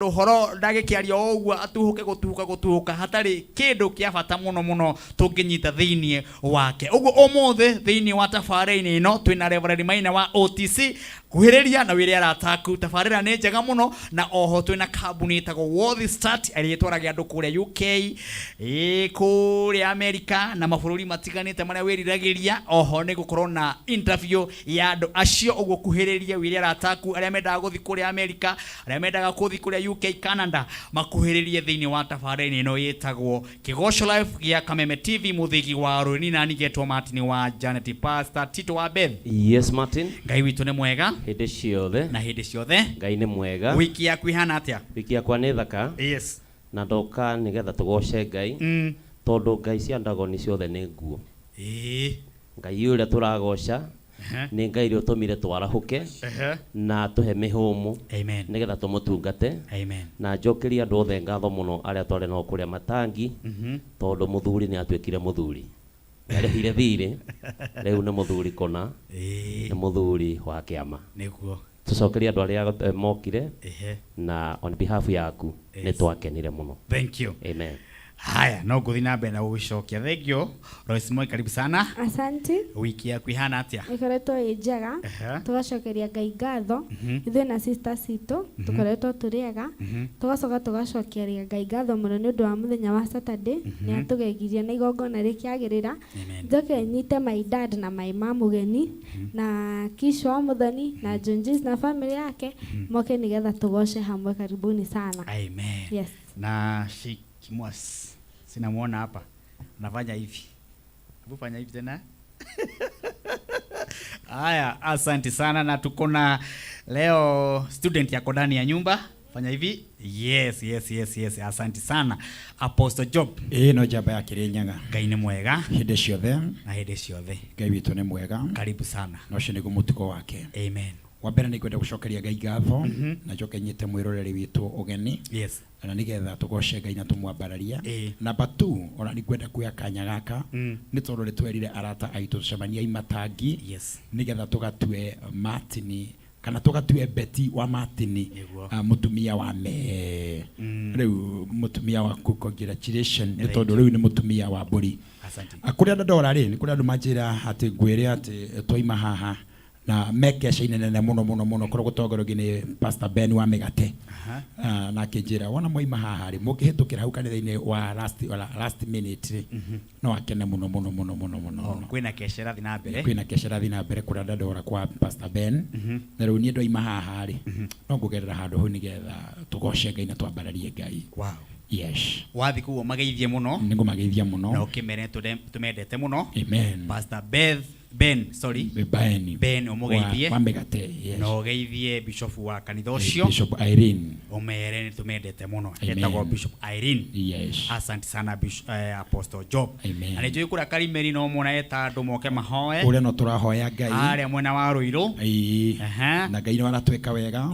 Ũhoro ndagĩkĩaria o ũguo atuhũke gũtuhũka gũtuhũka hatarĩ kĩndũ kĩa bata mũno mũno tũngĩnyita thĩinĩ wake. Ũguo ũmũthĩ thĩinĩ wa tabarĩra-inĩ ĩno twĩna Reverend Maina wa OTC. Kuhĩrĩria na wĩre arata aku, tabarĩra nĩ njega mũno. Na oho twĩna kambuni ĩtagwo Worthy Start ĩrĩa ĩtwaraga andũ kũrĩa UK, ĩĩ, kũrĩa America na mabũrũri matiganĩte marĩa wĩriragĩria. Oho nĩ gũkorwo na interview ya andũ acio. Ũguo kuhĩrĩria wĩre arata aku arĩa mendaga gũthiĩ kũrĩa America, arĩa mendaga gũthiĩ kũrĩa UK, Canada, makuhĩrĩrie thĩinĩ wa tabarĩra ĩno ĩtagwo Kĩgoco Live gĩa Kameme TV. Mũthĩgi wa rũrĩni na nigetwo Martin wa Janet, Pastor Tito wa Beth. Yes, Martin. Ngai witũ nĩ mwega. Hĩndĩ ciothe. Na hĩndĩ ciothe. Ngai nĩ mwega. Wiki yaku ihana atĩa? Wiki yakwa nĩ thaka. Na ndoka nĩgetha tũgoce Ngai, tondũ Ngai cia Ndagoni ciothe nĩ nguo. Ngai ũrĩa tũragoca nĩ Ngai ũrĩa ũtũmire twarahũke na atũhe mĩhũmũ nĩgetha tũmũtungate. Na njokerie andũ othe ngatho mũno arĩa twarĩ nao kũrĩa Matangi, tondũ mũthuri nĩ atuĩkire mũthuri. Nĩarĩhire thirĩ, rĩu nĩ mũthuri kũna, nĩ mũthuri wa kĩama. Tũcokerie andũ arĩa mokire na on behalf yaku nĩ twakenire mũno. Thank you. Amen. Haya, no ngũthiĩ na mbere na gũgĩcokia. Thank you. Royce Moi, karibu sana. Asante. Wiki yaku ihana atĩa? Ĩkoretwo ĩ njega. Tũgacokeria Ngai ngatho. Ithuĩ na sisters citũ tũkoretwo tũrĩ ega. Tũgacoka tũgacokeria Ngai ngatho mũno nĩ ũndũ wa mũthenya wa Saturday. Nĩ atũgegirie na igongona rĩkĩagĩrĩra. Njoke nyite my dad na my mom ũgeni na Kish wa Mũthoni na John James na family yake moke nĩgetha tũgoce hamwe. Karibuni sana. Amen. Yes. Na Sheikh Mwas, sinamuona hapa. Anafanya hivi. Hebu fanya hivi tena. Haya, asante sana. Na tuko na leo student yako ndani ya nyumba. Fanya hivi. Yes. Asante sana. Apostle Job. Ĩĩ, no njamba ya Kĩrĩnyaga. Ngai nĩ mwega. Hĩndĩ ciothe. Na hĩndĩ ciothe. Ngai witũ nĩ mwega. Karibu sana. Na ũcio nĩguo mũtugo wake. Amen. Wa mbere nĩ ngwenda gũcokeria Ngai ngatho na njoke nyite mwĩroreri witũ ũgeni na nĩgetha tũgoce Ngai na tũmwambararie. Number 2, ona nĩ ngwenda kuoya kanya gaka nĩ tondũ nĩ twerire arata aitũ tũcemaniai Matangi nĩgetha tũgatue Martin kana tũgatue Betty wa Martin mũtumia wa me rĩu mũtumia waku, congratulation, nĩ tondũ rĩu nĩ mũtumia wa mbũri. Asante. Kũrĩa ndandora rĩ, nĩ kũrĩ andũ manjĩra atĩ ngwĩre atĩ twaima haha na mekesha-inĩ nene mũno mũno mũno kũrĩa gũtongoragio nĩ Pastor Ben wa mĩgate. Na akĩnjĩra wona mwaima haha rĩ, mũngĩhĩtũkĩra hau kanitha-inĩ wa last minute rĩ, no akene mũno mũno mũno mũno mũno mũno. Kwĩna kesha ĩrathiĩ na mbere. Kwĩna kesha ĩrathiĩ na mbere kũrĩa ndandora kwa Pastor Ben. Na rĩu niĩ ndoima haha rĩ, no ngũgerera handũ hau nĩgetha tũgoce Ngai na twambararie Ngai. Yes. Wathiĩ kũu ũmageithie mũno. Nĩ ngũmageithia mũno. Na ũkĩmere tũmendete mũno. Amen. Pastor Beth Ben, sorry. Ben. Ben ũmũgeithie. Wa mĩgate, yes. Na ũgeithie bishop wa kanitha ũcio. Bishop Irene. Ũmere nĩ tũmendete mũno. Amen. Etagwo Bishop Irene. Asante sana Bishop, Apostle Job. Amen. Na nĩ njũĩ kũrĩa Karimeli no muona eta andũ moke mahoe. Ũrĩa no tũrahoya Ngai. Harĩa mwena wa Rũirũ. Ĩĩ. Na Ngai nĩ aratwĩka wega.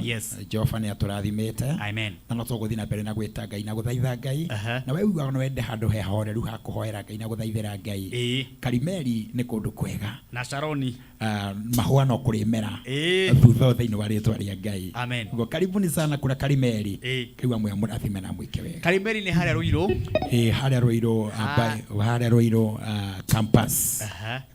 Jehova nĩ atũrathimĩte. Amen. Na no tũgũthiĩ na mbere na gwĩta Ngai na gũthaitha Ngai. Na we ugaga no wende handũ he horeru ha kũhoera Ngai na gũthaithĩra Ngai. Karimeli nĩ kũndũ kwega. Na Sharoni. Mahũa no kũrĩmera thutha thĩinĩ wa rĩtwa rĩa Ngai. Amen. Ũguo karibuni sana kũrĩa Karimeli. Ngai wa muoyo mũrathime na mwĩke wega. Karimeli nĩ harĩa Rũirũ. Ĩĩ, harĩa Rũirũ, harĩa Rũirũ campus.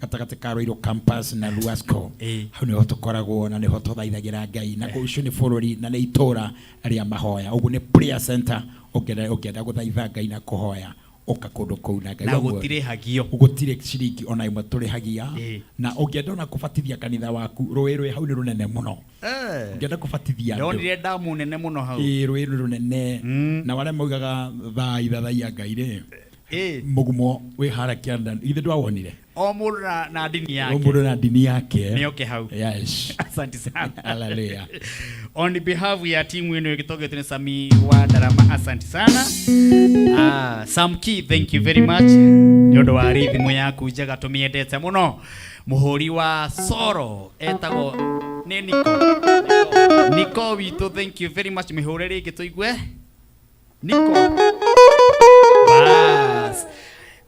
Gatagatĩ ka Rũirũ campus na Luasco. Hau nĩho tũkoragwo na nĩho tũthaithagĩra Ngai. Na kũu ũcio nĩ bũrũri na nĩ itũũra rĩa mahoya. Ũguo nĩ prayer center, ũngĩenda gũthaitha Ngai na kũhoya, ũka kũndũ kũu na Ngai Na wa muoyo. Gũtirĩhagio. Gũtirĩ ciringi ona ĩmwe tũrĩhagia. Na ũngĩenda ona kũbatithia kanitha waku, rũĩ rwĩ hau nĩ rũnene mũno. Ũngĩenda kũbatithia andũ. Ndonire ndamu nene mũno hau. Ĩĩ, rũĩ nĩ rũnene. Na arĩa maugaga thaa ithathaiya Ngai rĩ, mũgumo wĩ harĩa kĩanda, githĩ ndwawonire? O mũndũ na ndini O yake. Mũndũ na ndini yake. Nĩoke hau. Yes. Asante sana. Hallelujah. On behalf ya timu ĩno ĩgĩtongetio nĩ Sami wa Ndarama, asante sana. Ah, Sam Key, thank you very much nĩ ũndũ wa rhythm yaku njega, tũmĩendete mũno. Mũhũri wa soro etagwo nĩ Niko. Niko witũ, thank you very much. Mĩhũre rĩngĩ tũigue. Niko. Bas.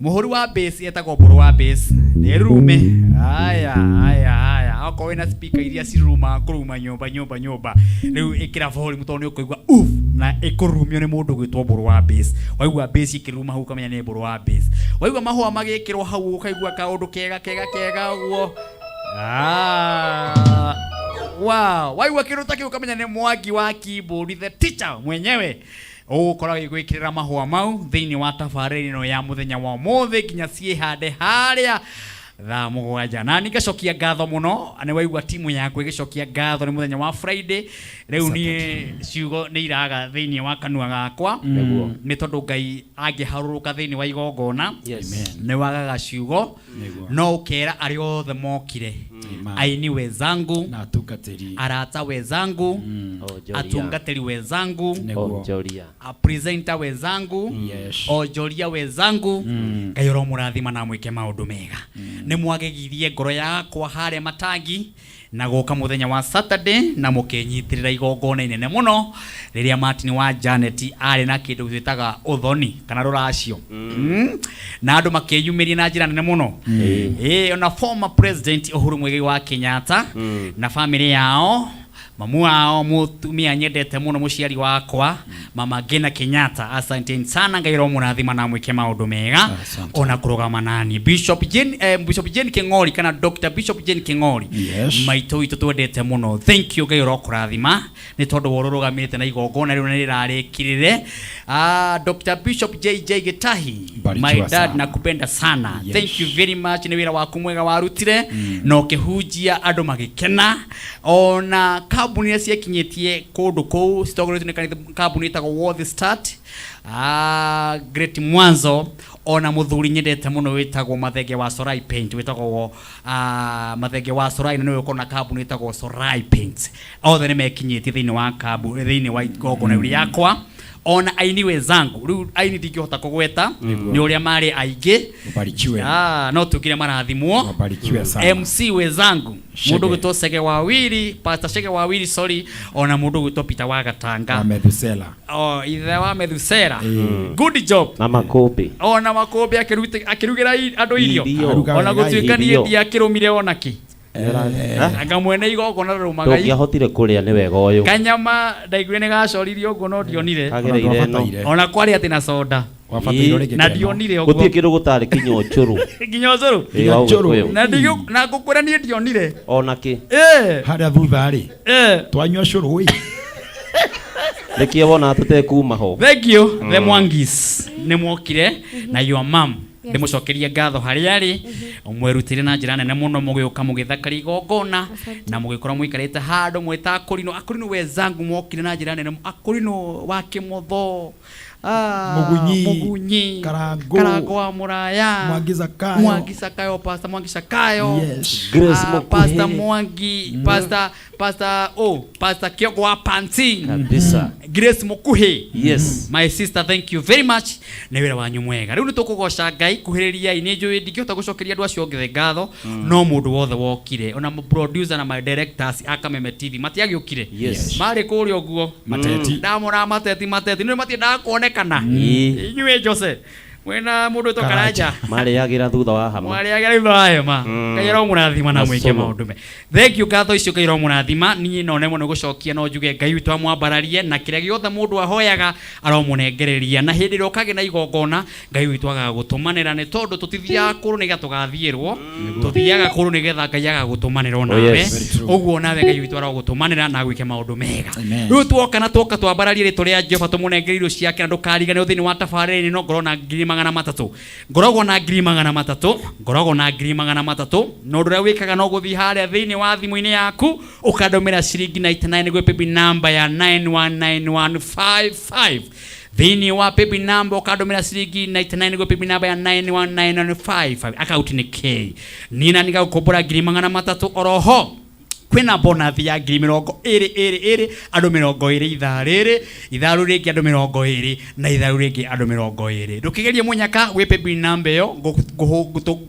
Mũhũri wa bass etagwo Mbũrũ wa bass. Nĩ rume. Aya, aya, aya. Okorwo wĩna speaker iria cirumaga kũruma nyũmba nyũmba nyũmba. Rĩu ĩkĩra volume tondũ nĩ ũkũigua uff. Na Na ĩkũrurumio nĩ mũndũ gwĩtwo Mbũrũ wa bass. Waigua bass ĩkĩruruma hau ũkamenya nĩ Mbũrũ wa bass. Waigua mahũa magĩkĩrwo hau ũkaigua kaũndũ kega kega kega ũguo. Ah, wow. Waigua kĩndũ ta kĩu ũkamenya nĩ Mwangi wa keyboard, the teacher mwenyewe ũgũkorwo agĩgwĩkĩrĩra mahũa mau thĩinĩ wa tabarĩra ĩno ya mũthenya wa ũmũthĩ nginya ciĩhande harĩa thaa 7. Na ningacokia ngatho mũno, nĩ waigua timu yaku ĩgĩcokia ngatho nĩ mũthenya wa Friday. Rĩu niĩ ciugo nĩ iraga thĩinĩ wa kanua gakwa. Nĩguo. Nĩ tondũ Ngai angĩharũrũka thĩinĩ wa igongona, Yes. nĩ wagaga ciugo. Nĩguo. No ũkera arĩa othe mokire, Amen. aini wenzangu, na atungatĩri, arata wenzangu, Onjoria. atungatĩri wenzangu, Nĩguo. Onjoria. Presenter wenzangu, Yes. onjoria wenzangu, Ngai ũromũrathima na mwĩke maũndũ mega. Nĩ mwagegirie ngoro yakwa harĩa matangi na gũka mũthenya wa Saturday na mũkĩnyitĩrĩra igongona inene mũno rĩrĩa Martin wa Janet arĩ na kĩndũ twĩtaga ũthoni kana rũracio, Na andũ makĩyumĩria na njĩra nene mũno. Ĩĩ, ona former president Uhuru Muigai wa Kenyatta na family yao, mamu wao mũtumia nyendete mũno, mũciari wakwa, mama Ngina Kenyatta, asanteni sana. Ngai romũrathima na mwĩke maũndũ mega. Asante. Ona kũrũgama nani Bishop Jane, Bishop Jane King'ori kana Dr. Bishop Jane King'ori, maitũ witũ twendete mũno, thank you. Ngai ũrokũrathima nĩ tondũ wa ũrũrũgamĩte na igongona rĩu na rĩrarĩkirire. Ah, Dr. Bishop JJ Gitahi, Barikiwa my dad, sana. nakupenda sana. Yes. Thank you very much nĩ wĩra waku mwega warutire na ũkĩhunjia andũ magĩkena. Ona kambuni iria ciekinyĩtie kũndũ kũu citongoretio nĩ kambuni ĩtagwo World Start, ah, Great Mwanzo, ona mũthuri nyendete mũno wĩtagwo Mathenge wa Sorai Paint, wĩtagwo Mathenge wa Sorai, na nĩwe ũkorwo na kambuni ĩtagwo Sorai Paint, othe nĩ mekinyĩtie thĩinĩ wa thĩinĩ wa igongona rĩu rĩakwa. Ona aini wenzangu, rĩu aini ndingĩhota kũgweta nĩ ũrĩa marĩ aingĩ. Ubarikiwe. Ah, no tugire marathimwo. Wabarikiwe sana. MC wenzangu, Shege. mũndũ gwĩtwo Sege Wawiri, Pastor Shege Wawiri, sorry, ona mũndũ gwĩtwo Peter wa Gatanga. Wa Methusela. Oh, ithe wa Methusela, good job. Na makũmbĩ. Ona makũmbĩ akĩrugĩra andũ irio. Irio. Aruga Ona wega. gũtuĩka niĩ Irio. ndiakĩrũmire ona kĩ, anga mwene igongona rũmaga Ndũngĩahotire kũrĩa nĩ wega ũyũ. Kanyama ndaiguire nĩ gacoririo ũguo no ndionire. Kagereire ĩno. Wabataire. Ona kwarĩ atĩ na soda. Wabataire rĩngĩ Na keno. ndionire Gũtirĩ ũguo. kĩndũ gũtarĩ kinya ũcũrũ. Nginya ũcũrũ. Ĩ, wa Nginya ũcũrũ. Ũgĩkũyũ. Na na ngũkwĩra niĩ ndionire. Ona kĩ. Harĩa thutha rĩ, twanyua cũrũ ĩ. Nĩkĩo wonaga tũtekuma ho. Thank you, the Mwangis, nĩ mwokire na your mom. Ndĩmũcokerie ngatho harĩa arĩ mwerutire na njĩra nene mũno, mũgĩũka mũgĩthakaria igongona Asante. na mũgĩkorwo mũikarĩte handũ mwĩta akũrinũ. Akũrinũ wenzangu mokire na njĩra nene, akũrinũ wa Kĩmotho, ah, Mũgunyi, Mũgunyi, Karangũ, Karangũ wa Mũraya, Mwangi Zakayo. Mwangi Zakayo, Pastor Mwangi Zakayo. Yes. Grace Ah, Mukuhi. Pastor Mwangi, Pastor Kioko wa Panting. Kabisa. Grace Mukuhi. Yes. My sister, thank you very much nĩ wĩra wanyu mwega. Rĩu nĩ tũkũgoca Ngai. Kuhĩrĩriai, nĩ njũĩ ndingĩhota gũcokeria andũ acio othe ngatho, no mũndũ wothe wokire, ona producer na my directors a Kameme TV matiagĩũkire. Yes. Marĩ kũrĩa ũguo. Mateti. Ndamona mateti, mateti nĩ matiendaga kuonekana. Inyuĩ Jose mwĩna mũndũ wĩtwo Karanja. Karanja. Marĩagĩra thutha wa hama. Mwarĩagĩra thutha wa hema. Ngai aromũrathima na mwĩke Masomo. maũndũ me. Thank you, ngatho icio Ngai aromũrathima. Niĩ no nemwo nĩ gũcokia, no njuge Ngai witũ amwambararie na kĩrĩa gĩothe mũndũ ahoyaga aromũnengereria, na hĩndĩ ĩrĩa ũkagĩa na igongona Ngai witũ agagũtũmanĩra, nĩ tondũ tũtithiaga kũrũ nĩgetha tũgathiĩrwo, tũthiaga kũrũ nĩgetha Ngai agagũtũmanĩra onawe. Yes. Very true. Ũguo nawe Ngai witũ arogũtũmanĩra na agwĩke maũndũ mega. Amen. Rĩu tuoka na tuoka twambararie rĩtwa rĩa Jehova, tũmũnengere irio ciake, na ndũkariganĩrwo thĩinĩ wa tabarĩra ĩno ngorwo na 300,000, ngoragwo na 300,000, ngoragwo na 300,000. Na ũndũ ũrĩa wĩkaga no gũthiĩ harĩa thĩinĩ wa thimũ-inĩ yaku ũkandũmĩra ciringi 99 gwĩ paybill number ya 919155. Thĩinĩ wa paybill number ũkandũmĩra ciringi 99 gwĩ paybill number ya 919155, akaunti nĩ K niĩ na nigagũkombora 300,000. Oroho kwĩna bonathi ya 20,000 ĩrĩ ĩrĩ andũ 20 ithaa rĩrĩ, ithaa rĩu rĩngĩ andũ 20, na ithaa rĩu rĩngĩ andũ 20. Ndũkĩgerie mũnyaka gwĩ paybill number ĩyo,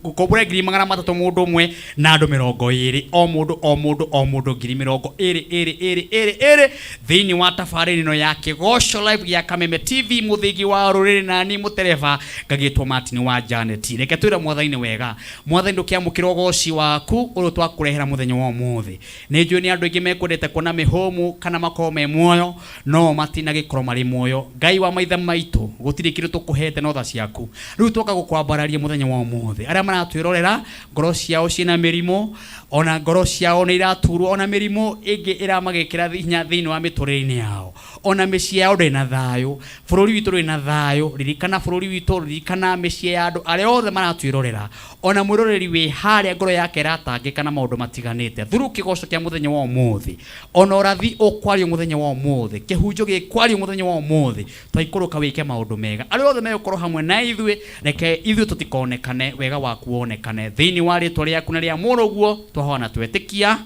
ngũkombora 300,000 mũndũ ũmwe na andũ 20, o mũndũ o mũndũ o mũndũ 20 ĩrĩ ĩrĩ ĩrĩ ĩrĩ thĩinĩ wa tabarĩra ĩno ya Kĩgoco Live gĩa Kameme TV, mũthingi wa rũrĩrĩ, nani mũtereba ngagĩtwo Martin wa Janet. Reke twĩre Mwathani wega. Mwathani, ndũkĩamũkĩra ũgoci waku ũrĩa twakũrehera mũthenya wa ũmũthĩ. Nĩ njũĩ nĩ andũ aingĩ mekwendete kuona mĩhũmũ kana makorwo me muoyo, no matinagĩkorwo marĩ muoyo. Ngai wa maithe maitũ, gũtirĩ kĩndũ tũkũhete no tha ciaku. Rĩu twoka gũkwambararia mũthenya wa ũmũthĩ. Arĩa maratwĩrorera, ngoro ciao ciĩna mĩrimũ, ona ngoro ciao nĩ iraturwo, ona mĩrimũ ĩngĩ ĩramagĩkĩra hinya thĩinĩ wa mĩtũrĩre-inĩ yao. Ona mĩciĩ yao ndĩrĩ na thayũ, bũrũri witũ ndũrĩ na thayũ. Ririkana bũrũri witũ, ririkana mĩciĩ ya andũ arĩa othe maratwĩrorera. Ona mwĩroreri wĩ harĩa ngoro yake ĩratangĩka na maũndũ matiganĩte. Through kĩgoco kĩa mũthenya wa ũmũthĩ, ona ũrathi ũkwario mũthenya wa ũmũthĩ, kĩhunjo gĩkwario mũthenya wa ũmũthĩ, twaikũrũka wĩke maũndũ mega. Arĩa othe megũkorwo hamwe na ithuĩ, reke ithuĩ tũtikonekane, wega waku wonekane. Thĩinĩ wa rĩtwa rĩaku na rĩa mũrũguo, twahoya na twetĩkia.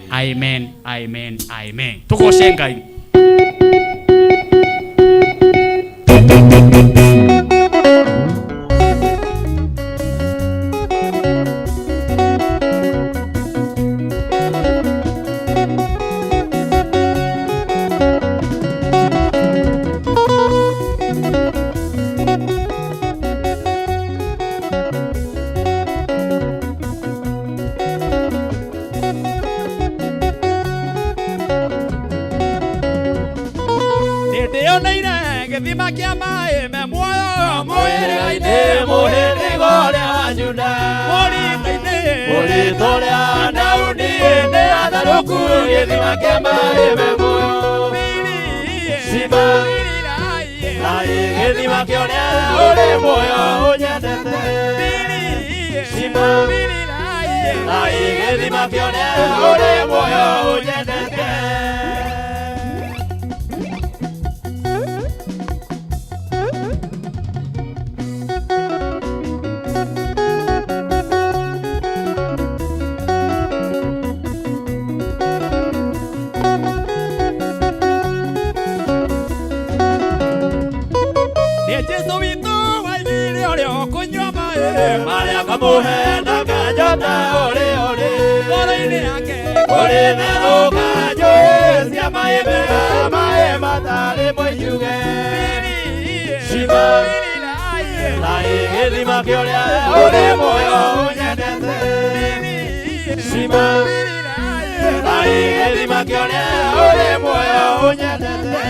Amen, amen, amen. Tũgoce Ngai. Nĩndĩoneire gĩthima kĩa maĩ me muoyo mũhĩrĩga-inĩ, mũhĩrĩga ũrĩa wa Juda, mũrita-inĩ, mũrita ũrĩa Daudi nĩ atharũku, gĩthima kĩa maĩ me muoyo. Simba, gĩthima kĩa ũrĩa ũrĩ muoyo ũnyendete. Simba, gĩthima kĩa ũrĩa ũrĩ muoyo ũnyendete. Jesu witũ waigire ũrĩa ũkũnyua maĩ marĩa kamũhe ndakanyota ũrĩ ũrĩ ngoro-inĩ yake kũrĩ therũka njũĩ cia maĩ mega, maĩ matarĩ moijuge. Simba, gĩthima kĩa ũrĩa ũrĩ muoyo ũnyendete. Simba, gĩthima kĩa ũrĩa ũrĩ muoyo ũnyendete.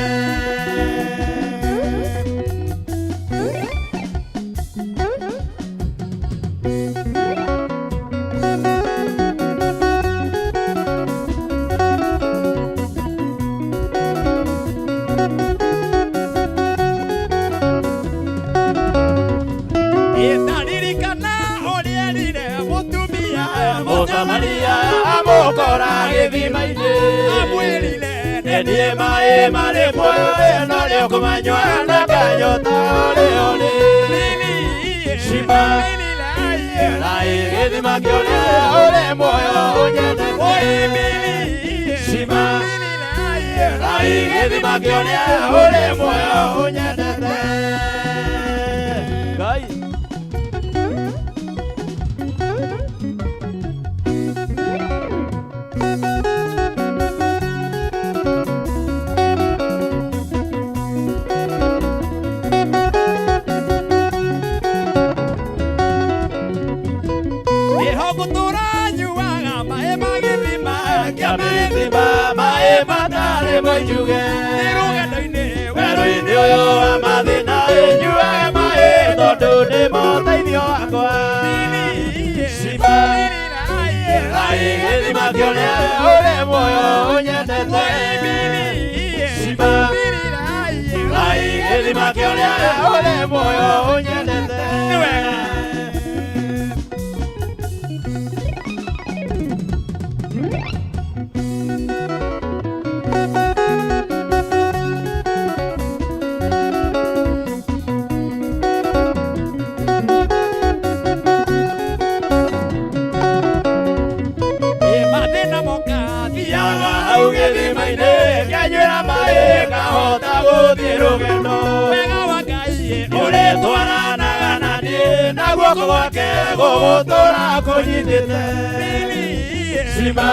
Ndaririkana ũrĩa erire mũtumia Mũsamaria amũkora gĩthima-inĩ, amwĩrire nĩ maĩ marĩ muoyo, no nĩ ũkũmanyua ndakanyota ũrĩ ũrĩ. Simba, gĩthima kĩa ũrĩa ũrĩ muoyo ũnyendete. Simba, gĩthima kĩa ũrĩa ũrĩ muoyo ũnyendete. Ngai. Nĩho ngũtũũra nyuaga maĩ ma gĩthima kĩa mĩthima, maĩ matarĩ moijuge. Nĩ rũgendo-inĩ werũ-inĩ ũyũ wa mathĩna, nyuaga maĩ tondũ nĩmo ũteithio wakwa. Simba, gĩthima kĩa ũrĩa ũrĩ muoyo ũnyendete. Simba, gĩthima kĩa ũrĩa ũrĩ muoyo ũnyendete. Nĩ wega. Mathĩna moka Thiaga hau gĩthima-inĩ, nganyuĩra maĩ, ngahota gũthiĩ rũgendo. Wega wa Ngai Ũrĩtwaranaga na niĩ, na guoko gwake gũgũtũũra kũnyitĩte. Simba,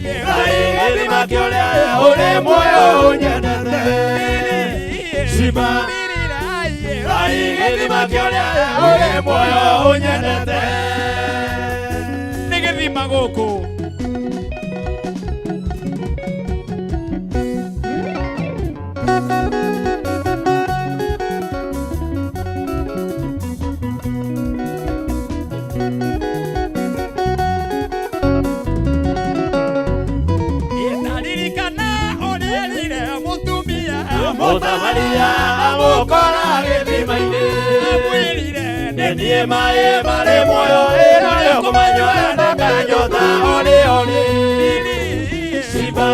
gĩthima kĩa ũrĩa ũrĩ muoyo ũnyendete. Simba, gĩthima kĩa ũrĩa ũrĩ muoyo ũnyendete. Nĩ gĩthima gũkũ. Mũsamaria amũkora gĩthima-inĩ Amwĩrire nĩ niĩ maĩ marĩ muoyo ĩrĩa ũkũmanyua ndakanyota orĩ orĩ Simba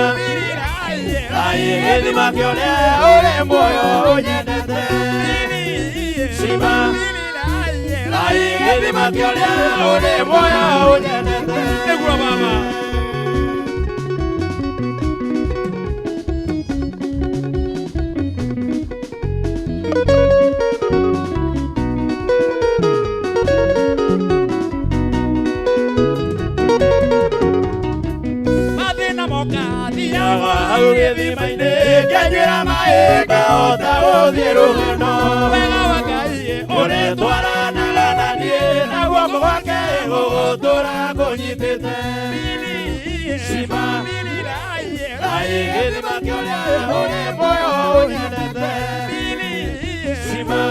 Rai gĩthima kĩa ũrĩa ũrĩ muoyo ũnyendete Simba Rai gĩthima kĩa ũrĩa ũrĩ muoyo ũnyendete Nĩguo baba. Mathĩna moka Thiaga hau gĩthima-inĩ nganyuĩra maĩ ngahota gũthiĩ rũgendo Wega wa Ngai ũrĩtwaranaga na niĩ na guoko gwake gũgũtũra kũnyitĩte Simba Rai gĩthima kĩa ũrĩa ũrĩ muoyo ũnyendete Simba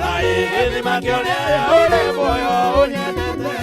Rai gĩthima kĩa ũrĩa ũrĩ muoyo ũnyendete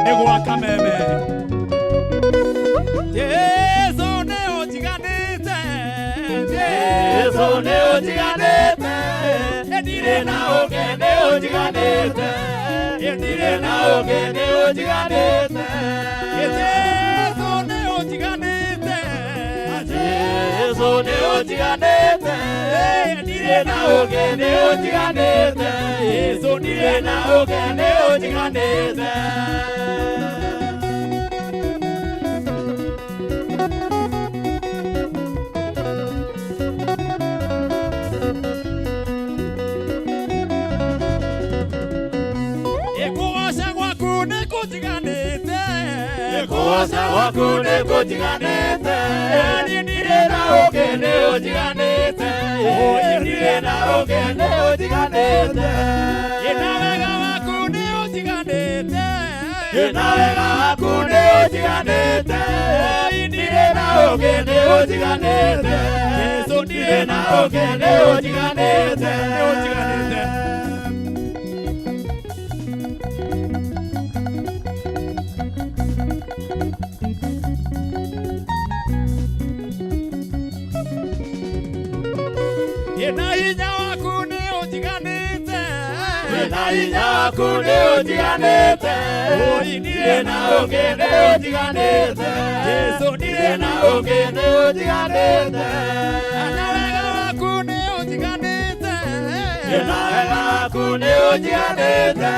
Nĩ gwa kameme. Jesu nĩ ũnjiganĩte. Jesu nĩ ũnjiganĩte ndirĩ na ũngĩ nĩ ũnjiganĩte ndirĩ na ũngĩ nĩ ũnjiganĩte Jesu nĩ ũnjiganĩte. Jesu nĩ ũnjiganĩte ndirĩ na ũngĩ nĩ ũnjiganĩte Jesu ndirĩ na ũngĩ nĩ ũnjiganĩte Kũgoca gwaku nĩ kũnjiganĩte. Kũgoca gwaku nĩ kũnjiganĩte Niĩ ndirĩ na ũngĩ nĩ ũnjiganĩte ndirĩ na ũngĩ nĩ ũnjiganĩte Na wega waku nĩ ũnjiganĩte. Na wega waku nĩ ũnjiganĩte ndirĩ na ũngĩ nĩ ũnjiganĩte Jesu ndirĩ na ũngĩ nĩ ũnjiganĩte nĩ ũnjiganĩte. Na hinya waku nĩ ũnjiganĩte. Na hinya waku nĩ ũnjiganĩte ndirĩ na ũngĩ nĩ ũnjiganĩte Jesu ndirĩ na ũngĩ nĩ ũnjiganĩte Na wega waku nĩ ũnjiganĩte. Na wega waku nĩ ũnjiganĩte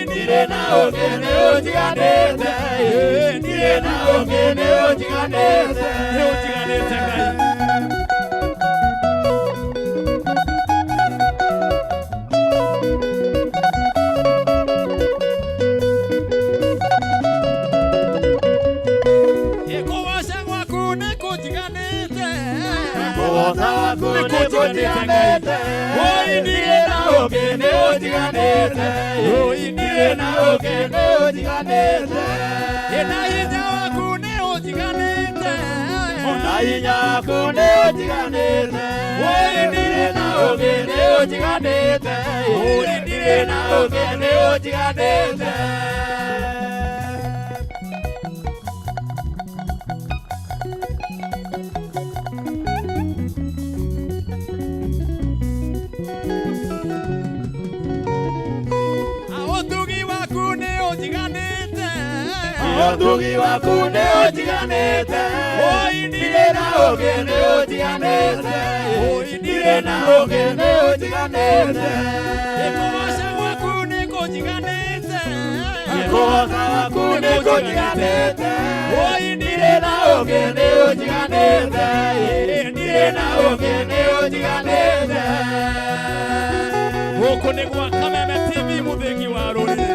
ndirĩ na ũngĩ nĩ ũnjiganĩte ndirĩ na ũngĩ nĩ ũnjiganĩte Nĩ ũnjiganĩte Ngai. Kũgoca gwaku nĩ kũnjiganĩte. Kũgoca gwaku nĩ kũnjiganĩte ndirĩ na ũngĩ nĩ ũnjiganĩte ndirĩ na ũngĩ nĩ ũnjiganĩte Na hinya waku nĩ ũnjiganĩte. Na hinya waku nĩ ũnjiganĩte ndirĩ na ũngĩ nĩ ũnjiganĩte ndirĩ na ũngĩ nĩ ũnjiganĩte Ũtugi waku nĩ ũnjiganĩte. Oi ndirĩ na ũngĩ nĩ ũnjiganĩte. Oi ndirĩ na ũngĩ nĩ ũnjiganĩte. Kũgoca gwaku nĩ kũnjiganĩte. Kũgoca gwaku nĩ kũnjiganĩte. Oi ndirĩ na ũngĩ nĩ ũnjiganĩte. Ndirĩ na ũngĩ nĩ ũnjiganĩte. Gũkũ nĩ gwa Kameme TV mũthĩgi wa rũrĩrĩ.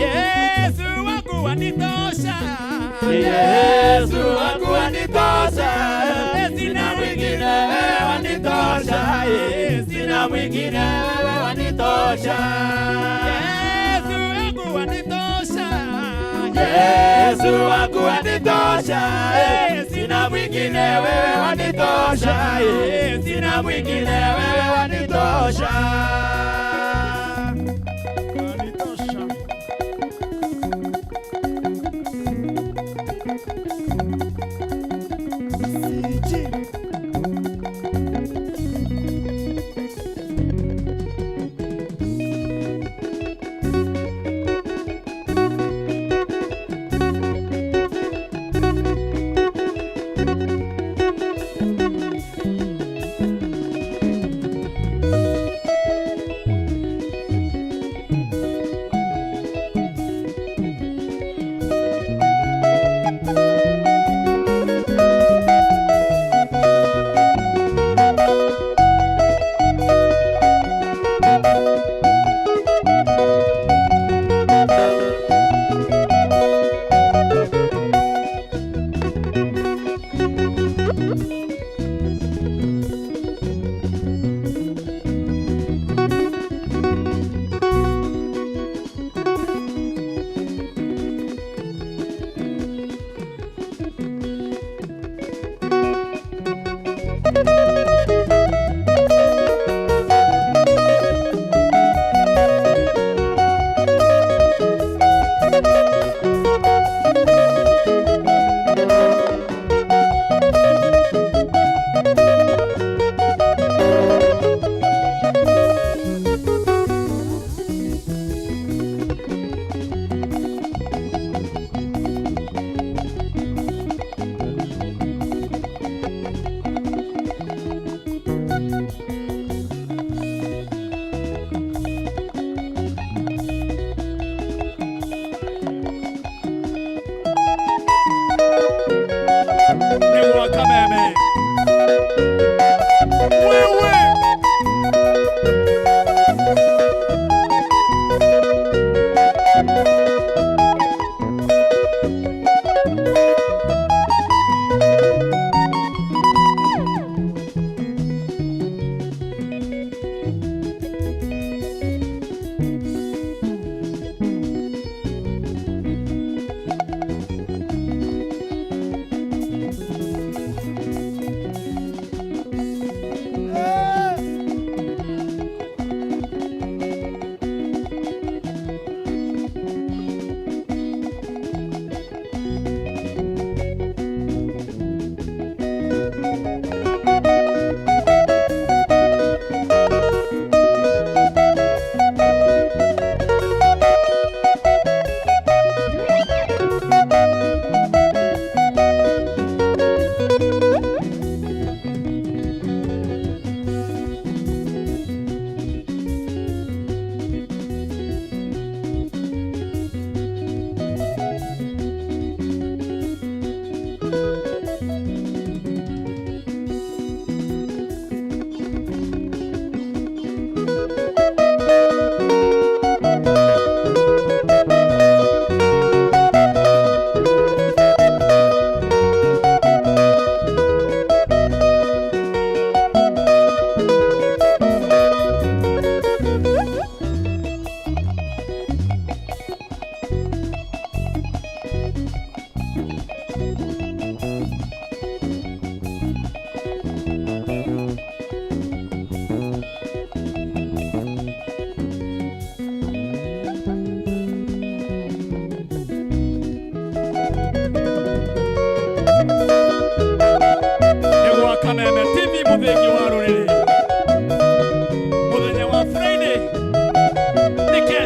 Yesu wangu wanitosha. Yesu wangu wanitosha. Sina mwingine wanitosha. Sina mwingine wanitosha. Yesu wangu wanitosha. Yesu wangu wanitosha. Sina mwingine wewe wanitosha. Sina mwingine wewe wanitosha. Wanitosha.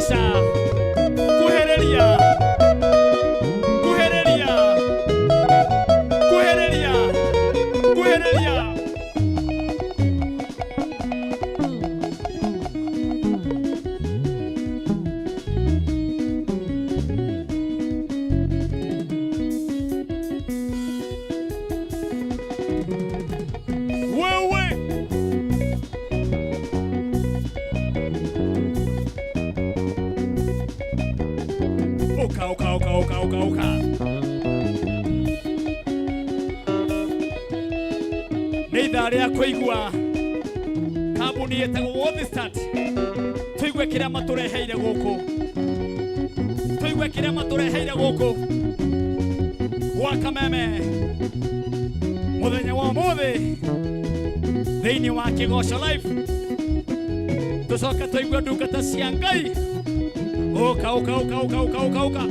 Tũkũgoca. Kuhĩrĩria. Kuhĩrĩria. Kuhĩrĩria. Kuhĩrĩria. Wewe. Ũka, ũka, ũka, ũka, ũka, ũka. Nĩ ithaa rĩa kũigua kambuni ĩtagwo Worthstart. Tũigue kĩrĩa matũreheire gũkũ. Tũigue kĩrĩa matũreheire gũkũ gwa Kameme mũthenya wa ũmũthĩ thĩinĩ wa Kĩgoco Live. Tũcoke tũigue ndungata cia Ngai. Ũka, ũka, ũka, ũka, ũka, ũka, ũka.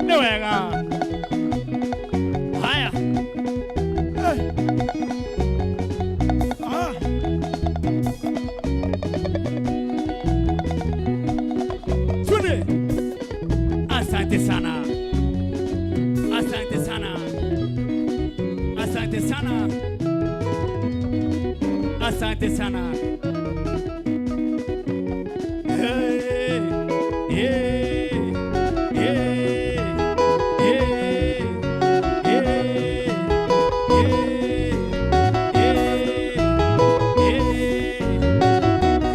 Nĩ wega. Haya. Twende. Asante sana. Asante sana. Asante sana. Asante sana. Hey, hey, hey, hey, hey, hey, hey, hey.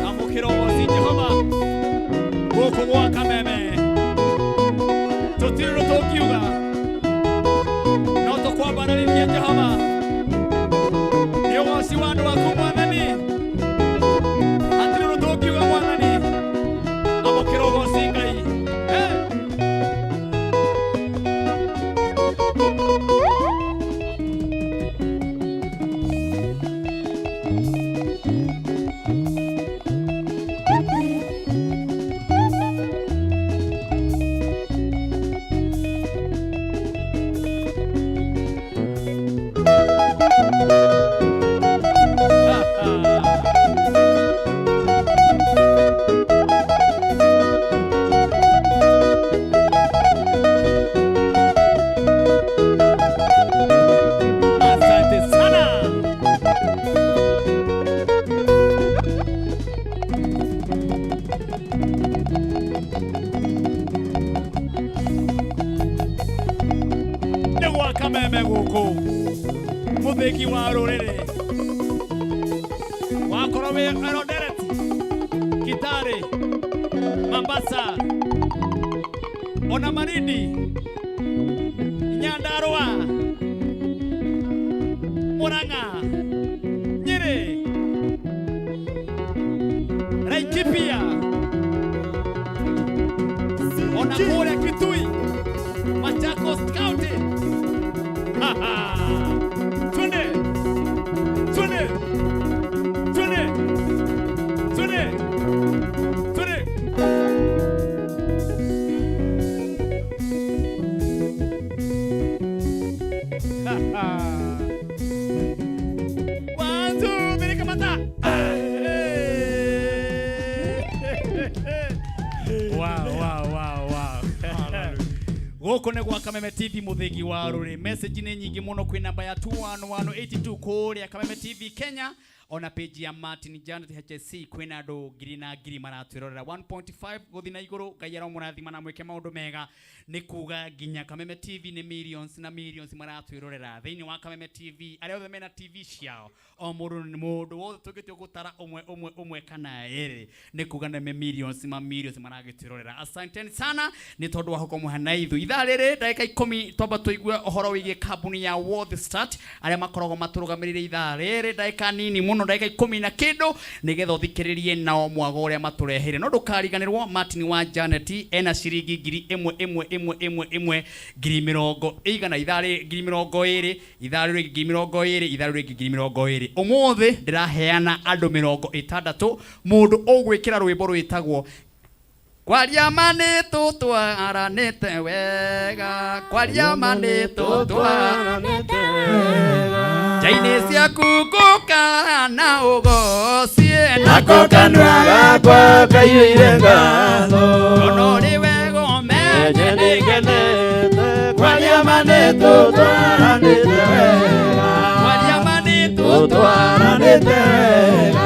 Amũkĩra ũgoci Jehova gũkũ gwa Kameme. Tũtirĩ ũndũ tũngiuga no tũkwambararĩrie Jehova. Nĩ ũgoci wa andũ aku Mwathani. Hatirĩ ũndũ tũngiuga Mwathani. Amũkĩra ũgoci Ngai. Hey. Asante sana. Nĩ gwa Kameme gũkũ mũthĩgi wa rũrĩrĩ wakorwo wĩ Eldoret, Kitale, Mombasa ona Malindi, Nyandarua, Murang'a, Nyeri, Laikipia ona kũrĩa Kitui, Machakos County. Ha ha. Twende. Twende. Twende. Twende. Twende. Ha ha. One, two, three, kamata. Wow. Gũkũ nĩ gwa Kameme TV mũthĩgi wa rũrĩ. Message nĩ nyingĩ mũno kwĩ namba ya 21182 kũrĩa Kameme TV Kenya. Ona page ya Martin Janet HSC kwĩna andũ ngiri na ngiri maratwĩrorera 1.5 gũthiĩ na igũrũ. Ngai aromũrathima na mwĩke maũndũ mega. Nĩ kuga nginya Kameme TV nĩ millions na millions maratwĩrorera thĩinĩ wa Kameme TV. Arĩa othe mena TV ciao, o mũndũ nĩ mũndũ wothe tũngĩtua gũtara ũmwe ũmwe ũmwe kana ĩrĩ, nĩ kuga nĩ millions ma millions maragĩtwĩrorera. Asanteni sana nĩ tondũ wa gũkorwo mwĩha ithuĩ ithaa rĩrĩ ndagĩka 10. Twamba tũigue ũhoro wĩgiĩ kambuni ya World Start arĩa makoragwo matũrũgamĩrĩire ithaa rĩrĩ ndagĩka nini mũno, ndagĩka 10 na kĩndũ, nĩgetha ũthikĩrĩrie nao mwago ũrĩa matũreheire. No ndũkariganĩrwo Martin wa Janet ena ciringi 1000 ĩmwe ĩmwe ĩmwe ĩmwe, ngiri mĩrongo ĩigana ithaa rĩ, 20,000 ithaa rĩrĩ, 20,000 ithaa rĩrĩ, 20,000. Ũmũthĩ ndĩraheana andũ 60, mũndũ ũgwĩkĩra rwĩmbo rwĩtagwo "Kwaria ma nĩ tũtwaranĩte wega", "Kwaria ma nĩ tũtwaranĩte wega", nja-inĩ ciaku ngũkara na ũgocie, nako kanua gakwa kaiyũire ngatho. Ono rĩ wega ũmenye menye nĩngenete. Kwaria ma nĩ tũtwaranĩte wega. Kwaria ma nĩ tũtwaranĩte wega.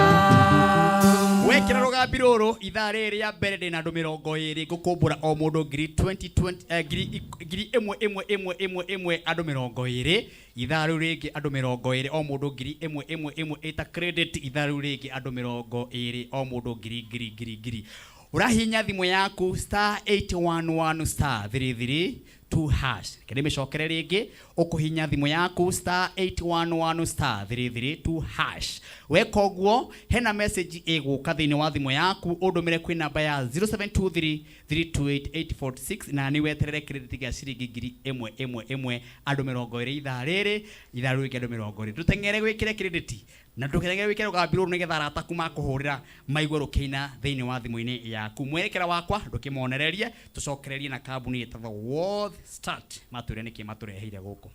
Wekĩra rũgambi rũrũ ithaa rĩrĩ rĩa mbere ndĩna andũ 20, ngũkũmbũra o mũndũ ngiri 20 20, 1000 ĩmwe ĩmwe ĩmwe ĩmwe, andũ 20. Ithaa rĩu rĩngĩ andũ 20, o mũndũ 1000 ĩmwe ĩmwe ĩta credit. Ithaa rĩu rĩngĩ andũ 20, o mũndũ ngiri ngiri ngiri ngiri. Ũrahihinya thimũ yaku star 811 star 33 2 hash. Kende mĩcokere rĩngĩ, ũkũhihinya thimũ yaku star 811 star 332 hash. Weka ũguo, hena message ĩgũka thĩinĩ wa thimũ yaku, ũndũmĩre kwĩ namba ya 0723 328 846, na nĩ weterere credit gĩa ciringi 1000 ĩmwe ĩmwe, andũ 20 ithaa rĩrĩ, ithaa rĩu rĩngĩ andũ 20. Tũteng'ere gwĩkĩre credit na ndũkerege wĩkĩre rũgambi rũrũ nĩgetha arata aku makũhũrĩra maigue rũkĩina thĩinĩ wa thimũ-inĩ yaku. Mwerekera wakwa ndũkĩmonererie, tũcokererie na kambuni ĩtagwo World Start matwĩre nĩkĩ matũreheire gũkũ.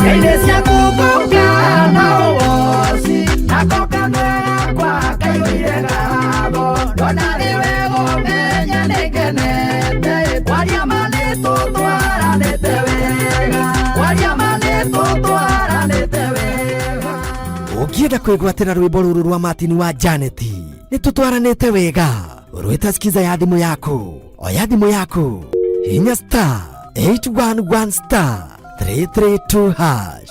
Nja-inĩ ciaku ngũkara na ũgoci, nako kanua gakwa kaiyũire ngatho. Ndona rĩ wega ũmenye nĩngenete. Kwaria ma nĩ tũtwaranĩte wega. Kwaria ma nĩ tũtwaranĩte wega. Ũngĩenda kwĩgwatĩra rwĩmbo rũrũ rwa Martin wa Janet "Nĩ tũtwaranĩte wega", rwĩta skiza ya thimũ yaku. Oya thimũ yaku, hinya star 811 star 332 hash.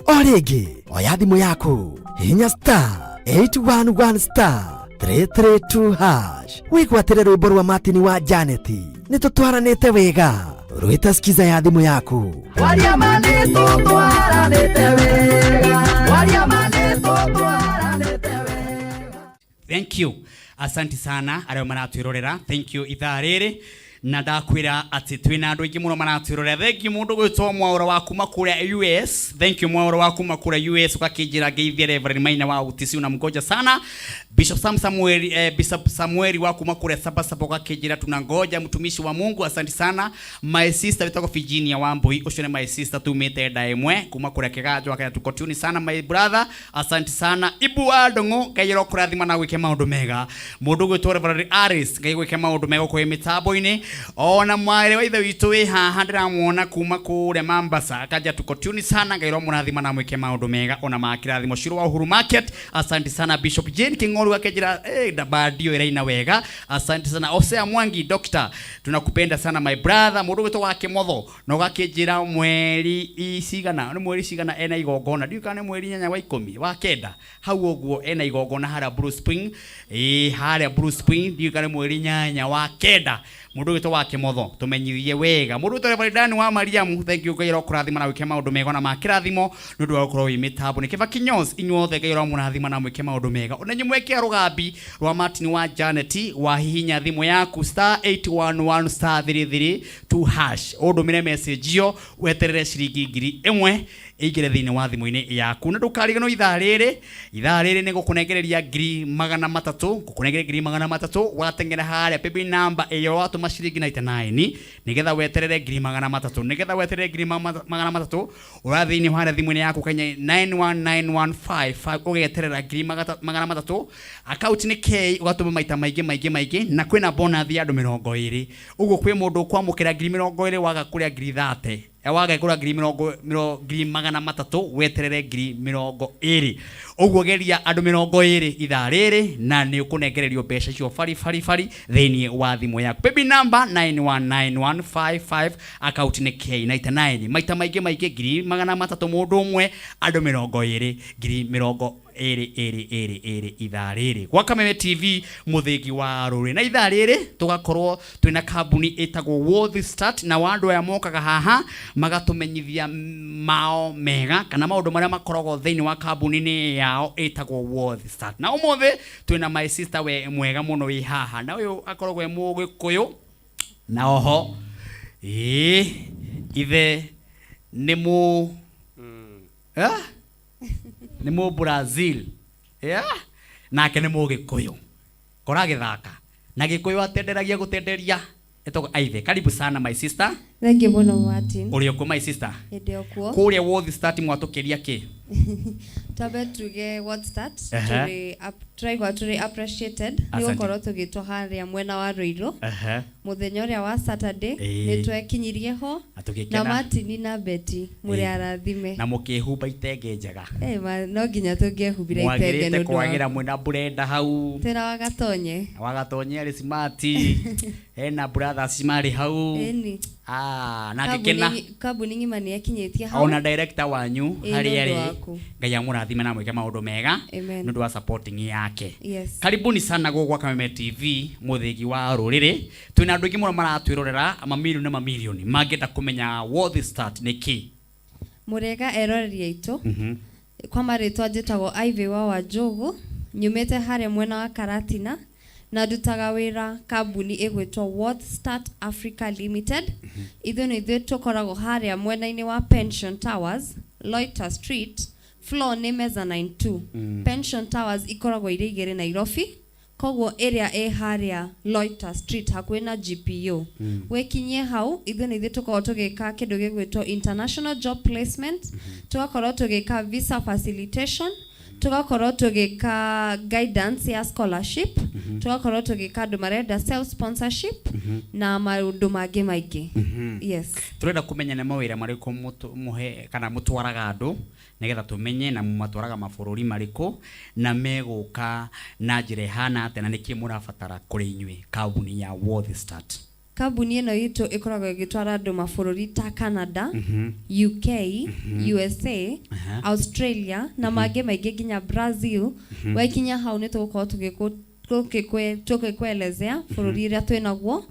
O rĩngĩ, oya thimũ yaku, hinya star 811 star 332 hash, wĩgwatĩre rwĩmbo rwa Martin wa Janet "Nĩ tũtwaranĩte wega", rwĩta skiza ya thimũ yaku. Kwaria ma nĩ tũtwaranĩte wega. Kwaria ma nĩ tũtwaranĩte wega. Thank you, asante sana arĩa maratwĩrorera. Thank you ithaa rĩrĩ, na ndakwĩra atĩ twĩna andũ aingĩ mũno maratwĩrorera. Thank you mũndũ gwĩtwo Mwaũra wa kuma kũrĩa US. Thank you Mwaũra wa kuma kũrĩa US, ũgakĩnjĩra ngeithie Reverend Maina wa UTC, unamgoja sana. Bishop Sam Samuel, Bishop Samuel wa kuma kũrĩa Sabasaba, ũgakĩnjĩra tunangoja mtumishi wa Mungu. Asante sana. My sister wĩtagwo Virginia Wambui, ũcio nĩ my sister tumĩte nda ĩmwe, kuma kũrĩa Kĩganjo, akaya tuko tuni sana. My brother, asante sana. Ibu wa Ndũng'ũ, Ngai arokũrathima na gwĩke maũndũ mega. Mũndũ ũgwĩtwo Reverend Aris, Ngai gwĩke maũndũ mega ũkũrĩ mĩtambo-inĩ. Ona mwarĩ wa ithe witũ wĩ haha ndĩramuona kuma kũrĩa Mambasa, akanja tuko tuni sana. Ngai aromũrathima na mwĩke maũndũ mega ona makĩrathimo. Ciro wa Uhuru Market, asante sana. Bishop Jane King'oru akĩnjĩra bandio ĩraina wega, asante sana. Osea Mwangi, doctor, tunakupenda sana my brother. Mũndũ ũgwĩtwo wa Kĩmotho na ũgakĩnjĩra mweri cigana, nĩ mweri cigana ena igongona, ndiũĩ kana nĩ mweri 8 wa 10 wa 9 hau ũguo, ena igongona harĩa Blue Spring, ĩ harĩa Blue Spring, ndiũĩ kana nĩ mweri 8 wa 9. Mũndũ ũgwĩtwo wa Kĩmotho, tũmenyithie wega. Mũndũ ũgwĩtwo Reverend Dan wa Mariamu, thank you. Ngai arokũrathima na gwĩke maũndũ mega na makĩrathimo nĩ ũndũ wa gũkorwo wĩ mĩtambo. Nĩ Kĩbaki Nyons, inyuothe Ngai aromũrathima na mwĩke maũndũ mega. Ona inyuĩ mwekĩra rũgambi rwa Martin wa Janet, wahihinya thimũ yaku star 811 star 332 hash, ũndũmĩre message ĩyo, weterere ciringi 1000 ĩingĩre thĩinĩ wa thimũ-inĩ yaku. Na ndũkariganĩrwo ithaa rĩrĩ, ithaa rĩrĩ nĩ gũkũnengereria 300,000, ngũkũnengereria 300,000 wateng'era harĩa paybill number ĩyo watũma ciringi 99, nĩgetha weterere 300,000, nĩgetha weterere 300,000. Ũra thĩinĩ harĩa thimũ-inĩ yaku kenya 919155, ũgeterera 300,000. Account nĩ K, ũgatũma maita maingĩ maingĩ maingĩ, na kwĩna bonus ya andũ 20. Ũguo kwĩ mũndũ ũkwamũkĩra 20,000 waga kũrĩa 30. Wagekũra ngiri mĩrongo 300,000 weterere 20,000. Ũguo geria andũ 20 ithaa rĩrĩ na nĩ ũkũnengererio mbeca icio bari bari bari thĩinĩ wa thimũ yaku. Paybill number 919155, account nĩ K99. Maita maingĩ maingĩ 300,000 mũndũ ũmwe, andũ 20, 20,000 ĩrĩ ĩrĩ ĩrĩ ithaa rĩrĩ gwa Kameme TV, mũthĩgi wa rũrĩ. Na ithaa rĩrĩ tũgakorwo twĩna kambuni ĩtagwo Worth Start, na andũ aya mokaga haha magatũmenyithia mao mega kana maũndũ marĩa makoragwo thĩinĩ wa kambuni-inĩ yao ĩtagwo Worth Start. Na ũmũthĩ twĩna my sister we mwega mũno wĩ haha, na ũyũ akoragwo e Mũgĩkũyũ, na oho ĩĩ ithe nĩ mũ Eh? Nĩ mũ Brazil, yeah? Nake nĩ Mũgĩkũyũ, kora agĩthaka na Gĩkũyũ, atenderagia gũtenderia. Etagwo Aithe. Karibu sana, my sister. Thank you mũno, Martin. Ũrĩ okuo, my sister? Hĩndĩ o kuo. Kũrĩa Worth Start mwatũkĩria kĩ? Twambe tuge What Start tũrĩ tũraigua tũrĩ appreciated nĩ gũkorwo tũgĩtwo harĩa mwena wa Ruiru mũthenya ũrĩa wa Saturday. Nĩ twekinyirie ho na na tũgĩkena. Martin na Betty, mũrĩ arathime. Na mũkĩhumba itenge njega. Eh, no nginya tũngĩehumbire itenge mwagĩrĩte nĩ ũndũ kwagĩra wa mwĩna Brenda hau. Twĩna Wagatonye. Wagatonye arĩ smart, hena brothers marĩ hau. Ĩni. Ah, na ngĩkena. Kambuni ng'ima nĩ yekinyĩtie hau. Ona director wanyu Ĩĩ, harĩa nĩ ũndũ arĩ, waku. Ngai amũrathime na amwĩke maũndũ mega Amen. nĩ ũndũ wa supporting yake. Yes. Karibuni sana gũkũ gwa Kameme TV, mũthĩgi wa rũrĩrĩ. Twĩna andũ aingĩ mũno maratwĩrorera, mamirioni na mamirioni, mangĩenda kũmenya Worth Start nĩ kĩ. Mũrĩega eroreri aitũ. Kwa marĩtwa njĩtagwo Ivy wa Wanjũgũ, nyumĩte harĩa mwena wa Karatina na ndutaga wĩra kambuni ĩgwĩtwo Worth Start Africa Limited. Ithuĩ nĩ ithuĩ tũkoragwo harĩa mwena-inĩ wa Pension Towers, Loiter Street, floor nĩ mezzanine 2. Pension Towers ikoragwo irĩ igĩrĩ Nairobi, koguo ĩrĩa ĩ harĩa Loiter Street hakuhĩ na GPO, wĩkinyie hau. Ithuĩ nĩ ithuĩ tũkoragwo tũgĩka kĩndũ gĩgwĩtwo international job placement, tũgakorwo tũgĩka visa facilitation, tũgakorwo tũgĩka guidance ya scholarship, tũgakorwo tũgĩka andũ marenda self sponsorship na maũndũ mangĩ maingĩ. Yes. Tũrenda kũmenya nĩ mawĩra marĩkũ mũhe kana mũtwaraga andũ, nĩgetha tũmenye na mũmatwaraga mabũrũri marĩkũ na megũka na njĩra ĩhana atĩa, na nĩkĩ mũrabatara kũrĩ inyuĩ kambuni ya Worth Start. Kambuni ĩno itũ ĩkoragwo ĩgĩtwara andũ mabũrũri ta Canada, UK, USA, Australia na mangĩ maingĩ, nginya Brazil. Wekinya hau nĩ tũgũkorwo tũgĩkũelezea bũrũri ũrĩa twĩnaguo.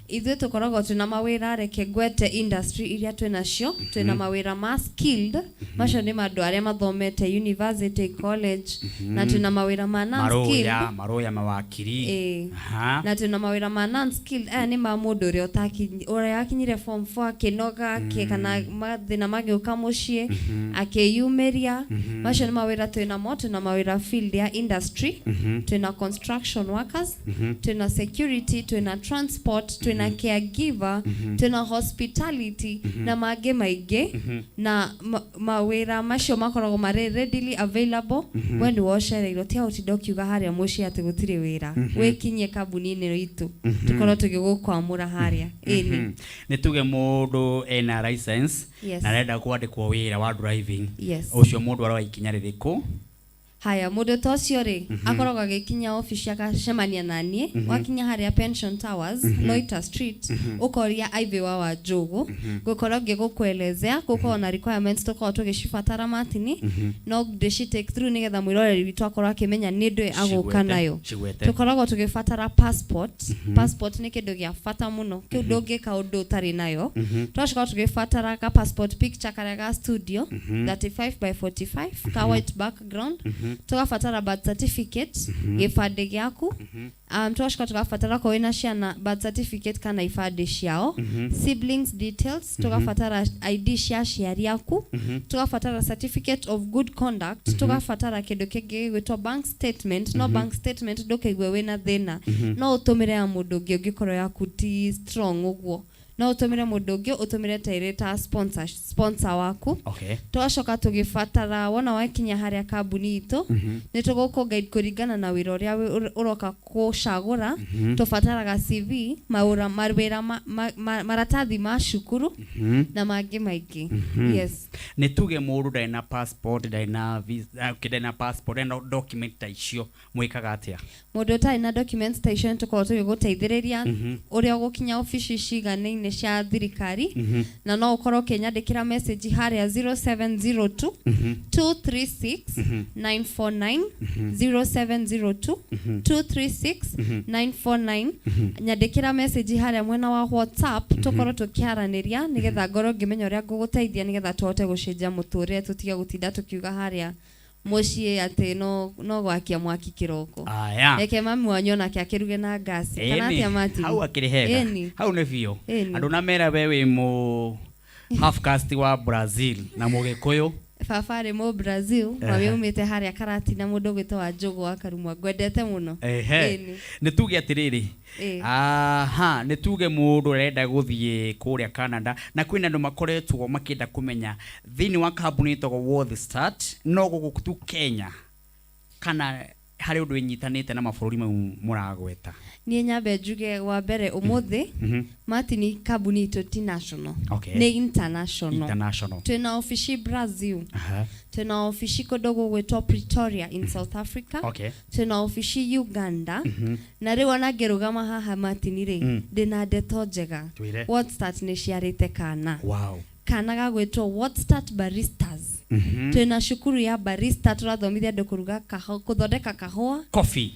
Ithuĩ tũkoragwo twĩna mawĩra, reke ngwete industry iria twĩnacio. Twĩna mawĩra ma skilled, macio nĩ ma andũ arĩa mathomete university, college, na twĩna mawĩra ma non-skilled. Marũya marũya, mawakiri. Ĩĩ. Aha. Na twĩna mawĩra ma non skilled, aya nĩ ma mũndũ ũrĩa ũrĩa wakinyire form 4 akĩnoga kana mathĩna magĩũka mũciĩ akĩyumĩria. Macio nĩ mawĩra twĩnamo. Twĩna mawĩra field ya industry, twĩna construction workers, twĩna security, twĩna transport, twĩna caregiver, twĩna hospitality na mangĩ maingĩ. Na mawĩra macio makoragwo marĩ readily available. We nĩ wocereirwo, tiga gũtinda ũkiuga harĩa mũciĩ atĩ gũtirĩ wĩra. Wĩkinyie kambuni-inĩ itũ, tũkorwo tũgĩgũkwamũra harĩa. Ĩni. Nĩ tuge mũndũ ena license na arenda kwandĩkwo wĩra wa driving, ũcio mũndũ aroya ikinya rĩrĩkũ? Haya, mũndũ ta ũcio rĩ, akoragwo agĩkinya obici agacemania na niĩ. Wakinya harĩa Pension Towers, Loiter Street, ũkoria Ivy wa Wanjũgũ, ngũkorwo ngĩgũkuelezea. Gũkorwo na requirements tũkorwo tũgĩcibatara, Martin, no ndĩci take through nĩgetha mwĩroreri witũ akorwo akĩmenya nĩ ndũĩ agũka nayo. Cigwete. Tũkoragwo tũgĩbatara passport. Passport nĩ kĩndũ gĩa bata mũno, kĩu ndũngĩka ũndũ ũtarĩ nayo. Tũgacoka tũgĩbatara ka passport picture karĩa ga studio 35 by 45 ka white background. Tũgabatara birth certificate, gĩbandĩ gĩaku. Tũgacoka tũgabatara korwo wĩna ciana, birth certificate kana ibandĩ ciao, siblings details. Tũgabatara ID cia aciari aku. Tũgabatara certificate of good conduct. Tũgabatara kĩndũ kĩngĩ gĩgwĩtwo bank statement. No bank statement ndũkaigue wĩna thĩna, no ũtũmĩre ya mũndũ ũngĩ ũngĩkorwo yaku ti strong ũguo. No ũtũmĩre mũndũ ũngĩ, ũtũmĩre ta ĩrĩ ta sponsor waku. Tũgacoka tũgĩbatara, wona wakinya harĩa kambuni itũ, nĩ tũgũkũ guide kũringana na wĩra ũrĩa ũroka. tũragũcagũra tũbataraga CV, mawĩra mawĩra ma, ma, ma, maratathi ma cukuru na mangĩ maingĩ. Yes. Nĩ tuge mũndũ ndarĩ na passport, ndarĩ na visa, okay, ndarĩ na passport, ndarĩ na document ta icio, mwĩkaga atĩa? Mũndũ ũtarĩ na documents ta icio nĩtũkoragwo tũgĩgũteithĩrĩria ũrĩa ũgũkinya obici ciganaine cia thirikari na no ũkorwo ũkĩnyandĩkĩra message harĩa 0702 236 949 0702 236 949 nyandĩkĩra message harĩa mwena wa WhatsApp tũkorwo tũkĩaranĩria nĩgetha ngorwo ngĩmenya ũrĩa ngũgũteithia nĩgetha tũhote gũcenjia mũtũrĩre tũtige gũtinda tũkiuga harĩa mũciĩ atĩ no no gwakia mwaki kĩroko. Aya. Reke mami wanyu onake akĩruge na ngasi. Kana Ĩni, atĩa Martin? hau akĩrĩ hega. Ĩni. Hau nĩ biũ. Ĩni. Andũ na mera we wĩ mũ half caste wa Brazil na mũgĩkũyũ. Baba arĩ mũ Brazil, mami aumĩte harĩa Karatina mũndũ ũgwĩtwo Wanjũgũ wa Karumwa. Ngwendete mũno. Ehe. Ĩni. Nĩ tuge atĩrĩrĩ. Ĩĩ. Aha, nĩ tuge mũndũ ũrenda gũthiĩ kũrĩa Canada na kwĩna andũ makoretwo makĩenda kũmenya thĩinĩ wa kambuni ĩtagwo World Start no gũkũ tu Kenya kana harĩ ũndũ ĩnyitanĩte na mabũrũri mau mũragweta. Niĩ nyambe njuge wa mbere ũmũthĩ Martin kambuni itũ ti national. Okay. Nĩ international. International. Twĩna obici Brazil. Aha. Twĩna obici kũndũ gũgwĩtwo Pretoria in South Africa. Okay. Twĩna obici Uganda. Na rĩu ona ngĩrũgama haha Martin rĩ, ndĩna ndeto njega. Twĩre. Wordstart nĩ ciarĩte kana. Wow. Kana gagwĩtwo Wordstart Baristas. Twĩna cukuru ya barista tũrathomithia andũ kũruga kahũa, kũthondeka kahũa. Coffee.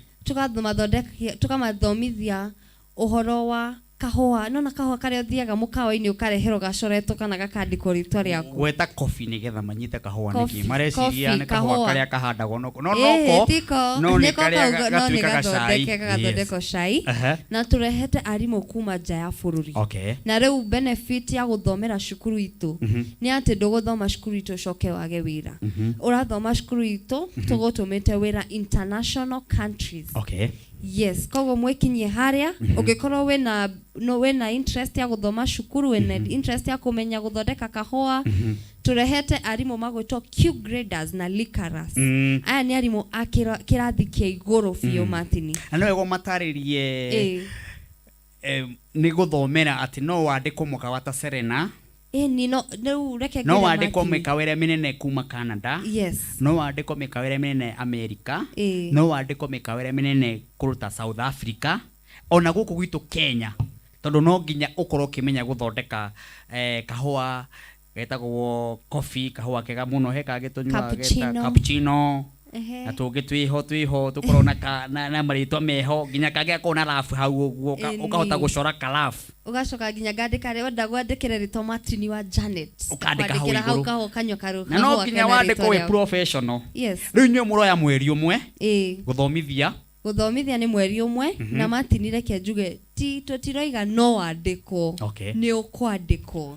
Tũkamathomithia ũhoro wa kahũa. Nona kahũa karĩa ũthiaga mũkawa-inĩ ũkareherwo gacoretwo kana gakandĩkwo rĩtwa rĩaku. Gweta coffee nĩgetha manyite kahũa Coffee, nĩkĩ mareciria coffee, nĩ kahũa kahũa. karĩa kahandagwo noko no Ĩĩ, noko tiko. no nĩ Nĩko karĩa kau, no nĩ gatuĩkaga cai. gathondeke gagathondekwo cai. Aha. Na tũrehete arimũ kuma nja ya bũrũri. Okay. Na rĩu benefit ya gũthomera cukuru itũ nĩ atĩ ndũgũthoma cukuru itũ ũcoke wage wĩra. Ũrathoma cukuru itũ tũgũtũmĩte wĩra international countries. Okay. Yes, koguo mwĩkinyie harĩa ũngĩkorwo wĩna no wĩna interest ya gũthoma cukuru wĩna interest ya kũmenya gũthondeka kahũa tũrehete arimũ magwĩtwo Q graders na liquorers. Aya nĩ arimũ a kĩrathi kĩa igũrũ biũ Martin. Na no wega ũmatarĩrie Ĩĩ. nĩ gũthomera atĩ no wandĩkwo mũkawa ta Serena. Ĩni no rĩu reke No ngwĩre wandĩkwo Martin. mĩkawa ĩrĩa mĩnene kuma Canada. Yes. No wandĩkwo mĩkawa ĩrĩa mĩnene America. Ĩĩ. No wandĩkwo mĩkawa ĩrĩa mĩnene kũndũ ta South Africa ona gũkũ gwitũ Kenya tondũ no nginya ũkorwo ũkĩmenya gũthondeka kahũa getagwo coffee, kahũa kega mũno he kangĩ tũnyuaga geta Cappuccino. cappuccino. Ehe. Na tũngĩ twĩho twĩho tũkorwo na ka, na, na marĩtwa meho nginya kangĩ gakorwo na rafu hau ũguo Ĩni. ũkahota gũcora karafu. Ũgacoka nginya ngandĩka rĩ, wenda gwandĩkĩra rĩtwa Martin wa Janet. Ũkandĩka hau Kwandĩkĩra hau igũrũ. kahũa kanyua karũ. Na no kahũa nginya kena wandĩkwo rĩtwa wĩ rĩaku. professional. Yes. Rĩu inyuĩ mũroya mweri ũmwe Ĩĩ. gũthomithia. Gũthomithia nĩ mweri ũmwe na Martin reke njuge ti tũtiroiga no wandĩkwo. Okay. Nĩ ũkwandĩkwo.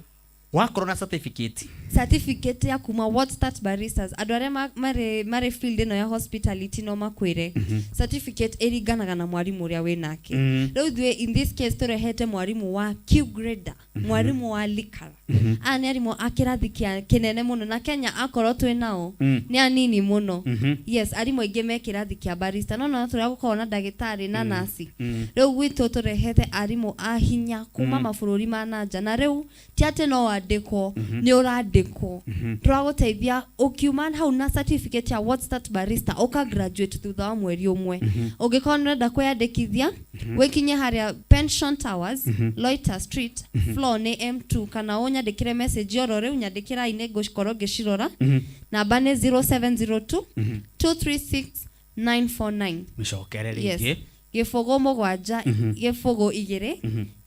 Wakorwo na certificate. Certificate ya kuma Wordstart Baristas. Andũ arĩa marĩ field ĩno ya hospitality no makwĩre. Certificate ĩringanaga na mwarimũ ũrĩa wĩnake. Rĩu ithuĩ in this case tũrehete mwarimũ wa Q grader, mwarimũ wa liquor. Aya nĩ arimũ a kĩrathi kĩa kĩnene mũno na Kenya akorwo twĩ nao nĩ anini mũno. Yes, arimũ aingĩ me kĩrathi kĩa barista. No no tũrĩa gũkorwo na ndagĩtarĩ na nurse. Rĩu gwitũ tũrehete arimũ a hinya kuma mabũrũri ma nanja na rĩu ti atĩ no wandĩkwo, nĩ ũrandĩkwo. Tũragũteithia ũkiuma hau na certificate ya Wordstart Barista ũka graduate thutha wa mweri ũmwe. Ũngĩkorwo nĩ ũrenda kwĩyandĩkithia, wĩkinye harĩa Pension Towers, Loiter Street, floor nĩ M2 kana ũnyandĩkĩre message oro rĩu nyandĩkĩra inĩ ngũkorwo ngĩcirora. Namba nĩ 0702 236 949. Mĩcokere Yes. rĩngĩ. Gĩbũgũ mũgwanja, gĩbũgũ igĩrĩ,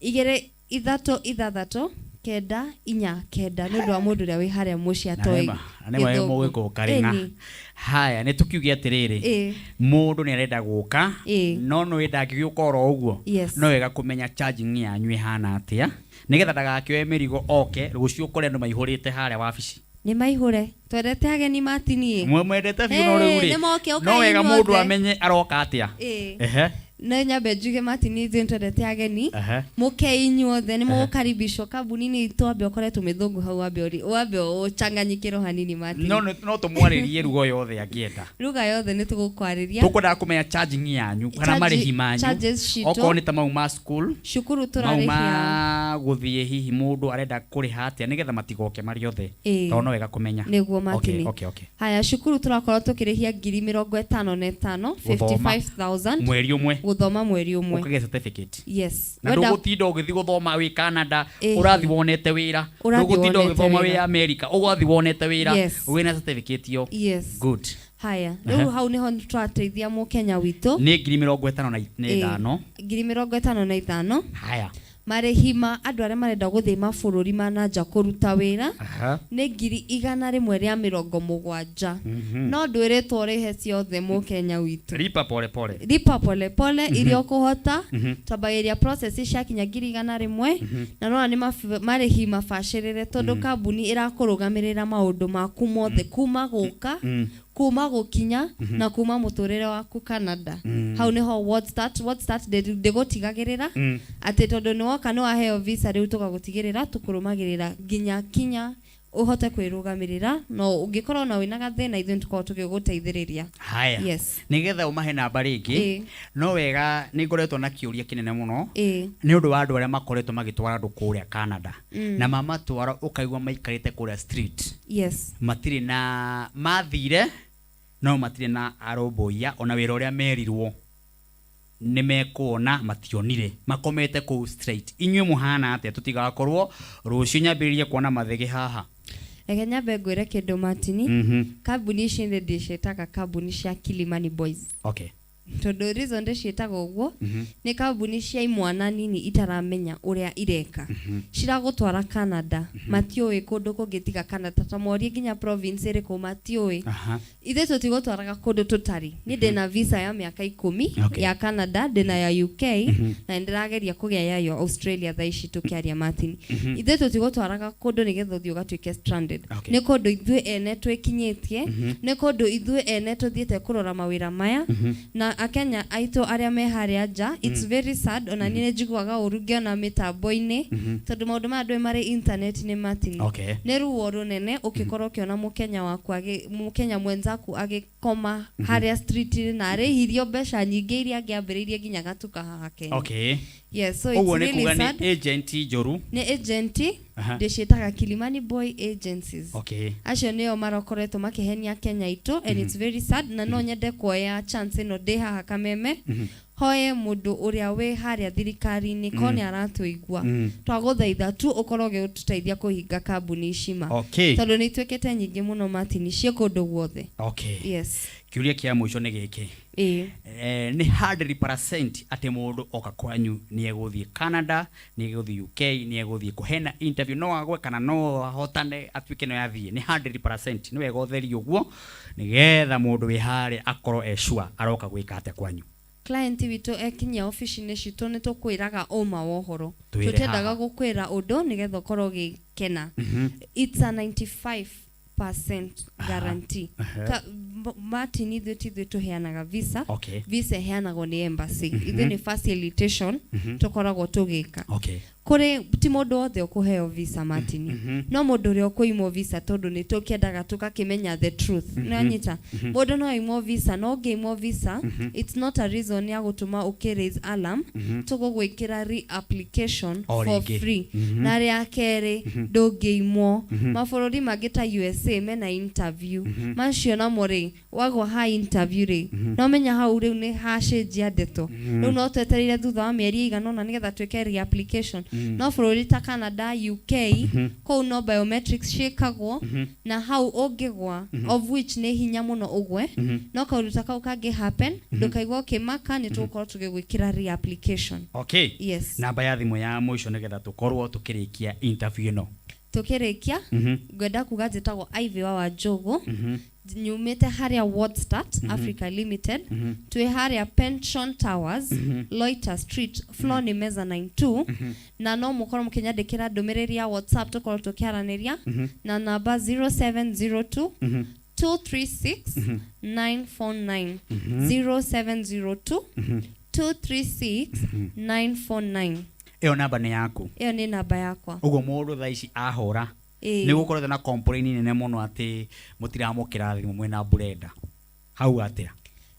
igĩrĩ ithatũ ithathatũ kenda inya kenda nĩ ũndũ wa mũndũ ũrĩa wĩ harĩa mũciĩ atoĩ Na nĩma gĩthũngũ. mũgĩkũyũ karĩng'a. Ĩni. Haya, nĩ tũkiuge atĩrĩrĩ, Ĩĩ. mũndũ nĩ arenda gũka, Ĩĩ. no nĩ ndangĩgĩũka oro ũguo. Yes. No wega kũmenya charging yanyu ĩhana atĩa, nĩgetha ndagakĩoe mĩrigo oke rũciũ ũkore andũ maihũrĩte harĩa wabici. Nĩ maihũre. Twendete ageni Martin ĩ. Mwendete biũ no rĩu rĩ, Ĩĩ, nĩ moke, ũkai no wega inyuothe. mũndũ amenye aroka atĩa. Ĩĩ. Ehe. No nyambe njuge Martin ithuĩ nĩtwendete ageni. Mũke inyuothe nĩ mũgũkaribishwo kambuni-inĩ itũ wambe ũkore tũmĩthũngũ hau wambe ũri wambe ũcanganyikĩrwo hanini Martin. No no tũmwarĩrie ruga yothe angĩenda. Ruga yothe nĩ tũgũkwarĩria. Tũkwendaga kũmenya charging yanyu kana marĩhi manyu. Charges citũ. Okorwo nĩ ta mau ma school. Cukuru Mau tũrarĩhia. ma gũthiĩ hihi mũndũ arenda kũrĩha atĩa nĩgetha matigoke marĩ othe. Ĩĩ. Tondũ no wega kũmenya. Nĩguo Martin. Okay. Haya cukuru tũrakorwo tũkĩrĩhia ngiri mĩrongo ĩtano na ĩtano, Gũthoma. 55,000. Mweri ũmwe. Gũthoma mweri ũmwe. Ũkagĩa certificate. Yes. Na Wenda ndũgũtinda ũgĩthiĩ gũthoma wĩ Canada, Ĩhĩ. ũrathiĩ wonete wĩra. Ũrathiĩ Ndũgũtinda wonete ũgĩthoma wĩ wĩra. America, ũgathiĩ wonete wĩra. Yes. Wĩna certificate ĩyo. Yes. Good. Haya, rĩu hau nĩho tũrateithia mũkenya witũ. Nĩ ngiri mĩrongo ĩtano na na Ĩĩ. ithano. Ngiri mĩrongo ĩtano na ithano. Haya. Marĩhi ma andũ arĩa marenda gũthiĩ mabũrũri ma na nja kũruta wĩra Aha. nĩ ngiri igana rĩmwe rĩa mĩrongo mũgwanja. No ndwĩrĩtwo ũrĩhe ciothe mũkenya witũ. Lipa pole pole. Lipa pole pole iria ũkũhota. Twambagĩrĩria process ciakinya ngiri igana rĩmwe na nona nĩ marĩhi mabacĩrĩre tondũ kambuni ĩrakũrũgamĩrĩra maũndũ maku mothe kuma gũka kuma gũkinya na kuma mũtũrĩre waku Canada. Hau nĩho WordStart, WordStart ndĩgũtigagĩrĩra atĩ tondũ nĩ woka nĩ waheo visa rĩu tũgagũtigĩrĩra tũkũrũmagĩrĩra nginya kinya ũhote kwĩrũgamĩrĩra no ũngĩkorwo na wĩna gathĩna ithuĩ nĩtũkorwo tũgĩgũteithĩrĩria. Haya. Yes. Nĩgetha ũmahe namba rĩngĩ, no wega nĩ ngoretwo na kĩũria kĩnene mũno nĩ ũndũ wa andũ arĩa makoretwo magĩtwara andũ kũrĩa Canada. Na mamatwara ũkaigua maikarĩte kũrĩa street. Yes. Matirĩ na mathire no matirĩ na arũmbũiya ona wĩra ũrĩa merirwo nĩ mekuona mationire makomete kũu straight. Inyuĩ mũhana atĩa tũtigakorwo rũciũ nyambĩrĩrie kuona mathĩgĩ haha? Reke nyambe ngwĩre kĩndũ Martini. Kambuni ici nĩ ndĩciĩtaga kambuni cia Kilimani Boys. Okay. Tondũ reason ndĩciĩtaga ũguo nĩ kambuni cia imwana nini itaramenya ũrĩa ireka. Ciragũtwara Canada, matiũĩ kũndũ kũngĩ tiga Canada, ta morie nginya province ĩrĩkũ matiũĩ. Ithuĩ tũtigũtwaraga kũndũ tũtarĩ. Niĩ ndĩna visa ya mĩaka ikũmi ya Canada, ndĩna ya UK, na nĩndĩrageria kũgĩa ya Australia thaa ici tũkĩaria Martin. Ithuĩ tũtigũtwaraga kũndũ nĩgetha ũthiĩ ũgatuĩke stranded. Nĩ kũndũ ithuĩ ene twĩkinyĩtie, nĩ kũndũ ithuĩ ene tũthiĩte kũrora mawĩra maya, na akenya aitũ arĩa me harĩa nja, it's very sad, ona niĩ nĩnjiguaga ũru ngĩona mĩtambo-inĩ, tondũ maũndũ maya ndũĩ marĩ internet-inĩ Martin. Nĩ ruo rũnene ũkĩkorwo ũkĩona mũkenya waku mũkenya mwenzaku agĩkoma harĩa street-inĩ na arĩhirio mbeca nyingĩ iria angĩambĩrĩirie nginya gatuka haha Kenya. Yes, so it's Ũguo nĩ really kuga nĩ sad. agent njũru. Nĩ agent, ndĩciĩtaga Kilimani Boy Agencies. Acio nĩo marokoretwo makĩhenia Kenya itũ and it's very sad, na no nyende kuoya chance ĩno ndĩ haha Kameme. Hoe mũndũ ũrĩa wĩ harĩa thirikari-inĩ ko nĩ aratũigua. Twagũthaitha tu ũkorwo ũgĩtũteithia kũhinga kambuni ici ma. Tondũ nĩ ituĩkĩte nyingĩ mũno Martin, ciĩ kũndũ guothe. Yes. Kĩũria kĩa mũico nĩ gĩkĩ. Nĩ 100% atĩ mũndũ oka kwanyu nĩ egũthiĩ Canada, nĩ egũthiĩ UK, nĩ egũthiĩ kũhena interview, no agwe kana no ahotane atuĩke no athiĩ. Nĩ 100%. Nĩ wega ũtherie ũguo nĩgetha mũndũ wĩ harĩa akorwo e sure aroka gwĩka atĩa kwanyu. Client witũ ekinyia ofici-inĩ citũ nĩ tũkwĩraga ũma wa ũhoro. Twĩre Tũtiendaga haha. gũkwĩra ũndũ nĩgetha ũkorwo ũgĩkena. It's a 95% guarantee. Martin, ithuĩ ti ithuĩ tũheanaga visa. Visa ĩheanagwo nĩ embassy. Ithuĩ nĩ facilitation tũkoragwo tũgĩka. Kũrĩ ti mũndũ wothe ũkũheo visa Martin. No mũndũ ũrĩa ũkũimwo visa tondũ nĩ tũkĩendaga tũgakĩmenya the truth. Nĩ wanyita? Mũndũ no aimwo visa, no ũngĩimwo visa, it's not a reason ya gũtũma ũkĩ raise alarm. Tũgũgwĩkĩra reapplication O for rĩngĩ. free. Na rĩa kerĩ, ndũngĩimwo. Mabũrũri mangĩ ta USA mena interview. Macio namo rĩ, wagwa ha interview rĩ, no menya hau rĩu nĩ hacenjia ndeto. Rĩu no twetereire thutha wa mĩeri ĩigana ũna nĩgetha twĩke reapplication. No bũrũri ta Canada, UK, kũu no biometrics ciĩkagwo, na hau ũngĩgwa, of which nĩ hinya mũno ũgwe, no kaũndũ ta kau kangĩ happen, ndũkaigua ũkĩmaka, nĩ tũgũkorwo tũgĩgwĩkĩra reapplication. Yes. Namba ya thimũ ya mũico nĩgetha tũkorwo tũkĩrĩkia interview ĩno. Tũkĩrĩkia, ngwenda kuga njĩtagwo Ivy wa Wanjũgũ. Nyumĩte harĩa WordStart Africa Limited. Twĩ harĩa Pension Towers, Loiter Street, floor nĩ mezzanine 2. Na no mũkorwo mũkĩnyandĩkĩra ndũmĩrĩri ya WhatsApp tũkorwo tũkĩaranĩria na namba 0702 236 949. 0702 236 949. Ĩyo namba nĩ yaku? Ĩyo nĩ namba yakwa. Ũguo mũndũ thaa ici ahũra, Ĩĩ. nĩ gũkoretwo na complain nene mũno atĩ mũtiramũkĩra thimũ mwĩna Brenda hau atĩa?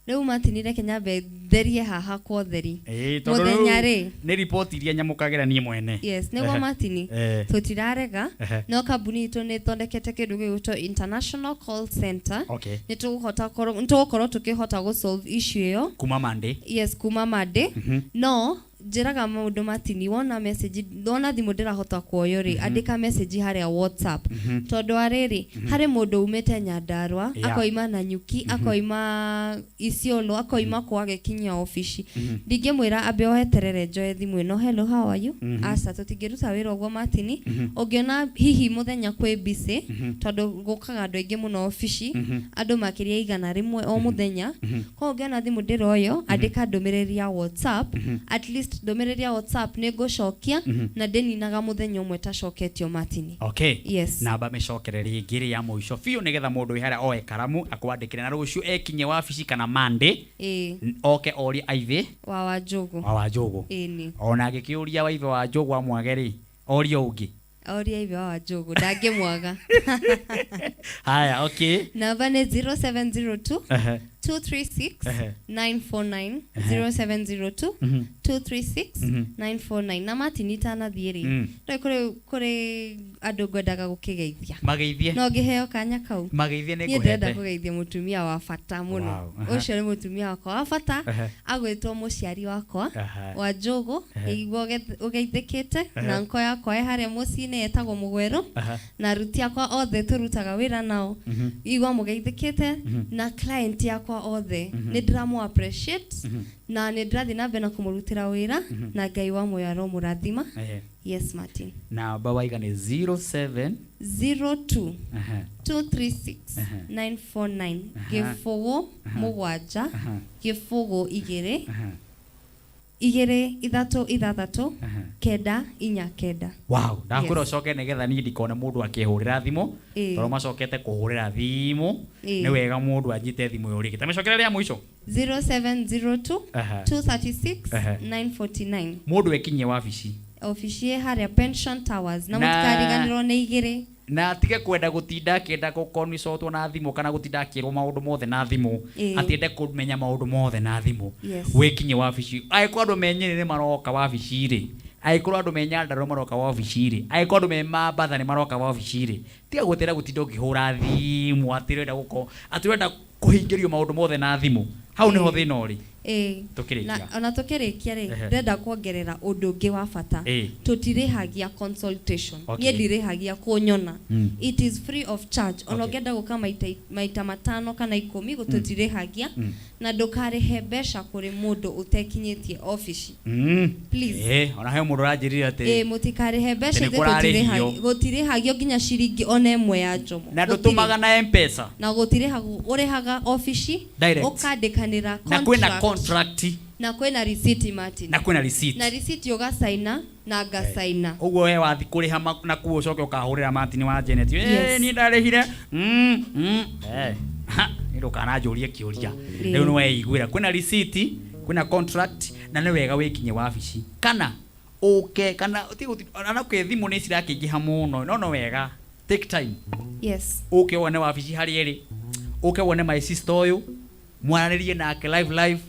Rĩu Martin, reke nyambe therie haha kwa ũtheri. Ĩĩ, tondũ Mũthenya rĩu rĩ. Nĩ riboti iria nyamũkagĩra niĩ mwene. Yes, nĩguo Martin, tũtirarega, no kambuni itũ nĩ ĩthondekete kĩndũ gĩgwĩtwo international call center. Nĩ tũgũhota nĩ tũgũkorwo tũkĩhota gũ solve issue ĩyo. Kuma Monday. Yes, kuma Monday. No njĩraga maũndũ, Martin, wona message, wona thimũ ndĩrahota kuoyo rĩ, andĩka message harĩa WhatsApp, tondũ wa rĩrĩ, harĩ mũndũ umĩte Nyandarua, akoima Nanyuki, akoima Isiolo, akoima kwa agĩkinyia obici, ndingĩmwĩra ambe oeterere njoe thimũ ĩno, "Hello, how are you?" Aca, tũtingĩruta wĩra ũguo, Martin. Ũngĩona hihi mũthenya kwĩ busy, tondũ gũkaga andũ aingĩ mũno obici, andũ makĩria 100 o mũthenya, koguo ũngĩona thimũ ndĩroyo, andĩka ndũmĩrĩri ya WhatsApp. At least ndũmĩrĩri ya WhatsApp nĩ ngũcokia, na ndĩninaga mũthenya ũmwe tacoketio, Martin. Yes. Namba mĩcokere rĩngĩ rĩ ya mũico biũ, nĩgetha mũndũ wĩ harĩa oe karamu akwandĩkĩre, na rũciũ ekinye wabici kana Monday, oke orie Ivy wa Wanjũgũ. Wa Wanjũgũ. Ĩni. Ona angĩkĩũria wa Ivy wa Njũgũ amwage rĩ, orie ũngĩ. Oria Ivy wa Wanjũgũ, ndangĩmwaga. Haya, okay. Namba nĩ 0702 236 949, 0702 236 949. Na Martin, itanathiĩ rĩ, rĩ kũrĩ andũ ngwendaga gũkĩgeithia. Mageithie. No ngĩheo kanya kau? Mageithie, nĩ Niĩ ndĩrenda ngũhete. kũgeithia mũtumia wa bata mũno. Ũcio nĩ mũtumia wakwa wa bata, agwĩtwo mũciari wakwa wa Njũgũ. Igua ũgeithĩkĩte na nko yakwa ĩ harĩa mũciĩ-inĩ etagwo Mũgwerũ, na aruti akwa othe tũrutaga wĩra nao, igua mũgeithĩkĩte, na client yakwa othe nĩ ndĩramũ appreciate, na nĩ ndĩrathiĩ na mbere na kũmũrutĩra wĩra, na Ngai wa muoyo aromũrathima. Yes, Martin. Namba waiga nĩ 07 02 236 949, 0 7 0 2 2 3 6 9 4 9. Wow, ndakwĩra Yes. ũcoke nĩgetha niĩ ndikone mũndũ akĩhũrĩra thimũ, tondũ macokete kũhũrĩra thimũ. Nĩ wega mũndũ anyite thimũ ĩyo rĩngĩ, ta mĩcokere rĩa mũico. 0702 236 949. Mũndũ ekinyie wabici. Obici ĩ harĩa Pension Towers, na mũtikariganĩrwo nĩ 2. Na atige kwenda gũtinda akĩenda gũkonicotwo na thimũ, kana gũtinda akĩrwo maũndũ mothe na thimũ, atiende kũmenya maũndũ mothe na thimũ. Wĩkinye wabici, angĩkorwo andũ me Nyĩrĩ nĩ maroka wabici rĩ, angĩkorwo andũ me Nyandarua maroka wabici rĩ, angĩkorwo andũ me Mambatha nĩ maroka wabici rĩ, tiga gweterera gũtinda ũkĩhũra thimũ atĩ ũrenda gũko atĩ ũrenda kũhingĩrio maũndũ mothe na thimũ. Hau nĩho thĩna ũrĩ. Tũkĩrĩkia. Na ona tũkĩrĩkia rĩ, ndĩrenda kuongerera ũndũ ũngĩ wa bata. Tũtirĩhagia consultation. Niĩ ndirĩhagia kũnyona. It is free of charge. Ona ũngĩenda gũka maita 5 kana 10, tũtirĩhagia, na ndũkarĩhe mbeca kũrĩ mũndũ ũtekinyĩtie obici. Please. Ona he mũndũ ũranjĩrire atĩ Mũtikarĩhe mbeca. Atĩ nĩ Ithuĩ kũrarĩhio. Gũtirĩhagio nginya ciringi ona ĩmwe ya njomo. Na Gũtirĩ. ndũtũmaga na M-Pesa. Na gũtirĩhagwo, ũrĩhaga obici. Direct. Ũkandĩkanĩra Na kwĩna contract. Contract. Na kwĩna receipt, Martin. Na kwĩna receipt. Na receipt ũgacaina na ngacaina. Ũguo we wathi kũrĩha na kuo ũcoke ũkahũrĩra Martin wa Janet, "Niĩ ndarĩhire." Ha, nĩ ndũkananjũrie kĩũria. Rĩu nĩ weiguĩra kwĩna receipt, kwĩna contract, na nĩ wega wĩkinye wabici kana ũke kana ona kwĩ thimũ nĩ cirakĩingĩha mũno, no no wega take time. Ũke wone wabici harĩa ĩrĩ, ũke wone my sister ũyũ, mwaranĩrie nake live live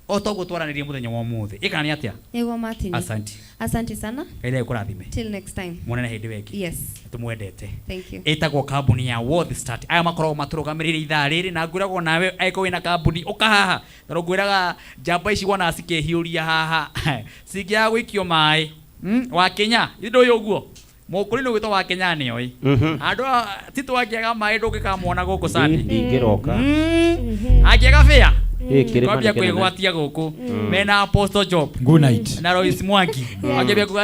o toguo twaranĩrie mũthenya wa ũmũthĩ. Ĩkana nĩ atĩa? Nĩguo, Martin. Asante. Asante sana. Ngai ndagĩkũrathime. Till next time. Monane hĩndĩ ĩyo ĩngĩ. Tũmwendete. Thank you. Ĩtagwo kambuni ya World Start, aya makoragwo matũrũgamĩrĩire ithaa rĩrĩ, na ngwĩragwo nawe angĩkorwo wĩna kambuni ũka haha, tondũ ngwĩraga njamba ici wona cikĩhiũria haha cingĩaga gũikio maĩ. Wa Kenya ithe ndũĩ ũguo mũkũrinũ gwĩtwo wa Kenya nĩoĩ andũ ti twangĩaga maĩ, ndũngĩkamwona gũkũ Sunday. Ndingĩroka. Angĩaga bĩa Ĩ, kĩrĩma kwambia nĩ kĩnene. kwĩgwatia gũkũ mena Apostle Job Good night. Na Lois Mwangi, angĩambia kuga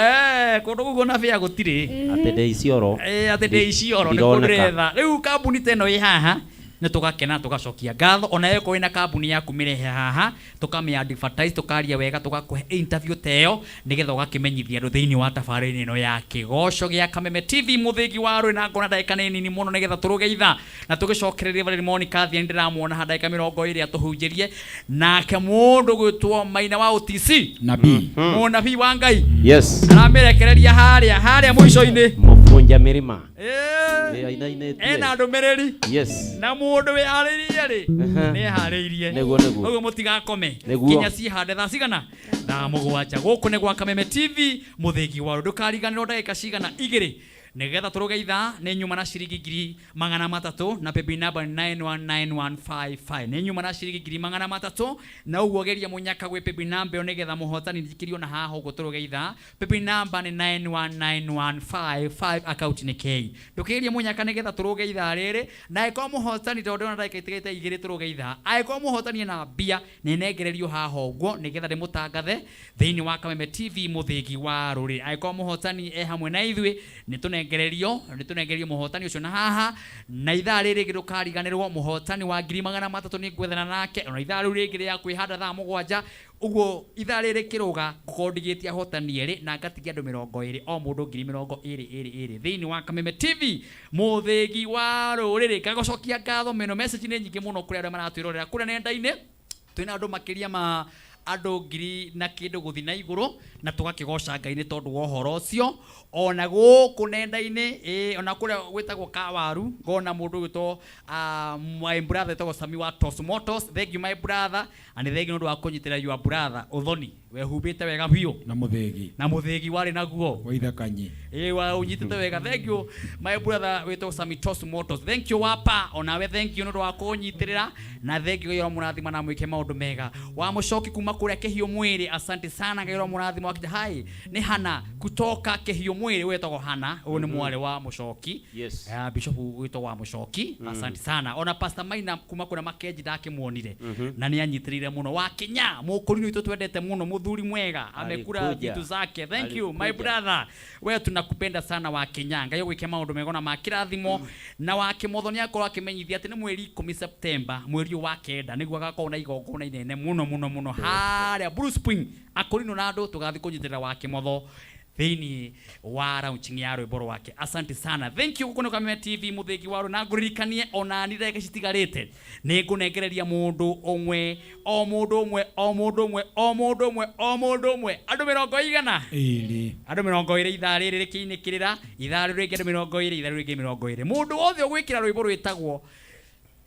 "Eh, kũndũ gũkũ na bĩa gũtirĩ." Atĩ ndĩ Isiolo. Atĩ ndĩ Isiolo nĩ Ndironeka. kũndĩretha rĩu kambuni ta ĩno ĩ haha. Nĩ tũgakena tũgacokia ngatho. Ona ĩyo wĩna kambuni yaku mĩrehe haha, tũkamĩ advertise, tũkaria wega, tũgakũhe interview ta ĩyo nĩgetha ũgakĩmenyithia andũ thĩinĩ wa tabarĩra ĩno ya Kĩgoco gĩa Kameme TV. Mũthĩgi wa rũĩ na ngona ndagĩka nĩ nini mũno nĩgetha tũrũge ithaa na tũgĩcokererie Valerie Monica Thiani. Ndĩramuona ha ndagĩka 20 atũhunjĩrie, nake mũndũ gwĩtwo Maina wa OTC, nabii, mũnabii wa Ngai. Yes. Aramĩrekereria harĩa harĩa mũico-inĩ. Mũbunja mĩrĩma. Ĩĩ. Ĩ, ainainĩtie. Ena ndũmĩrĩri. Yes. Na mũndũ wĩharĩirie rĩ, nĩ eharĩirie. Nĩguo, nĩguo. Ũguo mũtigakome. Nĩguo. Nginya cihande thaa cigana? Thaa 7. Gũkũ nĩ gwa Kameme TV, mũthĩgi wa ndũkariganĩrwo ndagĩka cigana 2 nĩgetha tũrũge ithaa. Nĩ nyuma na ciringi 300,000 na paybill number 919155. Nĩ nyuma na ciringi 300,000 na ũguo geria mũnyaka gwĩ paybill number ĩyo nĩgetha mũhotani njikĩrio na haha ũguo tũrũge ithaa. Paybill number nĩ 919155, account nĩ K. Ndũkĩgerie mũnyaka nĩgetha tũrũge ithaa rĩrĩ, na angĩkorwo mũhotani, tondũ ndĩrona ndagĩka itigarĩte 2 tũrũge ithaa, angĩkorwo mũhotani ena mbia nĩ nengererio haha ũguo nĩgetha ndĩmũtangathe thĩinĩ wa Kameme TV, mũthĩgi wa rũrĩrĩ. Angĩkorwo mũhotani e hamwe na ithuĩ, nĩ tũnengererio mũhotani ũcio na haha. Na ithaa rĩrĩ rĩngĩ ndũkariganĩrwo, mũhotani wa 300,000 nĩ ngwethana nake ona ithaa rĩu rĩngĩ rĩa kwĩhanda thaa 7 ũguo. Ithaa rĩrĩ kĩrũga ngũkorwo ndigĩtie ahotani erĩ na ngatigia andũ 20, o mũndũ 20,000 20 thĩinĩ wa Kameme TV, mũthĩgi wa rũrĩrĩ. Ngagũcokia ngatho mĩno. Message nĩ nyingĩ mũno kũrĩ arĩa maratwĩrorera kũrĩa nenda-inĩ. Twĩna andũ makĩria ma andũ ngiri na kĩndũ gũthiĩ na igũrũ, na tũgakĩgoca Ngai nĩ tondũ wa ũhoro ũcio. Ona gũkũ nenda-inĩ, ĩ, ona kũrĩa gwĩtagwo Kawaru, ngona mũndũ gwĩtwo my brother wĩtagwo Sami wa Tos Motos. Thank you, my brother, and thank you nĩ ũndũ wa kũnyitĩra your brother ũthoni wehumbĩte wega biũ. Na mũthĩgi. Na mũthĩgi warĩ naguo. Wa ithakanyi. Ĩ, wa ũnyitĩte wega. Thank you, my brother wĩtagwo Sami Tos Motos. Thank you wapa, onawe thank you nĩ ũndũ wa kũnyitĩrĩra, na thank you. Ngai ũramũrathima na mwĩke maũndũ mega. Wa mũcoki kuma kũrĩa Kĩhiũ Mwĩrĩ, asante sana. Ngai ũramũrathima. Wakija hai nĩ Hana kutoka Kĩhiũ Mwĩrĩ, wĩtagwo Hana, ũyũ nĩ mwarĩ wa mũcoki. Yes. Bishop wĩtagwo wa mũcoki, asante sana. Ona Pastor Maina kuma kũrĩa Makenji ndakĩmuonire na nĩ anyitĩrĩire mũno. Wa Kinya mũkũrinũ witũ twendete mũno, mũthuri mwega, amekula Alikuja. vitu zake. Thank you, my Alikuja. brother, we tunakupenda sana. Wa Kinya, Ngai ũgwĩke maũndũ mega na makĩrathimo. Na wa Kĩmotho nĩ akorwo akĩmenyithia atĩ nĩ mweri 10 September, mweri ũyũ wa 9, nĩguo agakorwo na igongona inene mũno mũno mũno harĩa Blue Spring. Akũrinũ na andũ tũgathiĩ kũnyitĩrĩra wa Kĩmotho thĩinĩ wa launching ya rwĩmbo rwake. Asante sana, thank you. Gũkũ nĩ Kameme TV, mũthĩgi wa rũ, na ngũririkanie ona ni ndagĩka citigarĩte nĩ ngũnengereria mũndũ ũmwe, o mũndũ ũmwe, o mũndũ ũmwe, o mũndũ ũmwe, o mũndũ ũmwe, andũ mĩrongo igana? 2. Andũ 20 ithaa rĩrĩ rĩkĩinĩkĩrĩra, ithaa rĩrĩ rĩngĩ andũ 20, ithaa rĩrĩ rĩngĩ 20. Mũndũ wothe ũgwĩkĩra rwĩmbo rwĩtagwo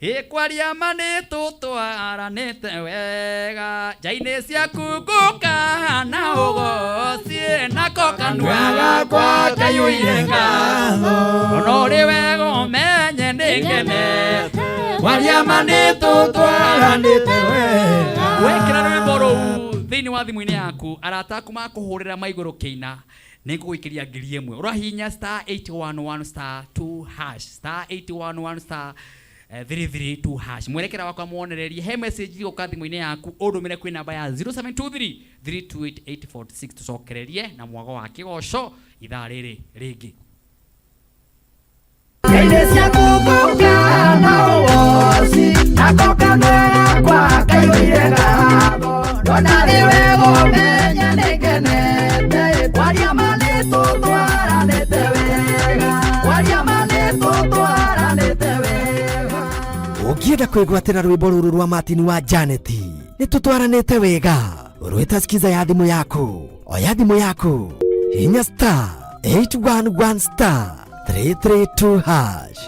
ĩ kwaria ma nĩ tũtwaranĩte wega, nja-inĩ ciaku ngũka na ũgocie, nako kanua gakwa kaiyũire ngatho, ona ũrĩ wega ũmenye nĩ ngenete. Kwaria ma nĩ tũtwaranĩte wega. Wekĩra rwĩmbo rũu thĩinĩ wa thimũ-inĩ yaku, arata aku makũhũrĩra maigũrũ kĩina, nĩ ngũgũikĩria 1000. Ũrahihinya star 811 star 2 hash, star 811 star 332 hash. Mwerekera wakwa mwonererie he message igũka thimũ-inĩ yaku, ũndũmĩre kwĩ namba ya 0723 328846. Tũcokererie na mwago wa kĩgoco ithaa rĩrĩ rĩngĩ. Nja-inĩ ciaku ngũka na ũgoci, nako kanua gakwa kaiyũire ngatho, ndona rĩ wega ũmenye nĩ ngenete. Kwaria ma nĩ tũtwaranĩte wega, kwaria ma nĩ tũtwaranĩte wega. Ũngĩenda kwĩgwatĩra rwĩmbo rũrũ rwa Martin wa Janeti, nĩ tũtwaranĩte wega, rwĩta skiza ya thimũ yaku. Oya thimũ yaku, hinya star 811 star 332 hash.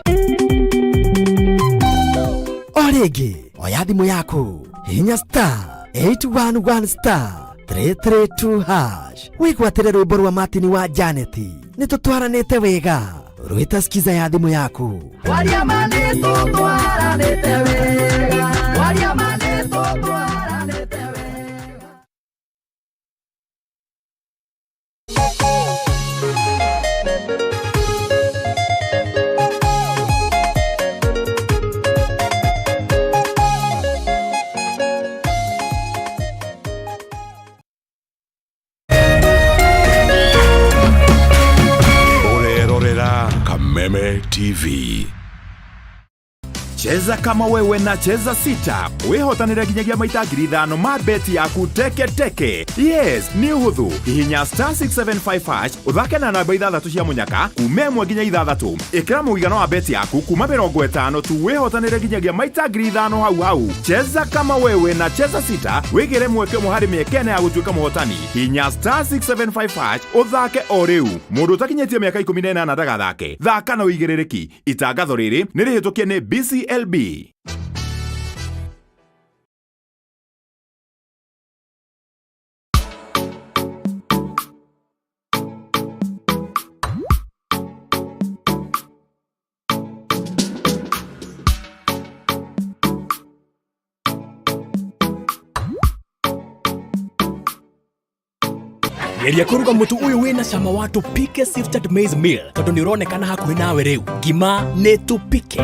O rĩngĩ, oya thimũ yaku, hinya star 811 star 332 hash, wĩgwatĩre rwĩmbo rwa Martin wa Janeti, nĩ tũtwaranĩte wega, rwĩta skiza ya thimũ yaku. Kwaria ma nĩ tũtwaranĩte wega, kwaria ma nĩ tũtwaranĩte wega. Ũrerorera Kameme TV. Cheza kama wewe na Cheza Sita wĩhotanĩre nginyagia maita 5,000 ma beti yaku teke teke. Yes, nĩ ũhũthũ. Hihinya star 675 hash ũthake na namba ithathatũ cia mũnyaka kuma 1 nginya 6. Ĩkĩra mũigana wa beti yaku kuma 50 tu wĩhotanĩre nginyagia maita 5,000 hau hau. Cheza kama wewe na Cheza Sita wĩgĩre mweke ũmwe harĩ mĩeke ĩna ya gũtuĩka mũhotani. Hihinya star 675 hash ũthake o rĩu. Mũndũ ũtakinyĩtie mĩaka 18 ndagathake. Thaka na ũigĩrĩrĩki. Itangatho rĩrĩ nĩ rĩhĩtũkie nĩ BCLB. Geria kũruga mũtu ũyũ wĩna cama wa Tupike Sifted Maize Meal tondũ nĩ ũronekana hakuhĩ nawe rĩu. Ngima nĩ Tupike.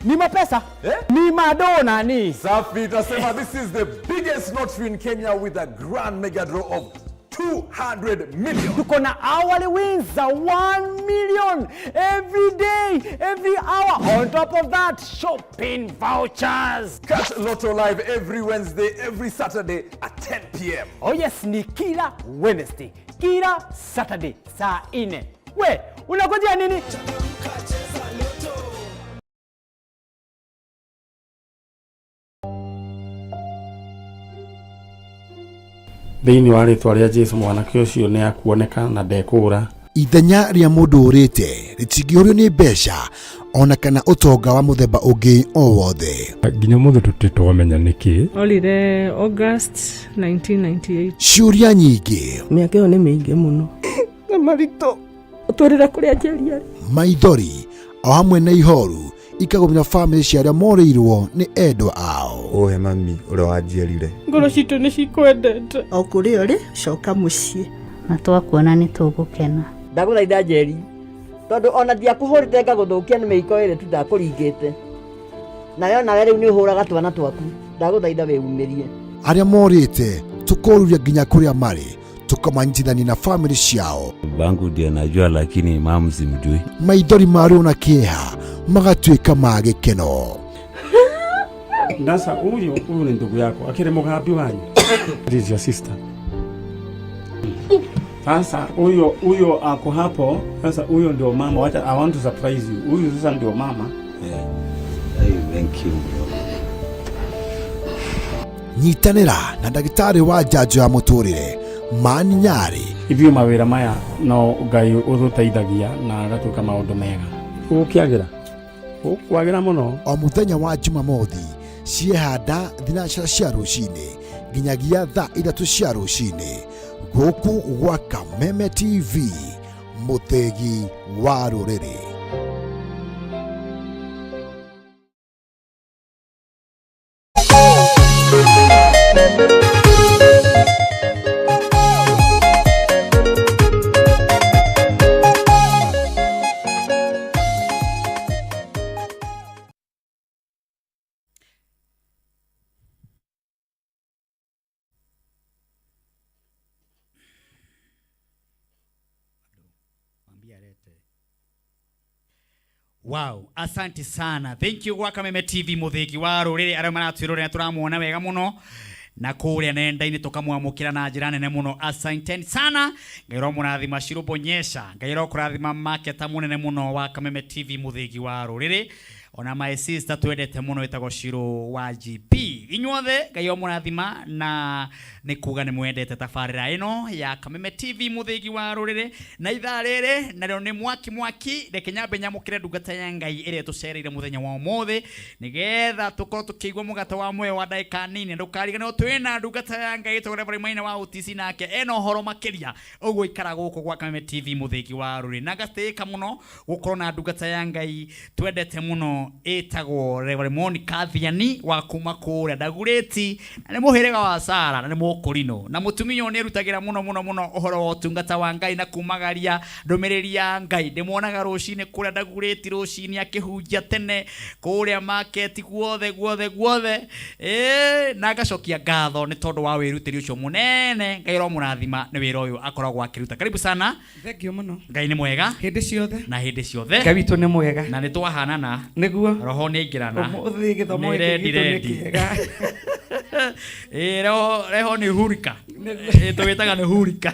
Ni mapesa eh? Ni madona ni Safi, tunasema this is the biggest lottery in Kenya with a grand mega draw of 200 million. Tuko na hourly wins za 1 million every day, every hour. On top of that, shopping vouchers. Catch Lotto Live every Wednesday, every Saturday at 10 p.m. Oh yes, ni kila Wednesday, kila Saturday saa 4. We, unangojea nini? Thĩinĩ wa rĩtwa rĩa Jesu mwanake ũcio nĩ akuoneka na ndekũũra. Ithenya rĩa mũndũ ũrĩte rĩtingĩũrio nĩ mbeca ona kana ũtonga wa mũthemba ũngĩ o wothe. Nginya ũmũthĩ tũtirĩ twamenya nĩkĩ. Orire August 1998. Ciũria nyingĩ, Mĩaka ĩyo nĩ mĩingĩ mũno. Na maritũ ũtwĩrĩra kũrĩa Njeri arĩ. Maithori o hamwe na ihoru ikagũmĩra bamĩrĩ cia arĩa morĩirwo nĩ endwa ao. Ũhe mami ũrĩa wanjiarire. Ngoro citũ nĩ cikwendete. O kũrĩa ũrĩ, coka mũciĩ. Na twakuona nĩ tũgũkena. Ndagũthaitha Njeri, tondũ ona ndiakũhũrĩte ngagũthũkia nĩ mĩiko ĩrĩ tu ndakũringĩte. Nawe onawe rĩu nĩ ũhũraga twana twaku. Ndagũthaitha wĩumĩrie. Arĩa morĩte tũkoruria nginya kũrĩa marĩ tũkamanyitithania na bamĩrĩ ciao. Babangu ndiye najua, lakini mamu simjui. Maithori ma ruo na kĩeha magatuĩka ma gĩkeno. Sasa huyu huyu ni ndugu yako akiri mũgambi wanyu. This is your sister. Sasa huyo huyo ako hapo. Sasa huyo ndio mama. Wacha, I want to surprise you. Huyu sasa ndio mama. Yeah. Hey, thank you. Nyitanĩra na ndagĩtarĩ wa njanjo ya mũtũrĩre Mani Nyarĩ. Ithuĩ mawĩra maya no Ngai ũtũteithagia na agatuĩka maũndũ mega. Ũgũkĩagĩra? Ũkwagĩra mũno. O mũthenya wa Jumamothi ciehanda thinacara cia rũcinĩ nginyagia thaa 3 cia rũcinĩ gũkũ gwa Kameme TV, mũthĩgi wa rũrĩrĩ. Wow, asante sana. Thank you gwa Kameme TV muthiki wa ruriri aria maratwirorera turamuona wega muno na kuria nenda-inĩ tũkamwamũkĩra na njĩra nene mũno. Asanteni sana. Ngai ũromũrathima Shiro Bonyesha. Ngai ũrokũrathima marketer mũnene mũno wa Kameme TV muthiki wa rũrĩrĩ. Ona my sister twendete mũno ĩtagwo Shiro wa GP. Inyuothe Ngai ũromũrathima na nĩ kuga nĩ mwendete tabarĩra ĩno ya Kameme TV muthiki wa rũrĩrĩ. Na ithaa rĩrĩ narĩo nĩ mwaki mwaki. Reke nyambe nyamũkĩre ndungata ya Ngai ĩrĩa tũcereire mũthenya wa ũmũthĩ nĩgetha tũkorwo tũkĩigua mũgate wa muoyo wa ndagĩka nini. Ndũkariganĩrwo twĩna ndungata ya Ngai ĩtagwo Reverend Maina wa OTC nake ena ũhoro makĩria ũguo ikara gũkũ gwa Kameme TV muthiki wa rũrĩrĩ. Na ngatĩĩka mũno gũkorwo na ndungata ya Ngai twendete mũno ĩno ĩtagwo Reverend Monica Thiani wa kuma kũrĩa Dagoretti, na nĩ mũhĩrĩga wa Sara na nĩ mũkũrinũ, na mũtumia ũyũ nĩ erutagĩra mũno mũno mũno ũhoro wa ũtungata wa Ngai na kumagaria ndũmĩrĩri ya Ngai. Ndĩmuonaga rũcinĩ kũrĩa Dagoretti rũcinĩ akĩhunjia tene kũrĩa market guothe guothe guothe, na ngacokia ngatho nĩ tondũ wa wĩrutĩri ũcio mũnene. Ngai aromũrathima nĩ wĩra ũyũ akoragwo akĩruta. Karibu sana. Thank you mũno. Ngai nĩ mwega hĩndĩ ciothe. Na hĩndĩ ciothe. Ngai witũ nĩ mwega. Na nĩ twahanana. Nĩguo. Roho nĩ aingĩrana. Ũmũthĩ gĩthomo Nĩ gĩkĩ rendi, gitũ nĩ rendi. kĩega. Roho nĩ hurika. Tũwĩtaga nĩ hurika.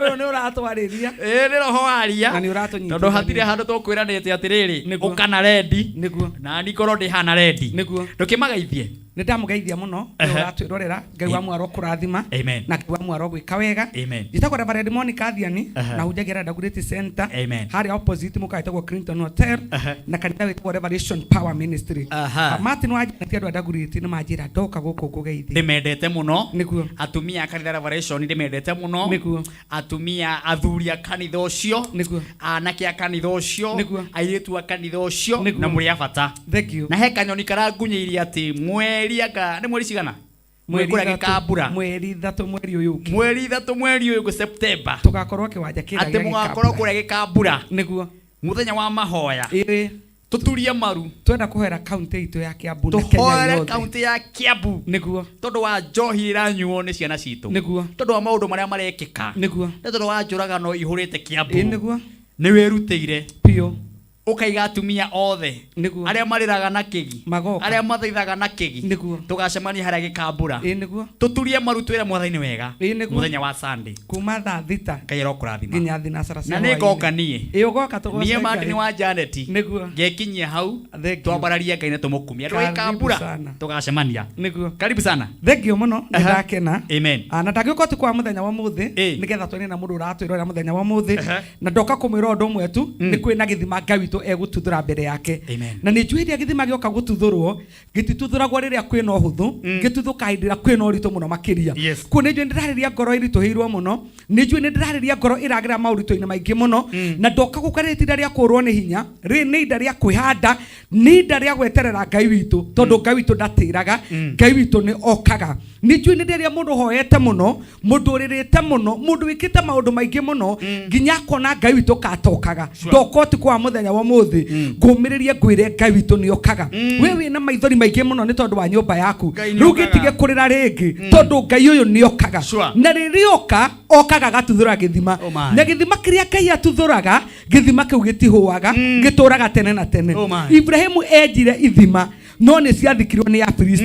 Ũyũ nĩ ũratwarĩria. Nĩ roho waria. Na nĩ ũratũnyitithania. Tondũ hatirĩ handũ tũkwĩranĩte atĩrĩrĩ, ũka na rendi. Nĩguo. Na niĩ ngorwo ndĩ hana rendi. Nĩguo. Ndũkĩmagaithie. Nĩ ndamũgeithia mũno, nĩ ũratwĩrorera. Ngai wa mwaro kũrathima. Amen. Na Ngai wa mwaro gwĩka wega. Amen. Njĩtagwo Reverend Monica Thiani, na hunjagia Dagoretti Center. Amen. Harĩa opposite mũkawa wĩtagwo Clinton Hotel, na kanitha wĩtagwo Revelation Power Ministry. Martin wa Janet, andũ a Dagoretti nĩ manjĩra ndoka gũkũ ngũgeithie. Ndĩmendete mũno. Nĩguo. Atumia a kanitha Revelation ndĩmendete mũno. Nĩguo. Atumia athuri a kanitha ũcio. Nĩguo. Anake a kanitha ũcio. Nĩguo. Airĩtu a kanitha ũcio. Nĩguo. Na mũrĩ a bata. Thank you. Na he kanyoni karangunyĩirie atĩ mweri anga nĩ mweri cigana? Mweri Kũrĩa ithatũ- Gĩkambura. Mweri 3 mweri ũyũ ũngĩ. Mweri 3 mweri ũyũ September. Tũgakorwo kĩwanja kĩrĩa Atĩ gĩa mũgakorwo Gĩkambura. kũrĩa Gĩkambura. Nĩguo. Mũthenya wa mahoya. Ĩĩ. Tũturie maru. Twenda kũhoera kaunti itũ ya Kiambu na Kenya Tũhoere yothe. kaunti ya Kiambu. Nĩguo. Tondũ wa njohi ĩranyuo nĩ ciana citũ. Nĩguo. Tondũ wa maũndũ marĩa marekĩka. Nĩguo. Nĩ tondũ wa njũragano ihũrĩte Kiambu. Ĩĩ nĩguo. Nĩ wĩrutĩire. Biũ. Ũkaiga atumia othe. Nĩguo. Arĩa marĩraga na kĩgi. Magoka. Arĩa mathaithaga na kĩgi. Nĩguo. Tũgacemania harĩa Gĩkambura. Ĩĩ nĩguo. Tũturie maru twĩre Mwathani wega. Ĩĩ nĩguo. Mũthenya wa Sunday. Kuma thaa 6. Ngai arokũrathima. Nginya thinacara cia Na nĩ hwaĩ-inĩ. ngoka niĩ. Ĩĩ ũgoka tũgoce Niĩ Martin Ngai. wa Janet. Nĩguo. Ngekinyia hau. Thank you. Twambararie Ngai na tũmũkumie. Andũ a Karibu Gĩkambura. sana. Tũgacemania. Nĩguo. Karibu sana. Thank you mũno, nĩ ndakena. Amen. Na ndangĩũka ũtukũ wa mũthenya wa ũmũthĩ, nĩgetha twarie na mũndũ ũratwĩrorera mũthenya wa ũmũthĩ. Na ndoka kũmwĩra ũndũ ũmwe tu, nĩ kwĩna gĩthima Ngai witũ egũtuthũra mbere yake. Amen. Na nĩ njũĩ rĩrĩa gĩthima gĩoka gũtuthũrwo, gĩtituthũragwo rĩrĩa kwĩna ũhũthũ, gĩtuthũkaga hĩndĩ ĩrĩa kwĩna ũritũ mũno makĩria. Kuo nĩ njũĩ nĩ ndĩrarĩria ngoro ĩritũhĩirwo mũno, nĩ njũĩ nĩ ndĩrarĩria ngoro ĩragera maũritũ-inĩ maingĩ mũno, na ndoka gũka rĩrĩ ti ihinda rĩa kũũrwo nĩ hinya, rĩrĩ nĩ ihinda rĩa kwĩhanda, nĩ ihinda rĩa gweterera Ngai witũ, tondũ Ngai witũ ndatĩraga, Ngai witũ nĩ okaga. Nĩ njũĩ nĩ ndĩrarĩria mũndũ ũhoete mũno, mũndũ ũrĩrĩte mũno, mũndũ wĩkĩte maũndũ maingĩ mũno, nginya akona Ngai witũ katokaga. Ndoka ũtukũ wa mũthenya wa ũmũthĩ, ngũmĩrĩrie ngwĩre Ngai witũ nĩ okaga. We wĩna maithori maingĩ mũno nĩ tondũ wa nyũmba yaku. Ngai nĩ Rĩu okaga. gĩtige kũrĩra rĩngĩ, tondũ Ngai ũyũ nĩ okaga. Na rĩrĩa oka, okaga agatuthũra gĩthima. Oh my. Na gĩthima kĩrĩa Ngai atuthũraga, gĩthima kĩu gĩtihũaga, gĩtũraga tene na tene. Oh my. Ibrahimu enjire ithima, no nĩ ciathikirwo nĩ Afilisti.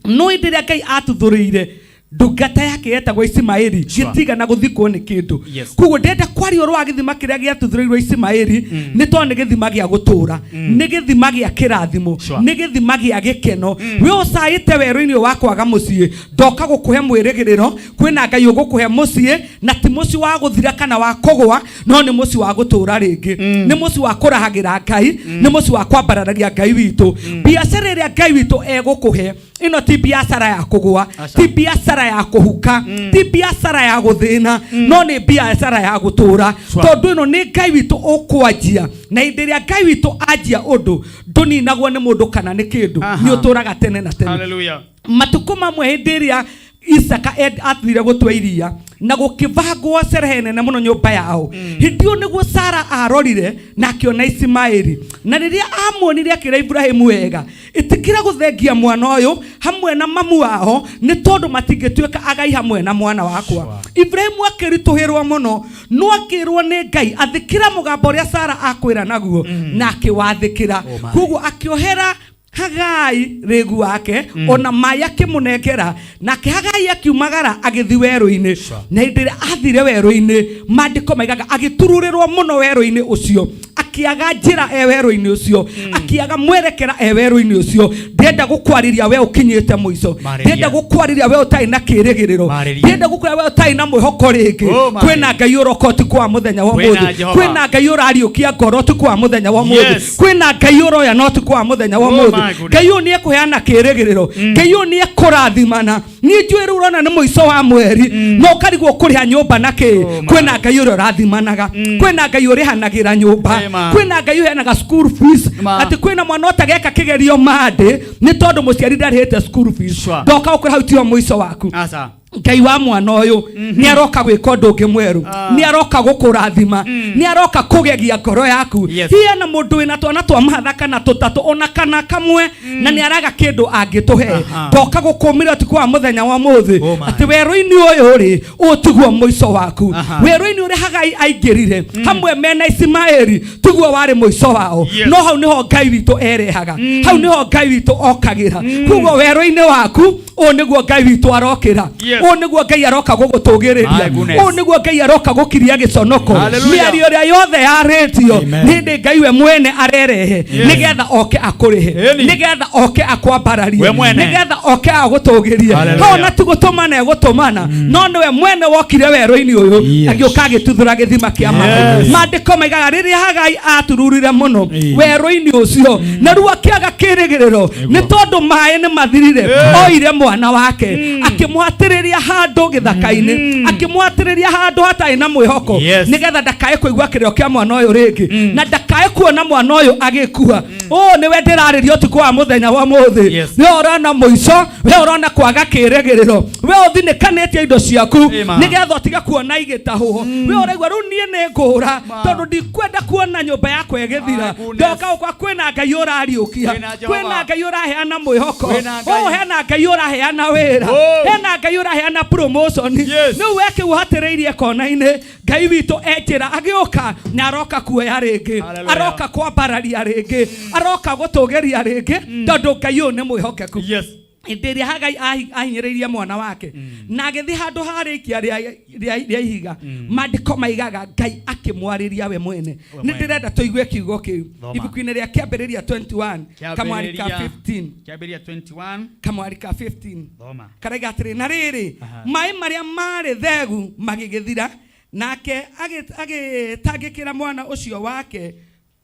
No hĩndĩ ĩrĩa Ngai atuthũrĩire ndungata yake yetagwo Isimaeli, gĩtigana gũthikwo nĩ kĩndũ. Koguo ndĩrenda kwaria ũhoro wa gĩthima kĩrĩa gĩatuthũrĩirwo Isimaeli, nĩ tondũ nĩ gĩthima gĩa gũtũũra, nĩ gĩthima gĩa kĩrathimo, nĩ gĩthima gĩa gĩkeno. We ũcaĩte werũ-inĩ ũyũ wa kwaga mũciĩ, ndoka gũkũhe mwĩrĩgĩrĩro, kwĩna Ngai ũgũkũhe mũciĩ, na ti mũciĩ wa gũthira kana wa kũgũa, no nĩ mũciĩ wa gũtũũra rĩngĩ, nĩ mũciĩ wa kũrahagĩra Ngai, nĩ mũciĩ wa kwambararagia Ngai witũ. Biacara ĩrĩa Ngai witũ egũkũhe, ĩno ti biacara ya kũgũa, ti biacara ya kũhuka, ti biacara ya gũthĩna, no nĩ biacara ya gũtũũra. Tondũ ĩno nĩ Ngai witũ ũkwanjia, na hĩndĩ ĩrĩa Ngai witũ anjia ũndũ, ndũninagwo nĩ mũndũ kana nĩ kĩndũ, nĩ ũtũũraga tene na tene. Hallelujah. Matukũ mamwe hĩndĩ ĩrĩa Isaka athire gũtua iria, na gũkĩbangwo cerehe nene mũno nyũmba yao, hĩndĩ ĩyo nĩguo Sara arorire na akĩona Isimaeli. Na rĩrĩa amuonire akĩra Ibrahimu wega, ĩtĩkĩra gũthengia mwana ũyũ hamwe na mamu wao, nĩ tondũ matingĩtuĩka agai hamwe na mwana wakwa. Ibrahimu akĩritũhĩrwo mũno, no akĩrwo nĩ Ngai athĩkĩra mũgambo ũrĩa Sara akwĩra naguo, na akĩwathĩkĩra. Koguo akĩohera Hagai rĩgu wake, ona maĩ akĩmũnengera, nake Hagai akiumagara agĩthiĩ werũ-inĩ. Na hĩndĩ ĩrĩa athire werũ-inĩ, maandĩko maigaga agĩtururĩrwo mũno werũ-inĩ ũcio, akĩaga njĩra e werũ-inĩ ũcio, akĩaga mwerekera e werũ-inĩ ũcio. Ndĩrenda gũkwarĩria we ũkinyĩte mũico, ndĩrenda gũkwarĩria we ũtarĩ na kĩrĩgĩrĩro, ndĩrenda gũkwarĩria we ũtarĩ na mwĩhoko rĩngĩ. Oh my. Kwĩna Ngai ũroka ũtukũ wa mũthenya wa Kwĩna ũmũthĩ, Jehova. kwĩna Ngai ũrariũkia ngoro ũtukũ wa mũthenya wa ũmũthĩ, Yes. kwĩna Ngai ũroya na ũtukũ wa mũthenya wa Oh ũmũthĩ. my goodness. Ngai ũyũ nĩ ekũheana kĩrĩgĩrĩro, Ngai ũyũ nĩ ekũrora kũrathimana niĩ njũĩ rĩu ũrona nĩ mũico wa mweri no ũkarigwo kũrĩha nyũmba na kĩ kwĩna ngai ũrĩa ũrathimanaga kwĩna ngai ũrĩhanagĩra nyũmba Amen. kwĩna ngai ũheanaga school fees atĩ kwĩna mwana ũtageka kĩgerio mandĩ nĩ tondũ mũciari ndarĩhĩte school fees ndoka gũkũra hau tiyo mũico waku Aca. ngai wa mwana ũyũ nĩ aroka gwĩka ũndũ ũngĩ mwerũ nĩ aroka gũkũrathima nĩ aroka kũgegia ngoro yaku Yes. hiya na mũndũ wĩna twana twa mahatha kana tũtatũ ona kana kamwe na nĩ araga kĩndũ angĩtũhe Aha. ndoka gũkũmĩra ũtukũ wa mũthenya wa mũthĩ atĩ werũ-inĩ ũyũ rĩ ũyũ tiguo mũico waku Aha. werũ-inĩ ũrĩa hagai aingĩrire hamwe mena isimaeli tiguo warĩ mũico wao Yes. no hau nĩho ngai witũ erehaga hau nĩho ngai witũ okagĩra koguo werũ-inĩ waku ũũ nĩguo ngai witũ arokĩra Yes. ũũ nĩguo ngai aroka gũgũtũgĩrĩria My goodness. ũũ nĩguo ngai aroka gũkiria gĩconoko Hallelujah. mĩario ĩrĩa yothe yarĩtio nĩ hĩndĩ ngai we mwene arerehe nĩgetha oke akũrĩhe nĩgetha oke akwambararie We mwene. nĩgetha oke agũtũgĩrie Hallelujah. hau ona ti gũtũmana egũtũmana no nĩwe mwene wokire werũ-inĩ ũyũ agĩũka agĩtuthũra gĩthima kĩa maĩ Yes. maandĩko maigaga rĩrĩa hagai atururire mũno werũ-inĩ ũcio na rĩu akĩaga kĩrĩgĩrĩro nĩ tondũ maĩ nĩ mathirire oire mwana wake akĩmwatĩrĩria handũ gĩthaka-inĩ akĩmwatĩrĩria handũ hatarĩ na mwĩhoko Yes. nĩgetha ndakae kũigua kĩrĩro kĩa mwana ũyũ rĩngĩ na ndakae kuona mwana ũyũ agĩkua ũũ nĩwe ndĩrarĩria ũtukũ wa mũthenya wa mũthĩ Yes. we ũrona mũico we ũrona kwaga kĩrĩgĩrĩro we ũthinĩkanĩtie indo ciaku Amen. nĩgetha ũtige kuona igĩtahwo we ũraigua rĩu niĩ nĩ ngũra tondũ ndikwenda kuona nyũmba yakwa ĩgĩthira ndoka gũkwa kwĩna ngai ũrariũkia Kwĩna Jehova. kwĩna ngai ũraheana mwĩhoko Kwĩna Ngai. ũũ hena ngai ũraheana wĩra hena ngai ũraheana promotion rĩu we kĩu hatĩrĩirie kona-inĩ ngai witũ enjĩra agĩũka na aroka kuoya rĩngĩ Hallelujah. aroka kwambararia rĩngĩ aroka gũtũgĩria rĩngĩ tondũ ngai ũyũ nĩ mwĩhokeku Yes. hĩndĩ ĩrĩa hagai ahinyĩrĩirie mwana wake na agĩthiĩ handũ harĩ ikia rĩa- rĩa rĩa ihiga maandĩko maigaga ngai akĩmwarĩria we mwene We nĩ mwene. ndĩrenda tũigue kiugo kĩu Thoma. ibuku-inĩ rĩa kĩambĩrĩria 21 kamwari ka Kĩambĩrĩria- 15 Kĩambĩrĩria 21 kamwari ka 15 Thoma. karaiga atĩrĩ na rĩrĩ Aha. maĩ marĩa marĩ thegu magĩgĩthira nake agĩ- agĩtangĩkĩra mwana ũcio wake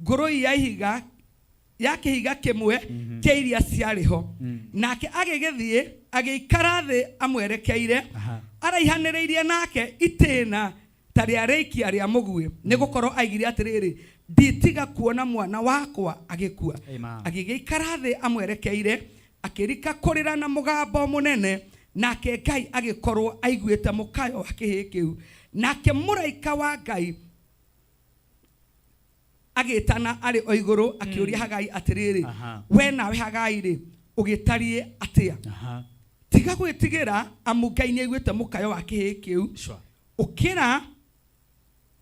ngũrũi ya ihiga ya kĩhiga kĩmwe kĩa iria ciarĩ ho nake agĩgĩthiĩ agĩikara thĩ amwerekeire araihanĩrĩirie nake itĩna ta rĩa rĩikia rĩa mũguĩ nĩ gũkorwo aigire atĩrĩrĩ nditiga kuona mwana wakwa agĩkua Amen. agĩgĩikara thĩ amwerekeire akĩrika kũrĩra na mũgambo mũnene nake ngai agĩkorwo aiguĩte mũkayo wa kĩhĩĩ kĩu nake mũraika wa ngai agĩtana arĩ o igũrũ akĩũria hagai atĩrĩrĩ Aha. we nawe hagai rĩ ũgĩtariĩ atĩa Aha. tiga gwĩtigĩra amu ngai nĩ aiguĩte mũkayo wa kĩhĩĩ kĩu Sure. ũkĩra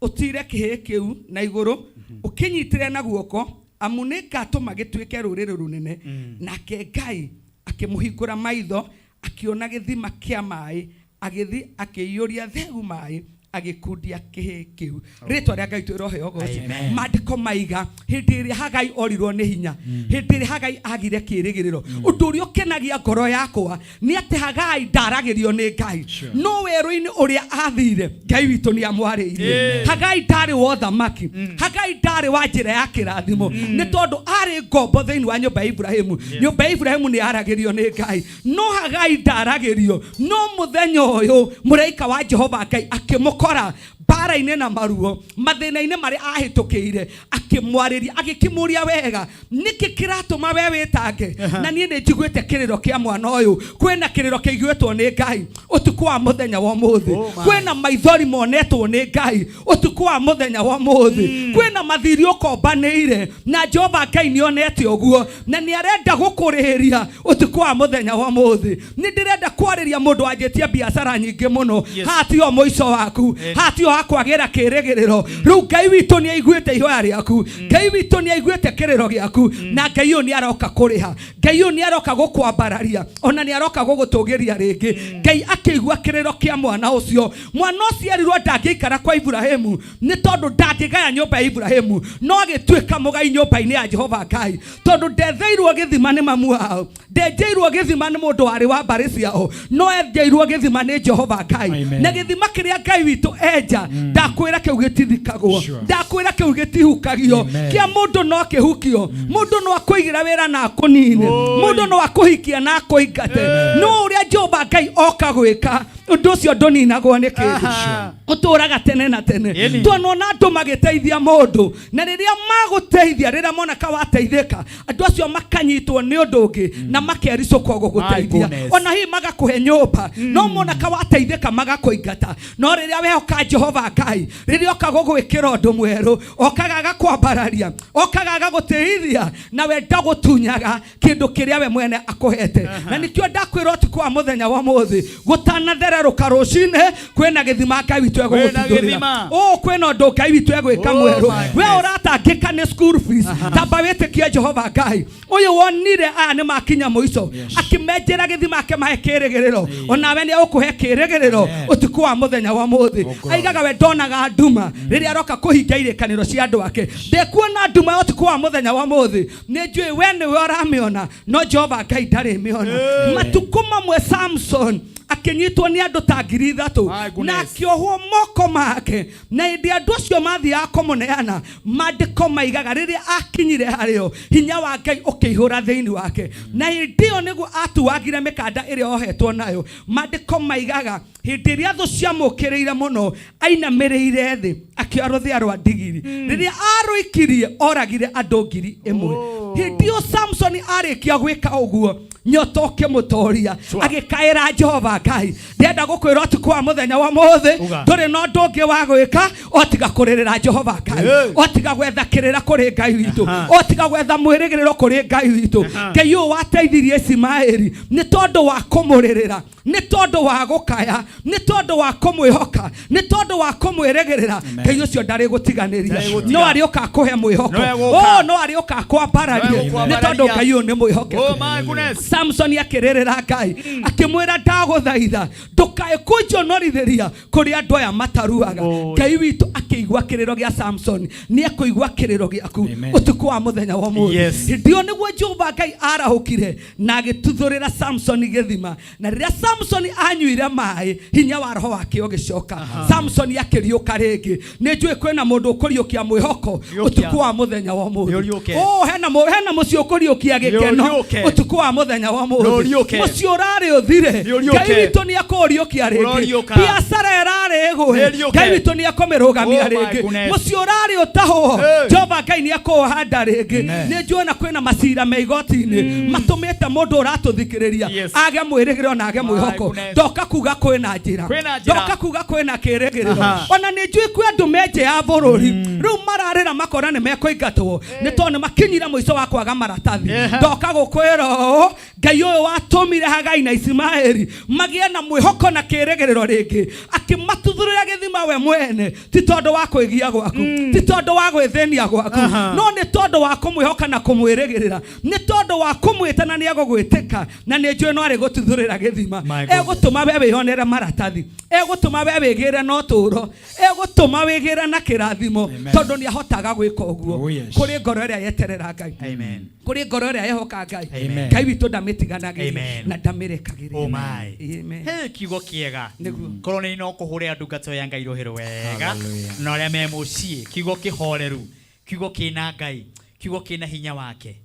ũtire kĩhĩĩ kĩu na igũrũ ũkĩnyitĩre na guoko amu nĩ ngatũma gĩtuĩke rũrĩrĩ rũnene nake ngai akĩmũhingũra maitho akĩona gĩthima kĩa maĩ agĩthiĩ akĩiyũria thegu maĩ agĩkundia kĩhĩĩ kĩu rĩtwa rĩa ngai twĩroheo goci Amen. maandĩko maiga hĩndĩ ĩrĩa hagai orirwo nĩ hinya hĩndĩ ĩrĩa hagai agire kĩrĩgĩrĩro ũndũ ũrĩa ũkenagia ngoro yakwa nĩ atĩ hagai ndaragĩrio nĩ ngai no werũ-inĩ ũrĩa athire ngai witũ nĩ amwarĩirie Amen. hagai ndarĩ wa ũthamaki hagai ndarĩ wa njĩra ya kĩrathimo nĩ tondũ arĩ ngombo thĩinĩ wa nyũmba ya iburahĩmu nyũmba ya iburahĩmu nĩ yaragĩrio nĩ ngai no hagai ndaragĩrio no mũthenya ũyũ mũraika wa jehova ngai akĩmũkora mbara-inĩ na maruo mathĩna-inĩ marĩa ahĩtũkĩire akĩmwarĩria agĩkĩmũria wega nĩkĩ kĩratũma we wĩtange na niĩ nĩ njiguĩte kĩrĩro kĩa mwana ũyũ kwĩna kĩrĩro kĩiguĩtwo nĩ ngai ũtukũ wa mũthenya wa ũmũthĩ kwĩna maithori monetwo nĩ ngai ũtukũ wa mũthenya wa ũmũthĩ kwĩna mathiri ũkombanĩire na jehova ngai nĩ onete ũguo na nĩ arenda gũkũrĩhĩria ũtukũ wa mũthenya wa ũmũthĩ nĩ ndĩrenda kwarĩria mũndũ wanjĩtie biacara nyingĩ mũno Yes. haha tiho mũico waku Eh. haha tiho hakwagĩra kĩrĩgĩrĩro rĩu ngai witũ nĩ aiguĩte ihoya rĩaku ngai witũ nĩ aiguĩte kĩrĩro gĩaku na ngai ũyũ nĩ aroka kũrĩha ngai ũyũ nĩ aroka gũkwambararia ona nĩ aroka gũgũtũgĩria rĩngĩ ngai akĩigua kĩrĩro kĩa mwana ũcio mwana ũcio erirwo ndangĩikara kwa iburahĩmu nĩ tondũ ndangĩgaya nyũmba ya iburahĩmu no agĩtuĩka mũgai nyũmba-inĩ ya jehova ngai tondũ ndetheirwo gĩthima nĩ mamu wao ndenjeirwo gĩthima nĩ mũndũ warĩ wa mbarĩ ciao Mũno no enjeirwo gĩthima nĩ Jehova Ngai. Amen. Na gĩthima kĩrĩa Ngai witũ enja, ndakwĩra kĩu gĩtithikagwo, ndakwĩra kĩu gĩtihukagio. Amen. Kĩa mũndũ no kĩhukio, mũndũ no akũigĩra wĩra na akũnine, mũndũ no akũhikia na akũingate, no ũrĩa Jehova Ngai oka gwĩka, ũndũ ũcio ndũninagwo nĩ kĩndũ, ũtũraga tene na tene. Ĩni. Tuonona andũ magĩteithia mũndũ, na rĩrĩa magũteithia, rĩrĩa moneka wateithĩka, andũ acio makanyitwo nĩ ũndũ ũngĩ na makericũkwo gũgũteithia. Goodness. Ona hihi magakũhe nyũmba, no moneka wateithĩka magakũingata. No rĩrĩa wehoka Jehova Ngai, rĩrĩa oka gũgwĩkĩra ũndũ mwerũ, okaga agakwambararia, okaga agagũtĩithia, na we ndagũtunyaga kĩndũ kĩrĩa we mwene akũhete. Na nĩkĩo ndakwĩra ũtukũ wa mũthenya wa mũthĩ, gũtanathererũka rũcinĩ, kwĩna gĩthima Ngai witũ Kwĩna egũgũtuthũrĩra. gĩthima. Ũũ kwĩna ũndũ Ngai witũ egwĩka Oh mwerũ. my We goodness. ũratangĩka nĩ school fees, tamba wĩtĩkie Jehova Ngai ũyũ wonire aya nĩ makinya mũico, akĩmenjera gĩthima, akĩmahe kĩrĩgĩrĩro. Onawe nĩ egũkũhe kĩrĩgĩrĩro ũtukũ wa mũthenya wa mũthĩ. Aigaga we ndonaga nduma rĩrĩa aroka kũhingia irĩkanĩro cia andũ ake. Ndekuona nduma ya ũtukũ wa mũthenya wa mũthĩ, nĩ njũĩ we nĩwe ũramĩona, no Jehova Ngai ndarĩmĩona. Matukũ mamwe Samson akĩnyitwo nĩ andũ ta 3000 My goodness. na akĩohwo moko make, na hĩndĩ andũ acio mathiaga kũmũneana, maandĩko maigaga rĩrĩa akinyire harĩo, hinya wa Ngai ũkĩihũra thĩinĩ wake, na hĩndĩ ĩyo nĩguo atuagire mĩkanda ĩrĩa ohetwo nayo. Maandĩko maigaga hĩndĩ ĩrĩa thũ ciamũkĩrĩire mũno, ainamĩrĩire thĩ akĩoya rũthĩa rwa ndigiri, rĩrĩa arũikirie oragire andũ 1000. Hĩndĩ ĩyo Samsoni arĩkia gwĩka ũguo, nyota ũkĩmũtoria, agĩkaĩra Jehova Ngai. Ndĩrenda gũkwĩra ũtukũ wa mũthenya wa mũthĩ, Uga. ndũrĩ na ũndũ ũngĩ wa gwĩka o tiga kũrĩrĩra Jehova Ngai, Hey. o tiga gwetha kĩrĩra kũrĩ Ngai witũ, Aha. o tiga gwetha mwĩrĩgĩrĩro kũrĩ Ngai witũ. Aha. Ngai ũyũ wateithirie Ismaeli nĩ tondũ wa kũmũrĩrĩra, nĩ tondũ wa gũkaya, nĩ tondũ wa kũmwĩhoka, nĩ tondũ wa kũmwĩrĩgĩrĩra, Ngai ũcio ndarĩgũtiganĩria. Ndarĩgũtiga. No arĩũka akũhe mwĩhoko. No egũka. Oh, no arĩũka akwambararie, No nĩ egũkwambararia. tondũ Ngai ũyũ nĩ mwĩhokeku. Oh my goodness. Samson akĩrĩrĩra Ngai akĩmwĩra, ndagũthaitha ndũkae kũnjonorithĩria kũrĩ andũ aya mataruaga. Ngai witũ akĩigua kĩrĩro gĩa Samson, nĩ ekũigua kĩrĩro gĩaku ũtukũ wa mũthenya wa ũmũthĩ. Yes. Hĩndĩ ĩyo nĩguo Jehova Ngai arahũkire na agĩtuthũrĩra Samson gĩthima, na rĩrĩa Samson anyuire maĩ, hinya wa roho wake ũgĩcoka, Samson akĩriũka rĩngĩ. Nĩ njũĩ kwĩna mũndũ ũkũriũkia mwĩhoko Riũkia. ũtukũ wa mũthenya wa ũmũthĩ. Nĩũriũke. Oh, hena hena mũciĩ ũkũriũkia gĩkeno Nĩũriũke. ũtukũ wa mũthenya wa ũmũthĩ. Nĩũriũke. Mũciĩ ũrarĩ ũthire, Nĩũriũke. Ngai witũ nĩ akũũriũkia rĩngĩ. Ũroriũka. Biacara ĩrarĩ ĩgũe, Nĩũriũke. Ngai witũ nĩ akũmĩrũgamia Oh my rĩngĩ. goodness. Mũciĩ ũrarĩ ũtahwo, Hey. Jehova Ngai nĩ akũũhanda rĩngĩ. Nĩ njũĩ ona kwĩna macira me igoti-inĩ matũmĩte mũndũ ũratũthikĩrĩria Yes. age mwĩrĩgĩrĩro na age My mwĩhoko. goodness. Ndoka kuga kwĩna njĩra, Kwĩna njĩra. ndoka kuga kwĩna kĩrĩgĩrĩro. Aha. Ona nĩ njũĩ kwĩ andũ me nja ya bũrũri rĩu mararĩra makona nĩ mekũingatwo nĩ tondũ nĩ makinyire mũico wa kwaga maratathi. Yeah. Ndoka gũkwĩra ũũ, Ngai ũyũ watũmire Hagai na Ismaeli magĩe na mwĩhoko na kĩrĩgĩrĩro rĩngĩ, akĩmatuthũrĩra gĩthima we mwene, ti tondũ wa kwĩgia gwaku, ti tondũ wa gwĩthĩnia gwaku, Aha. no nĩ tondũ wa kũmwĩhoka na kũmwĩrĩgĩrĩra, nĩ tondũ wa kũmwĩta na nĩ egũgwĩtĩka, na nĩ njũĩ no arĩgũtuthũrĩra gĩthima. My goodness. Egũtũma we wĩonere maratathi, egũtũma we wĩgĩre na ũtũũro, egũtũma wĩgĩre na kĩrathimo, tondũ nĩ ahotaga gwĩka ũguo. Oh, yes. Kũrĩ ngoro ĩrĩa yeterera Ngai. Amen. Kũrĩ ngoro ĩrĩa yehoka Ngai. Amen. Ngai witũ ndamĩtiganagĩria Amen. na ndamĩrekagĩrĩria. Oh my. Amen. He kiugo kĩega. Nĩguo. Korwo nĩ no kũhũrĩra ndungata ya Ngai rũhĩ rwega Hallelujah. na arĩa me mũciĩ, kiugo kĩhoreru, kiugo kĩna Ngai, kiugo kĩna hinya wake,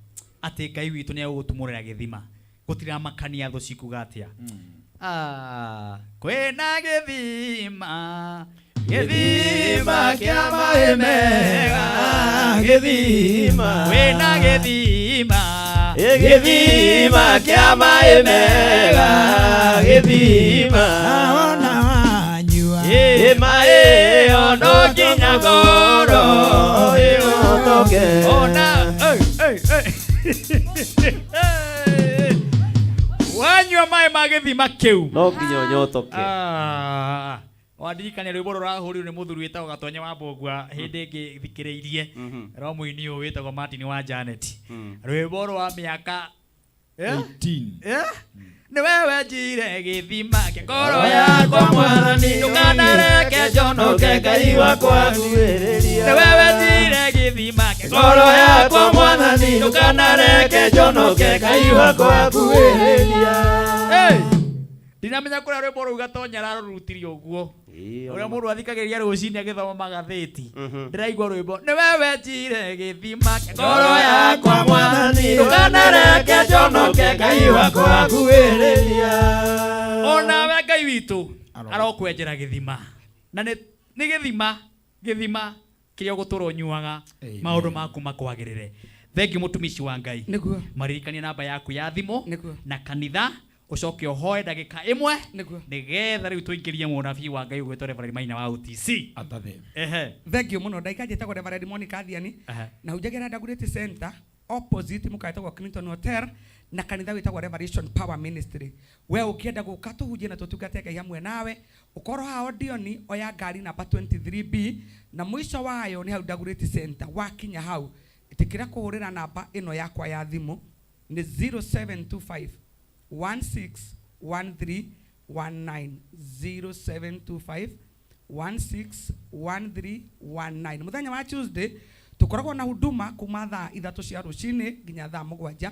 atĩ Ngai witũ nĩ egũgũtumũrĩra gĩthima, gũtiramakania thũ cikuga atĩa. Ah, kwĩna gĩthima, gĩthima kĩa maĩ mega, Gĩthima. kwĩna gĩthima, Gĩthima kĩa maĩ mega, gĩthima. Ona wanyua. Ĩ maĩ ĩyo no nginya ngoro ĩhotoke. Ona, ei, ei, ei. Wanyua maĩ ma gĩthima kĩu, no nginya ũnyotoke. Ah, wandirikania rwĩmbo rũrahũrirwo nĩ mũthuri wĩtagwo Gatonye wa Mbũgua hĩndĩ ĩngĩ thikĩrĩirie rwa mũini ũyũ wĩtagwo Martin wa Janet, rwĩmbo rwa mĩaka 18. Nĩ wewe njire gĩthima kĩa ngoro yakwa Mwathani, ndũkanareke njonoke Ngai wakwa nguhĩrĩria. Nĩ wewe njire gĩthima kĩa Ngoro yakwa Mwathani, ndũkanareke njonoke Ngai wakwa nguhĩrĩria. Hey! Ndinamenya kũrĩa rwĩmbo rũu Gatonya ararũrutirie ũguo. Ũrĩa mũndũ athikagĩrĩria rũcinĩ agĩthoma magathĩti. Ndĩraigua rwĩmbo nĩ we wenjire gĩthima kĩa ngoro yakwa Mwathani, ndũkanareke njonoke, Ngai wakwa nguhĩrĩria. Onawe Ngai witũ arokwenjera gĩthima. Na nĩ gĩthima, gĩthima kĩrĩa ũgũtũra ũnyuaga maũndũ maku makwagĩrĩre. Thengiũ mũtumishi wa Ngai. Nĩguo. Maririkanie namba yaku ya thimũ Nĩguo. na kanitha ucoke ũhoe ndagĩka ĩmwe Nĩguo. nĩgetha rĩu tũingĩrie mũnabii wa Ngai ũgwĩtwo Reverend Maina wa OTC. Atathe. Ehe. Thank you mũno. Ndagĩka njĩtagwo Reverend Monica Athiani. Ehe. Na hunjagia Dagoretti Center opposite mũkawa wĩtagwo Clinton Hotel na kanitha wĩtagwo Revelation Power Ministry. We ũngĩenda gũka tũhunjie na tũtungate Ngai hamwe nawe, ũkorwo haha Odioni, oya ngari namba 23B na mũico wayo nĩ hau Dagoretti Center. Wakinya hau, ĩtĩkĩra kũhũrĩra namba ĩno yakwa ya thimũ nĩ 0725 161319, 0725 161319. Mũthenya wa Tuesday tũkoragwo na huduma kuma thaa 3 cia rũcinĩ nginya thaa 7.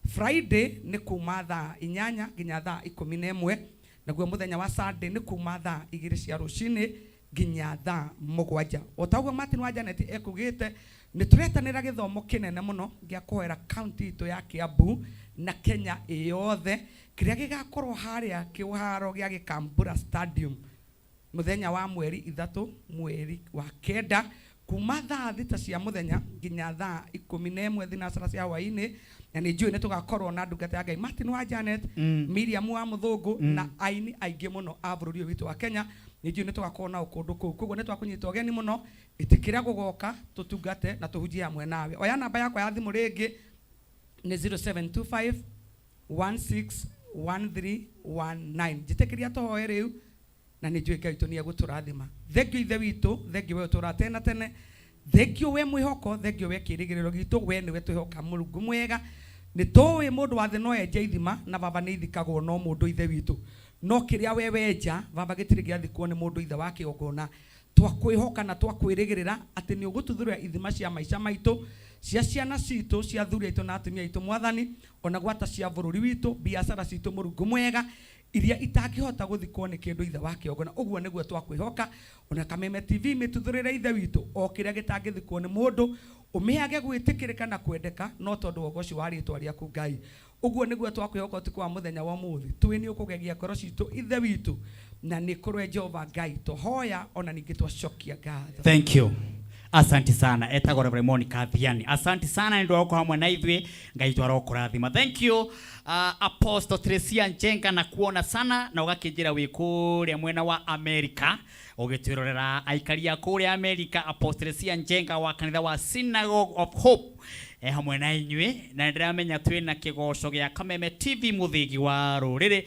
Friday nĩ kuma thaa 8 nginya thaa 11, naguo mũthenya wa Sunday nĩ kuma thaa 2 cia rũcinĩ nginya thaa 7. O ta ũguo Martin wa Janet ekugĩte, nĩ tũretanĩra gĩthomo kĩnene mũno gĩa kũhoera kaunti itũ ya Kiambu na Kenya yothe, kĩrĩa gĩgakorwo harĩa kĩharo gĩa Gĩkambura Stadium mũthenya wa mweri 3 mweri wa 9 kuma thaa 6 cia mũthenya nginya thaa 11 thinacara cia hwaĩ-inĩ. Na nĩ njũĩ nĩ tũgakorwo na ndungata ya Ngai Martin wa Janet, Miriam wa Mũthũngũ na aini aingĩ mũno a bũrũri ũyũ witũ wa Kenya. Nĩ njũĩ nĩ tũgakorwo nao kũndũ kũu, koguo nĩ twakũnyita ũgeni mũno. Ĩtĩkĩra gũgoka tũtungate na tũhunjie hamwe nawe. Oya namba yakwa ya thimũ rĩngĩ nĩ 0725 161319. Njĩtĩkĩria tũhoe rĩu na nĩ njũĩ Ngai witũ nĩ egũtũrathima. Thengiũ Ithe witũ, thengiũ we ũtũũraga tene na tene, thengiũ we mwĩhoko, thengiũ we kĩĩrĩgĩrĩro gitũ, we nĩwe twĩhoka Mũrungu mwega. Nĩ tũĩ mũndũ wa thĩ no enje ithima na baba nĩ ithikagwo no mũndũ Ithe witũ, no kĩrĩa we wenja baba gĩtirĩ gĩathikwo nĩ mũndũ Ithe wa kĩgongona. Twakwĩhoka na twakwĩrĩgĩrĩra atĩ nĩ ũgũtuthũrĩra ithima cia maica maitũ, cia ciana citũ, cia athuri aitũ na atumia aitũ Mwathani, ona gwata cia bũrũri witũ, biacara citũ Mũrungu mwega, iria itangĩhota gũthikwo nĩ kĩndũ Ithe wa kĩgongona. Ũguo nĩguo twakwĩhoka. Ona Kameme TV mĩtuthũrĩre Ithe witũ o kĩrĩa gĩtangĩthikwo nĩ mũndũ, ũmĩheage gwĩtĩkĩrĩka na kwendeka no tondũ wa ũgoci wa rĩtwa rĩaku Ngai. Ũguo nĩguo twakwĩhoka ũtukũ wa mũthenya wa ũmũthĩ. Tũĩ nĩ ũkũgegia ngoro citũ Ithe witũ, na nĩ kũrwe Jehova Ngai tũhoya ona ningĩ twacokia ngatho. Thank you. Asante sana. Etagwo Reverend Monica Athiani. Asante sana nĩ ũndũ wa gũkorwo hamwe na ithuĩ. Ngai witũ arokũrathima. Thank you. Apostle Tresia Njenga, na kuona sana na ũgakĩnjĩra wĩ kũrĩa mwena wa America ũgĩtwĩrorera aikari a kũrĩa America. Apostle Tresia Njenga wa kanitha wa Synagogue of Hope hamwe na inyuĩ, na nĩndĩramenya twĩna kĩgoco gĩa Kameme TV mũthĩgi wa rũrĩrĩ.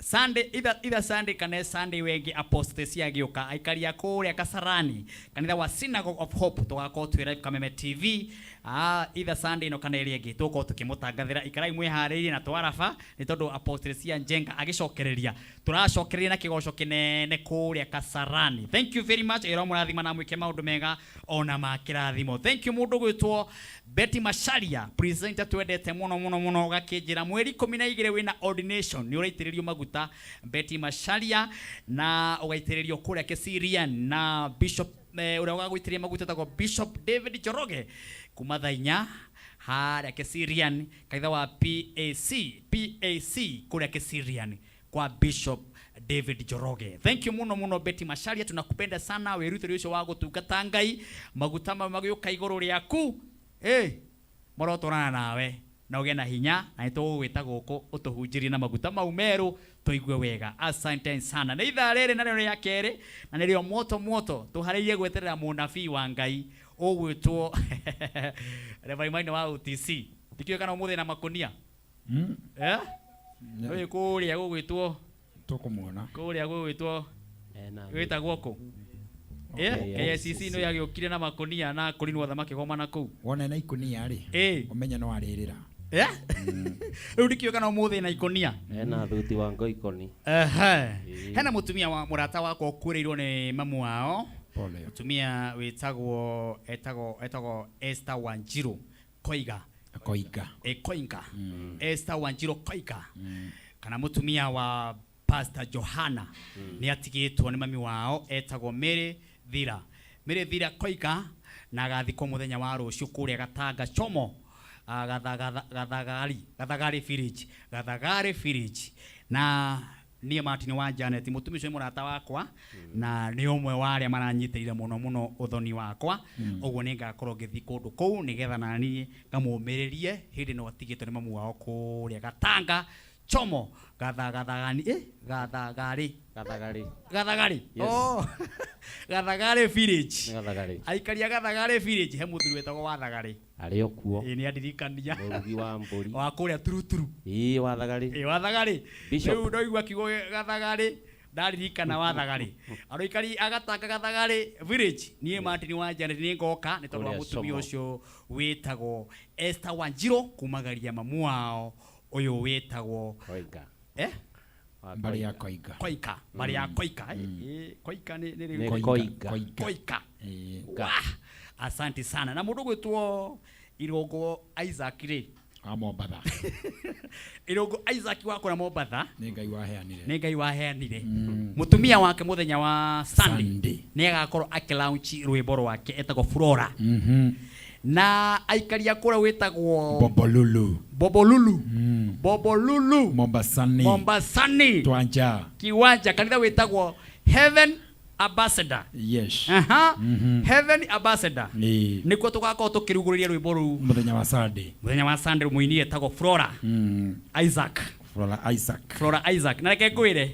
Sunday, either Sunday kana Sunday wengi Apostle Tresia agĩũka aikari a kũrĩa Kasarani kanitha wa Synagogue of Hope tũgakorwo twĩ live Kameme TV. Either Sunday ĩno kana ĩrĩa ĩngĩ tũgũkorwo tũkĩmũtangathĩra. Ikarai mwĩharĩirie na twaraba nĩ tondũ Apostle Tresia Njenga agĩcokereria, tũracokereria na kĩgoco kĩnene kũrĩa Kasarani. Thank you very much. Ĩro mũrathima na mwĩke maũndũ mega ona ma kĩrathimo. Thank you mũndũ gwĩtwo Betty Macharia, presenter twendete mũno mũno mũno, ũgakĩnjĩra mweri 12 wĩna ordination, nĩ ũraitĩrĩrio maguta Betty Macharia, na ũgaitĩrĩrio kũrĩa Kiserian na Bishop ũrĩa ũgagũitĩrĩria maguta etagwo Bishop David Njoroge kuma thaa 4 harĩa Kiserian kanitha wa PAC, PAC kũrĩa Kiserian kwa Bishop David Njoroge. Thank you muno muno Betty Macharia, tunakupenda sana. Wĩrutĩri ũcio wa gũtungata Ngai, maguta mau magĩũka igũrũ rĩaku, marotwarana nawe na ũgĩe na hinya, na nĩ tũgũgwĩta gũkũ ũtũhunjĩrie na maguta mau merũ tũigue wega. Asante sana. Nĩ ithaa rĩrĩ narĩo rĩa kerĩ, na nĩrĩo moto moto tũharĩirie gweterera mũnabii wa Ngai ũgwĩtwo Reverend Maina wa OTC. Ndikĩũĩ kana ũmũthĩ na makũnia. Ũyũ kũrĩa gũgwĩtwo Tũkũmuona. Kũrĩa gũgwĩtwo Ena gwĩtagwo kũ? KICC no yagĩũkire na makũnia na kũrinwo thamaki gomana kũu. Wona ena ikũnia rĩ, ũmenye no arĩrĩra. Rĩu ndikĩũĩ kana ũmũthĩ na ikũnia. Ena thuti wa ngoikoni. Hena mũtumia wa mũrata wakwa ũkuĩrĩirwo nĩ mamu wao. Pole. Mũtumia wĩtagwo, etagwo, etagwo Esther Wanjiru Koiga. Koiga. Koiga. Esther Wanjiru Koiga. Kana mũtumia wa Pastor Johana nĩ atigĩtwo nĩ mami wao etagwo Mary Thira. Mary Thira Koika na agathikwo mũthenya wa rũciũ kũrĩa Gatanga Chomo, Gathagari village, Gathagari village. Na niĩ Martin wa Janet, mũtumia ũcio nĩ mũrata wakwa na nĩ ũmwe wa arĩa maranyitĩrĩire mũno mũno ũthoni wakwa. Ũguo nĩ ngakorwo ngĩthiĩ kũndũ kũu nĩgetha naniĩ ngamũmĩrĩrie hĩndĩ ĩno atigĩtwo nĩ mamu wao kũrĩa Gatanga Chomo, Gathagatagani, Gathagari. Gathagari. Gathagari. Yes. Oh. Gathagari village. Nĩ Gathagari. Aikari a Gathagari village, he mũthuri wetagwo Wathagari. Arĩ o kuo. Ĩ, nĩ andirikania. Mũrugi wa mbũri. Wa kũrĩa Turuturu. Ĩĩ, Wathagari. Ĩ, Wathagari. Bishop. Rĩu ndoigua kiugo Gathagari ndaririkana Wathagari. Andũ aikari a Gatanga Gathagari village, niĩ Martin wa Janet nĩ ngoka nĩ tondũ wa Kũrĩa mũtumia Chomo. ũcio wĩtagwo Esther Wanjiru kumagaria mamu wao ũyũ wĩtagwo Koika. Eh? Mbarĩ ya Koika. Koika, mbarĩ ya Koika. Koika nĩ Nĩ rĩu? Koika. Koika. Wah! Asante sana. Na mũndũ gwĩtwo Irũngũ Isaac rĩ. Wa Mombatha. Irũngũ Isaac wa kũrĩa Mombatha. Nĩ Ngai waheanire. Nĩ Ngai waheanire. Mũtumia wake mũthenya wa Sunday nĩ agakorwo akĩlaunch rwĩmbo rwake etagwo Flora. Na aikari a kũrĩa wĩtagwo Bobolulu. Bobolulu. Bobolulu. Mombasani. Mombasani. Twanja. Kiwanja kanitha wĩtagwo Heaven Ambassador. Yes. Aha. Heaven Ambassador. Nĩ Nĩkuo tũgakorwo tũkĩrugũrĩria rwĩmbo rũu mũthenya wa Sunday. Mũthenya wa Sunday mũini etagwo Flora Isaac. Flora Isaac. Flora Isaac. Na reke ngwĩre,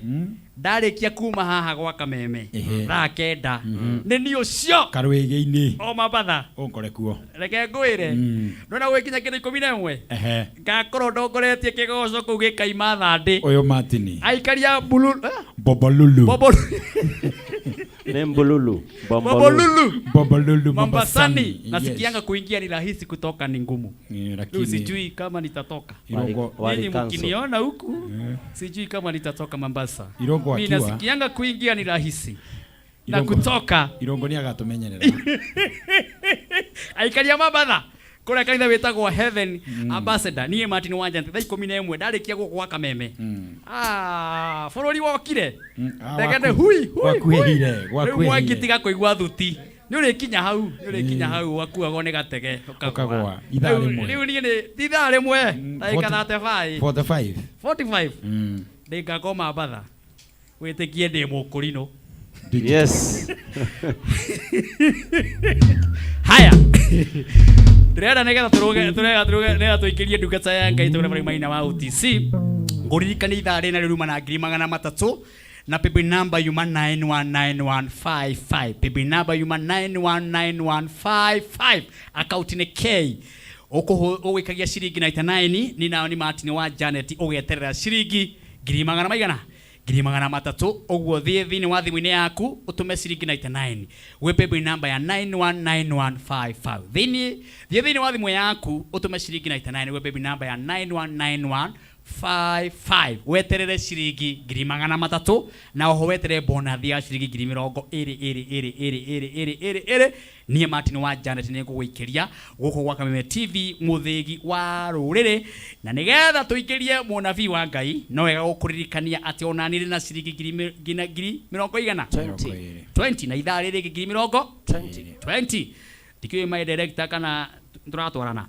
ndarĩkia kuma haha gwa Kameme thaa 9 nĩ niĩ ũcio Karwĩgĩ-inĩ. O Mambatha. Ũnkore kuo. Reke ngwĩre, ndona gwĩkinya kĩndũ 11 ngakorwo ndongoretie kĩgoco kũu gĩkaima thandĩ. Ũyũ Martin. Aikari a Bululu. Bobolulu. Bobolulu. Nĩ Mbululu. Bobolulu. Bobolulu Mombasani. Mombasani. Nasikianga kuingia ni rahisi, kutoka ni ngumu. Rĩu Lakini sijui kama nitatoka. Irungo- Nyinyi Wali mkiniona huku sijui kama nitatoka Mombasa. Irungo Mimi akiwa- nasikianga kuingia ni rahisi na Irungo- kutoka. Irungo nĩ agatumenyerera. Aikari a Mambatha kũrĩa kanitha wĩtagwo Heaven Ambassador, niĩ Martin Wanja thaa 11 ndarĩkia gũkũ gwa Kameme. Ah, bũrũri wokire. Ndegene hui hui. Gwakuhĩhire, Rĩu gwakuhĩhire. mwangi tiga kũigua thuti. Nĩ ũrĩkinya hau, nĩ ũrĩkinya hau wakuagwo nĩ gatege Ũkagũa. Ithaa Rĩu- rĩmwe. Rĩu niĩ nĩ ti ithaa rĩmwe, ndagĩka 35. 45. 45. Ndĩngakoma Mambatha. Wĩtĩkie ndĩ mũkũrinũ. Yes. Haya. Ndĩrenda nĩgetha tũrũge tũrega tũrũge nĩgetha tũikĩrie ndungata ya Ngai tũrĩa marĩ maina wa OTC. Ngũririkanie ithaa rĩna rĩruma na 300,000 na paybill number yuma 919155. Paybill number yuma 919155. Account nĩ K. Ũgũikagia ciringi 99 ni nao ni Martin wa Janet ũgeterera ciringi ngiri magana maigana 300,000. Ũguo thiĩ thĩinĩ wa thimũ-inĩ yaku ũtũme ciringi 99 gwĩ paybill number ya 919155. Thĩinĩ thiĩ thĩinĩ wa thimũ yaku ũtũme ciringi 99 gwĩ paybill number ya 919155, weterere ciringi 300,000 na oho weterere bonathi ya ciringi 20,000 ĩrĩ ĩrĩ ĩrĩ ĩrĩ ĩrĩ ĩrĩ ĩrĩ. Niĩ Martin wa Janet nĩ ngũgũikĩria gũkũ gwa Kameme TV mũthĩgi wa rũrĩrĩ. Na nĩgetha tũikĩrie mũnabii wa Ngai, no wega gũkũririkania atĩ ona niĩ ndĩ na ciringi ngiri mĩrongo igana 20 na ithaa rĩrĩ ngiri mĩrongo 20. Ndikĩũĩ my director kana tũratwarana.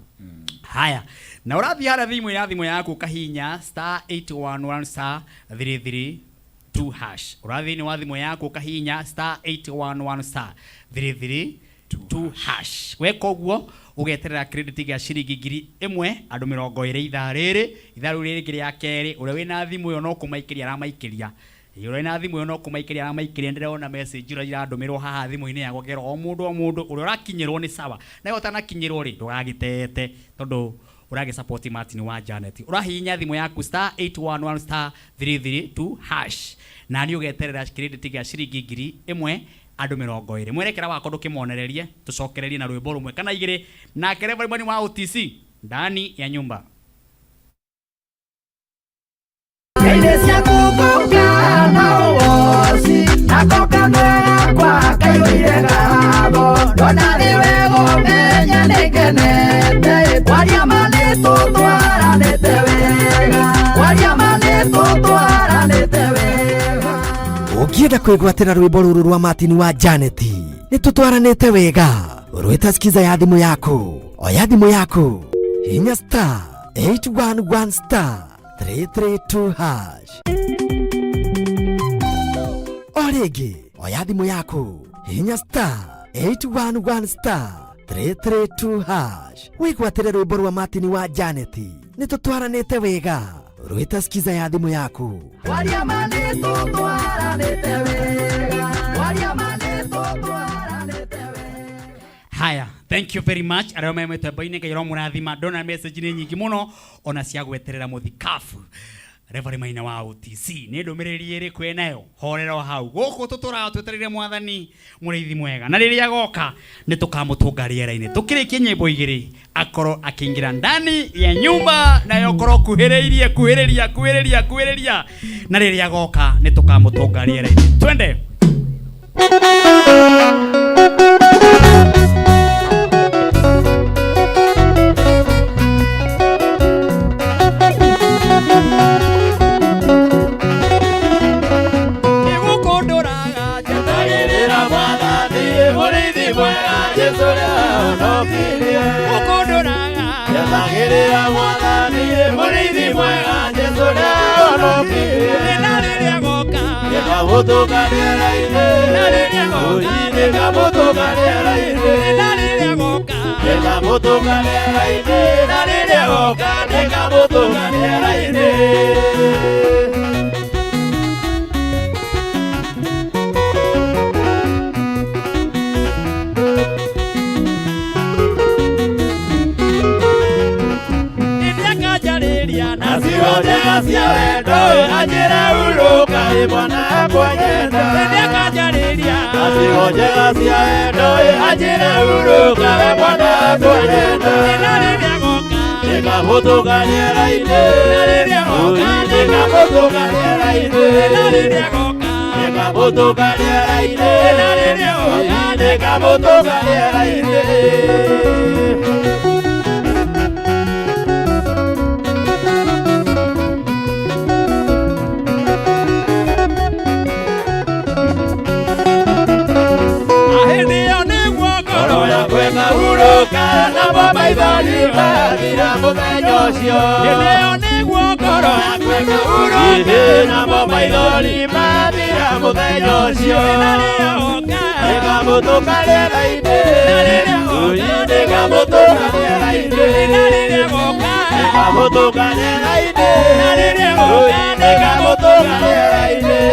Haya, na ũrathiĩ harĩa thimũ ya thimũ yaku ũkahihinya star 811 star 332 hash. Ũrathiĩ thĩinĩ wa thimũ yaku ũkahihinya star 811 star 332 hash. Weka ũguo ũgeterera credit gĩa ciringi 1,000 andũ 20 ithaa rĩrĩ, ithaa rĩu rĩngĩ rĩa kerĩ ũrĩa wĩna thimũ ĩyo no kũmaikĩria aramaikĩria. Ĩ, ũrĩa wĩna thimũ ĩyo no kũmaikĩria aramaikĩria. Ndĩrona message ũrĩa irandũmĩrwo haha thimũ-inĩ yakwa kerwo o mũndũ o mũndũ ũrĩa ũrakinyĩrwo nĩ sawa, na we ũtanakinyĩrwo rĩ ndũgagĩtete tondũ ũragĩ support Martin wa Janet. Ũrahihinya thimũ yaku star 811 star 332 hash na nĩ ũgeterera credit gĩa ciringi 1,000 andũ 20. Mwerekera wakwa ndũkĩmonererie, tũcokererie na rwĩmbo rũmwe kana igĩrĩ nake Reverend wa OTC ndani ya nyumba. Ngai ciaku ngũka na ũgoci, nako kanua gakwa kaiyũire ngatho. Ndona nĩwe gũmenya nĩngenete, kwaria ma nĩtũtwaranĩte wega, kwaria ma nĩtũtwaranĩte wega. Ũngĩenda kwĩgwatĩra rwĩmbo rũrũ rwa Martin wa Janet, nĩ tũtwaranĩte wega. Rwĩta skiza ya thimũ yaku. Oya thimũ yaku. Hinya star 811 star 332 hash. O rĩngĩ, oya thimũ yaku. Hinya star 811 star 332 hash. Wĩgwatĩre rwĩmbo rwa Martin wa Janet. Nĩ tũtwaranĩte wega. Rwĩta skiza ya thimũ yaku. Waria ma nĩ tũtwaranĩte wega. Waria ma nĩ tũtwaranĩte Haya, thank you very much. Arĩa me mĩtambo-inĩ Ngai aromũrathima. Ndona message nĩ nyingĩ mũno ona cia gweterera mũthikabu. Reverend Maina wa OTC nĩ ndũmĩrĩri ĩrĩkũ ĩnayo? Horera o hau. Gũkũ tũtũraga twetereire mwathani mũrĩithi mwega. Na rĩrĩa agoka nĩ tũkamũtũnga rĩera-inĩ. Tũkĩrĩkia nyĩmbo igĩrĩ akorwo akĩingĩra ndani ya nyumba nayo korwo kuhĩrĩirie kuhĩrĩria kuhĩrĩria kuhĩrĩria na rĩrĩa agoka nĩ tũkamũtũnga rĩera-inĩ. Twende. Njetagĩrĩra mwathani mũrĩithi mwega Jesũ ũrĩa ahonokirie. Njetagĩrĩra mwathani mũrĩithi mwega Jesũ ũrĩa ahonokirie. Nĩngamũtũnga rĩera-inĩ. Nĩngamũtũnga rĩera-inĩ. Nĩngamũtũnga rĩera-inĩ. Na rĩrĩa agoka nĩngamũtũnga rĩera-inĩ. Na ciugo njega cia wendo anjĩre hurũka ĩ mwana wakwa nyenda. Na ciugo njega cia wendo anjĩre hurũka we mwana wakwa nyenda. Nĩngamũtũnga rĩera-inĩ. Nĩngamũtũnga rĩera-inĩ. Nĩngamũtũnga rĩera-inĩ. Nĩngamũtũnga rĩera-inĩ. Hĩndĩ ĩyo nĩguo Ngoro yakwa ĩkahurũka namo maithori mathira mũthenya ũcio. Hĩndĩ ĩyo nĩguo ngoro yakwa ĩkahurũka namo maithori mathira mũthenya ũcio. Nĩngamũtũnga rĩera-inĩ. Nĩngamũtũnga rĩera-inĩ. Nĩngamũtũnga rĩera-inĩ. Nĩngamũtũnga rĩera-inĩ.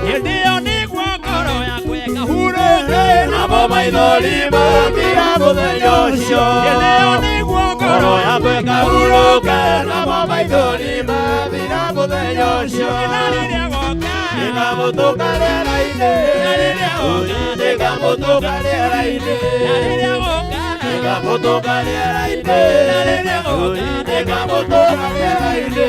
Hĩndĩ ĩyo nĩguo ngoro yakwa ĩkahurũka Namo maithori mathira mũthenya ũcio. Hĩndĩ ĩyo nĩguo Ngoro yakwa ĩkahurũka namo maithori mathira mũthenya ũcio. Nĩngamũtũnga rĩera-inĩ. Nĩngamũtũnga rĩera-inĩ. Nĩngamũtũnga rĩera-inĩ. Nĩngamũtũnga rĩera-inĩ.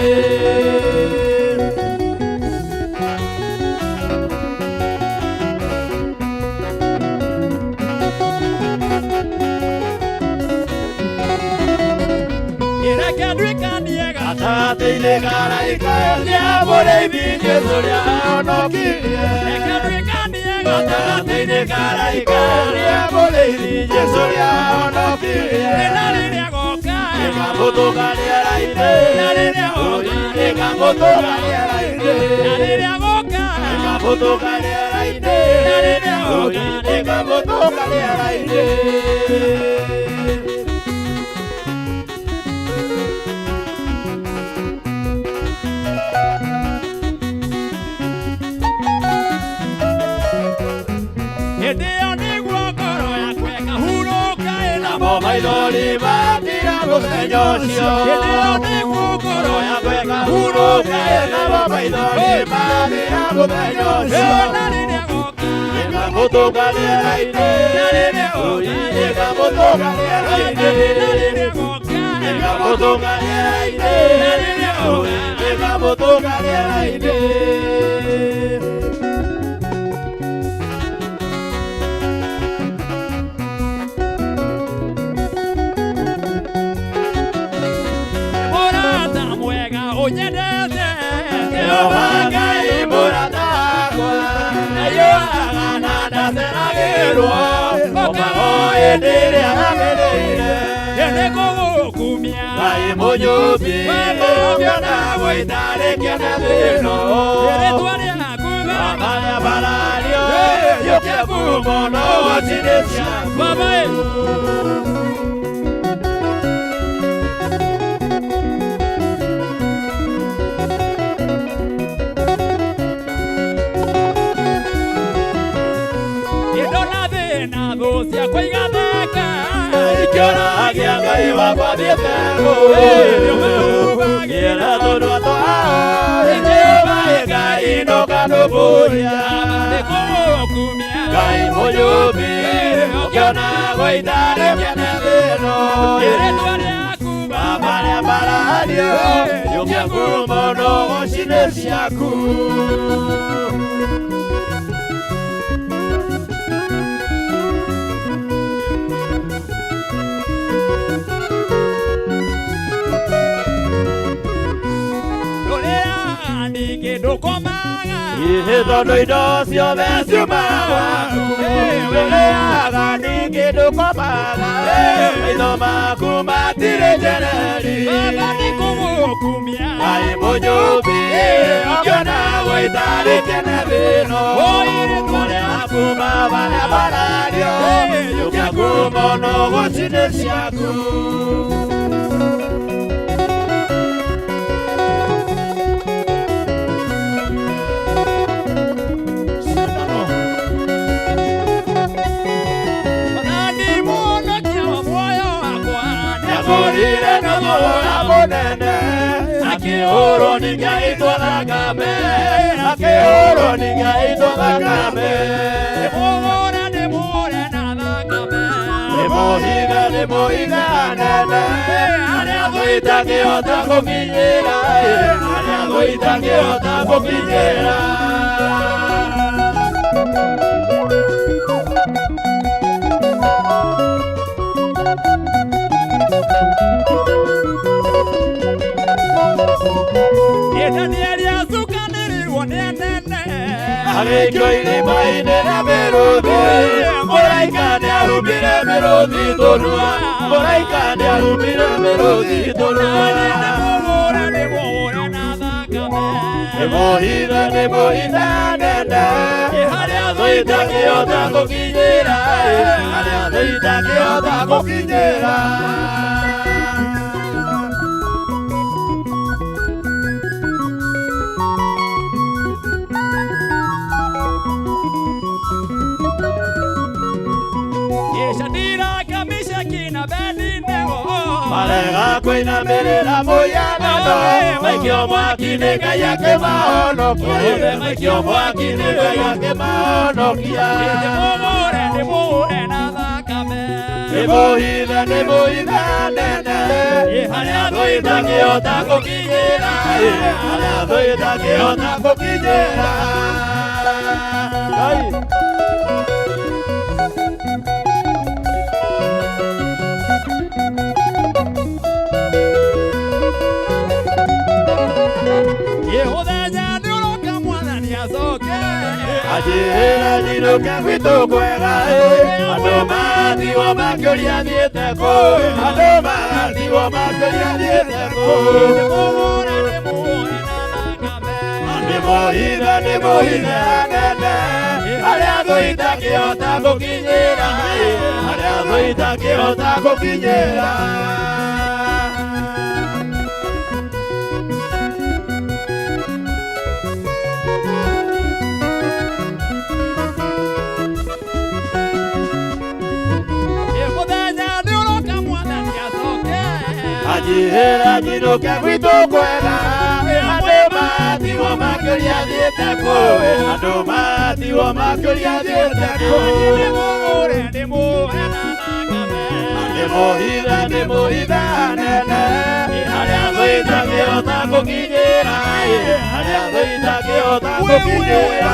Reke nduĩkanie Gatagatĩ-inĩ ka araika rĩa mũrĩithi Jesũ ũrĩa ahonokirie. Reke nduĩkanie Gatagatĩ-inĩ ka araika rĩa mũrĩithi Jesũ ũrĩa ahonokirie. Na rĩrĩa agoka Nĩngamũtũnga rĩera-inĩ. Na rĩrĩa agoka Nĩngamũtũnga rĩera-inĩ. Na rĩrĩa agoka Nĩngamũtũnga rĩera-inĩ. Na rĩrĩa agoka Nĩngamũtũnga rĩera-inĩ. Hĩndĩ ĩyo nĩguo ngoro yakwa ĩkahurũka Namo maithori mathira mũthenya ũcio. Hĩndĩ ĩyo nĩguo ngoro yakwa ĩkahurũka namo maithori mathira mũthenya ũcio. Na rĩrĩa agoka Nĩngamũtũnga rĩera-inĩ. Na rĩrĩa agoka Nĩngamũtũnga rĩera-inĩ. Na rĩrĩa agoka Nĩngamũtũnga rĩera-inĩ. Na rĩrĩa agoka Nĩngamũtũnga rĩera-inĩ. Ndũkariganĩrwo okaga hĩndĩ ĩrĩa yagĩrĩire nĩngũgũkumia Ngai mũnyũmbi ũkĩona gũitarĩkia na thĩno rĩtwa rĩaku Baba yambarario yũke ngumo no ũcinĩ ciaku Baba ĩ Ndona thĩna thũ ciakwa igatheka Ikĩoragia Ngai wakwa thiĩte kũ Ngĩra tũnua twao Jehova Ngai ndũkanũmbũria nĩngũgũkumia Ngai mũnyũmbi ũkĩona gũitarĩkia na thĩno rĩtwa rĩaku Baba rĩambarario yũke ngumo no ũcinĩ ciaku Rũrĩa ningĩ ndũkomaga Ihe tondũ indo ciothe ciumaga gwaku Rũrĩaga ningĩ ndũkomaga Maitho maku matirĩ njereri Baba nĩngũgũkumia Ngai mũnyũmbi ũkĩona gũitarĩtie na thĩno rĩtwa rĩaku Baba rĩambarario yũke ngumo no gũcinĩ ciaku Mwathani mũhonokia wa muoyo wakwa Nĩakũrire na thogora mũnene akĩhũrwo ningĩ aitwo thakame akĩhũrwo ningĩ aitwo thakame Ndĩmũhũre ndĩmũhũre na thakame nĩmũhiga nĩmũhiga nene arĩa thũ itangĩhota gũkinyĩra arĩa thũ itangĩhota gũkinyĩra Danieli acukanĩrĩirwo nĩ anene agĩikio irima-inĩ rĩa mĩrũthi mũraika nĩarumire mĩrũthi tũnua mũraika nĩarumire mĩrũthi tũnua Ndĩmũhũre ndĩmũhũre na thakame nĩmũhithe nĩmũhithe nene harĩa thũ itangĩhota gũkinyĩra harĩa thũ itangĩhota gũkinyĩra Shadiraka Meshaki na Abednego marega kũinamĩrĩra mũhianano maikio mwaki-inĩ Ngai akĩmahonokia maikio mwaki-inĩ Ngai akĩmahonokia Ndĩmũhũre ndĩmũhũre na thakame nĩmũhithe nĩmũhithe nene harĩa thũ itangĩhota gũkinyĩra harĩa thũ itangĩhota gũkinyĩra Ngai Mũthenya nĩũroka mwathani acoke Anjĩra nyinũke gwitũ kwega andũ matigwo makĩũria thiĩte kũ andũ matigwo makĩũria thiĩte kũ Ndĩmũhũre ndĩmũhũre na thakame nĩmũhithe nĩmũhithe nene harĩa thũ itangĩhota gũkinyĩra harĩa thũ itangĩhota gũkinyĩra Mũthenya nĩũroka mwathani acoke Anjĩra nyinũke gwitũ kwega andũ matigwo makĩũria thiĩte kũ andũ matigwo makĩũria thiĩte kũ Ndĩmũhũre ndĩmũhũre na thakame nĩmũhithe nĩmũhithe nene harĩa thũ itangĩhota gũkinyĩra harĩa thũ itangĩhota gũkinyĩra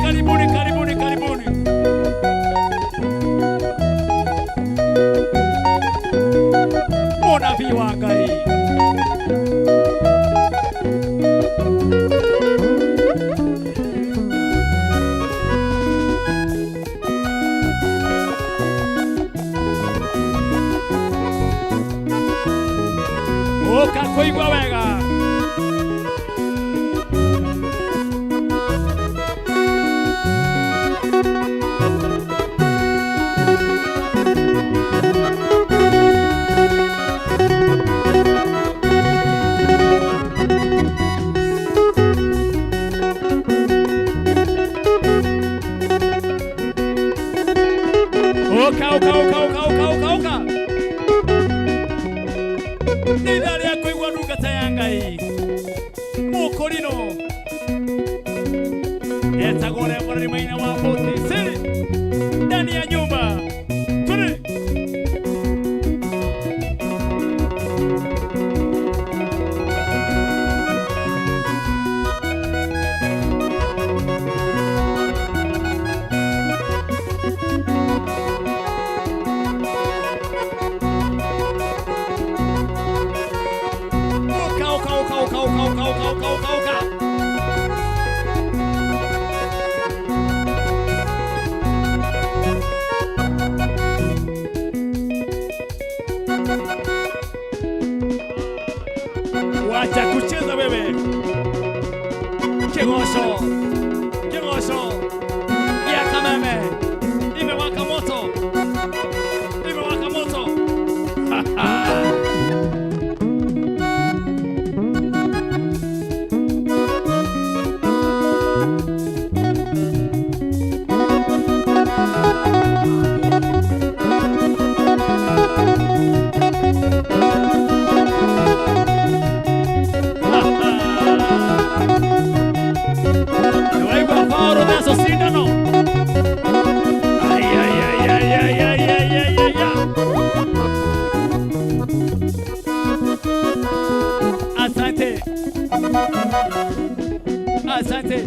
karibuni, karibuni, karibuni. Mũnabii wa Ngai. Ũka kũigua wega. Ũka, ũka, ũka, ũka, ũka, ũka, ũka. Nĩ ithaa rĩa kũigua ndungata ya Ngai. Mũkũrinũ. Etagwo Reverend Maina wa OTC. Ndani ya nyumba. Tuli. Ũka, ũka, ũka, ũka, ũka, ũka, ũka, ũka, ũka, ũka. Wacha kucheza wewe. Kigosho. Kigosho. Ya Kameme. Imewaka moto. Imewaka moto. Ha ha. Waigua Paũlũ theco cindano. Ai, ai, ai, ai, ai, ai, ai, ai, ai, ai. Asante. Asante.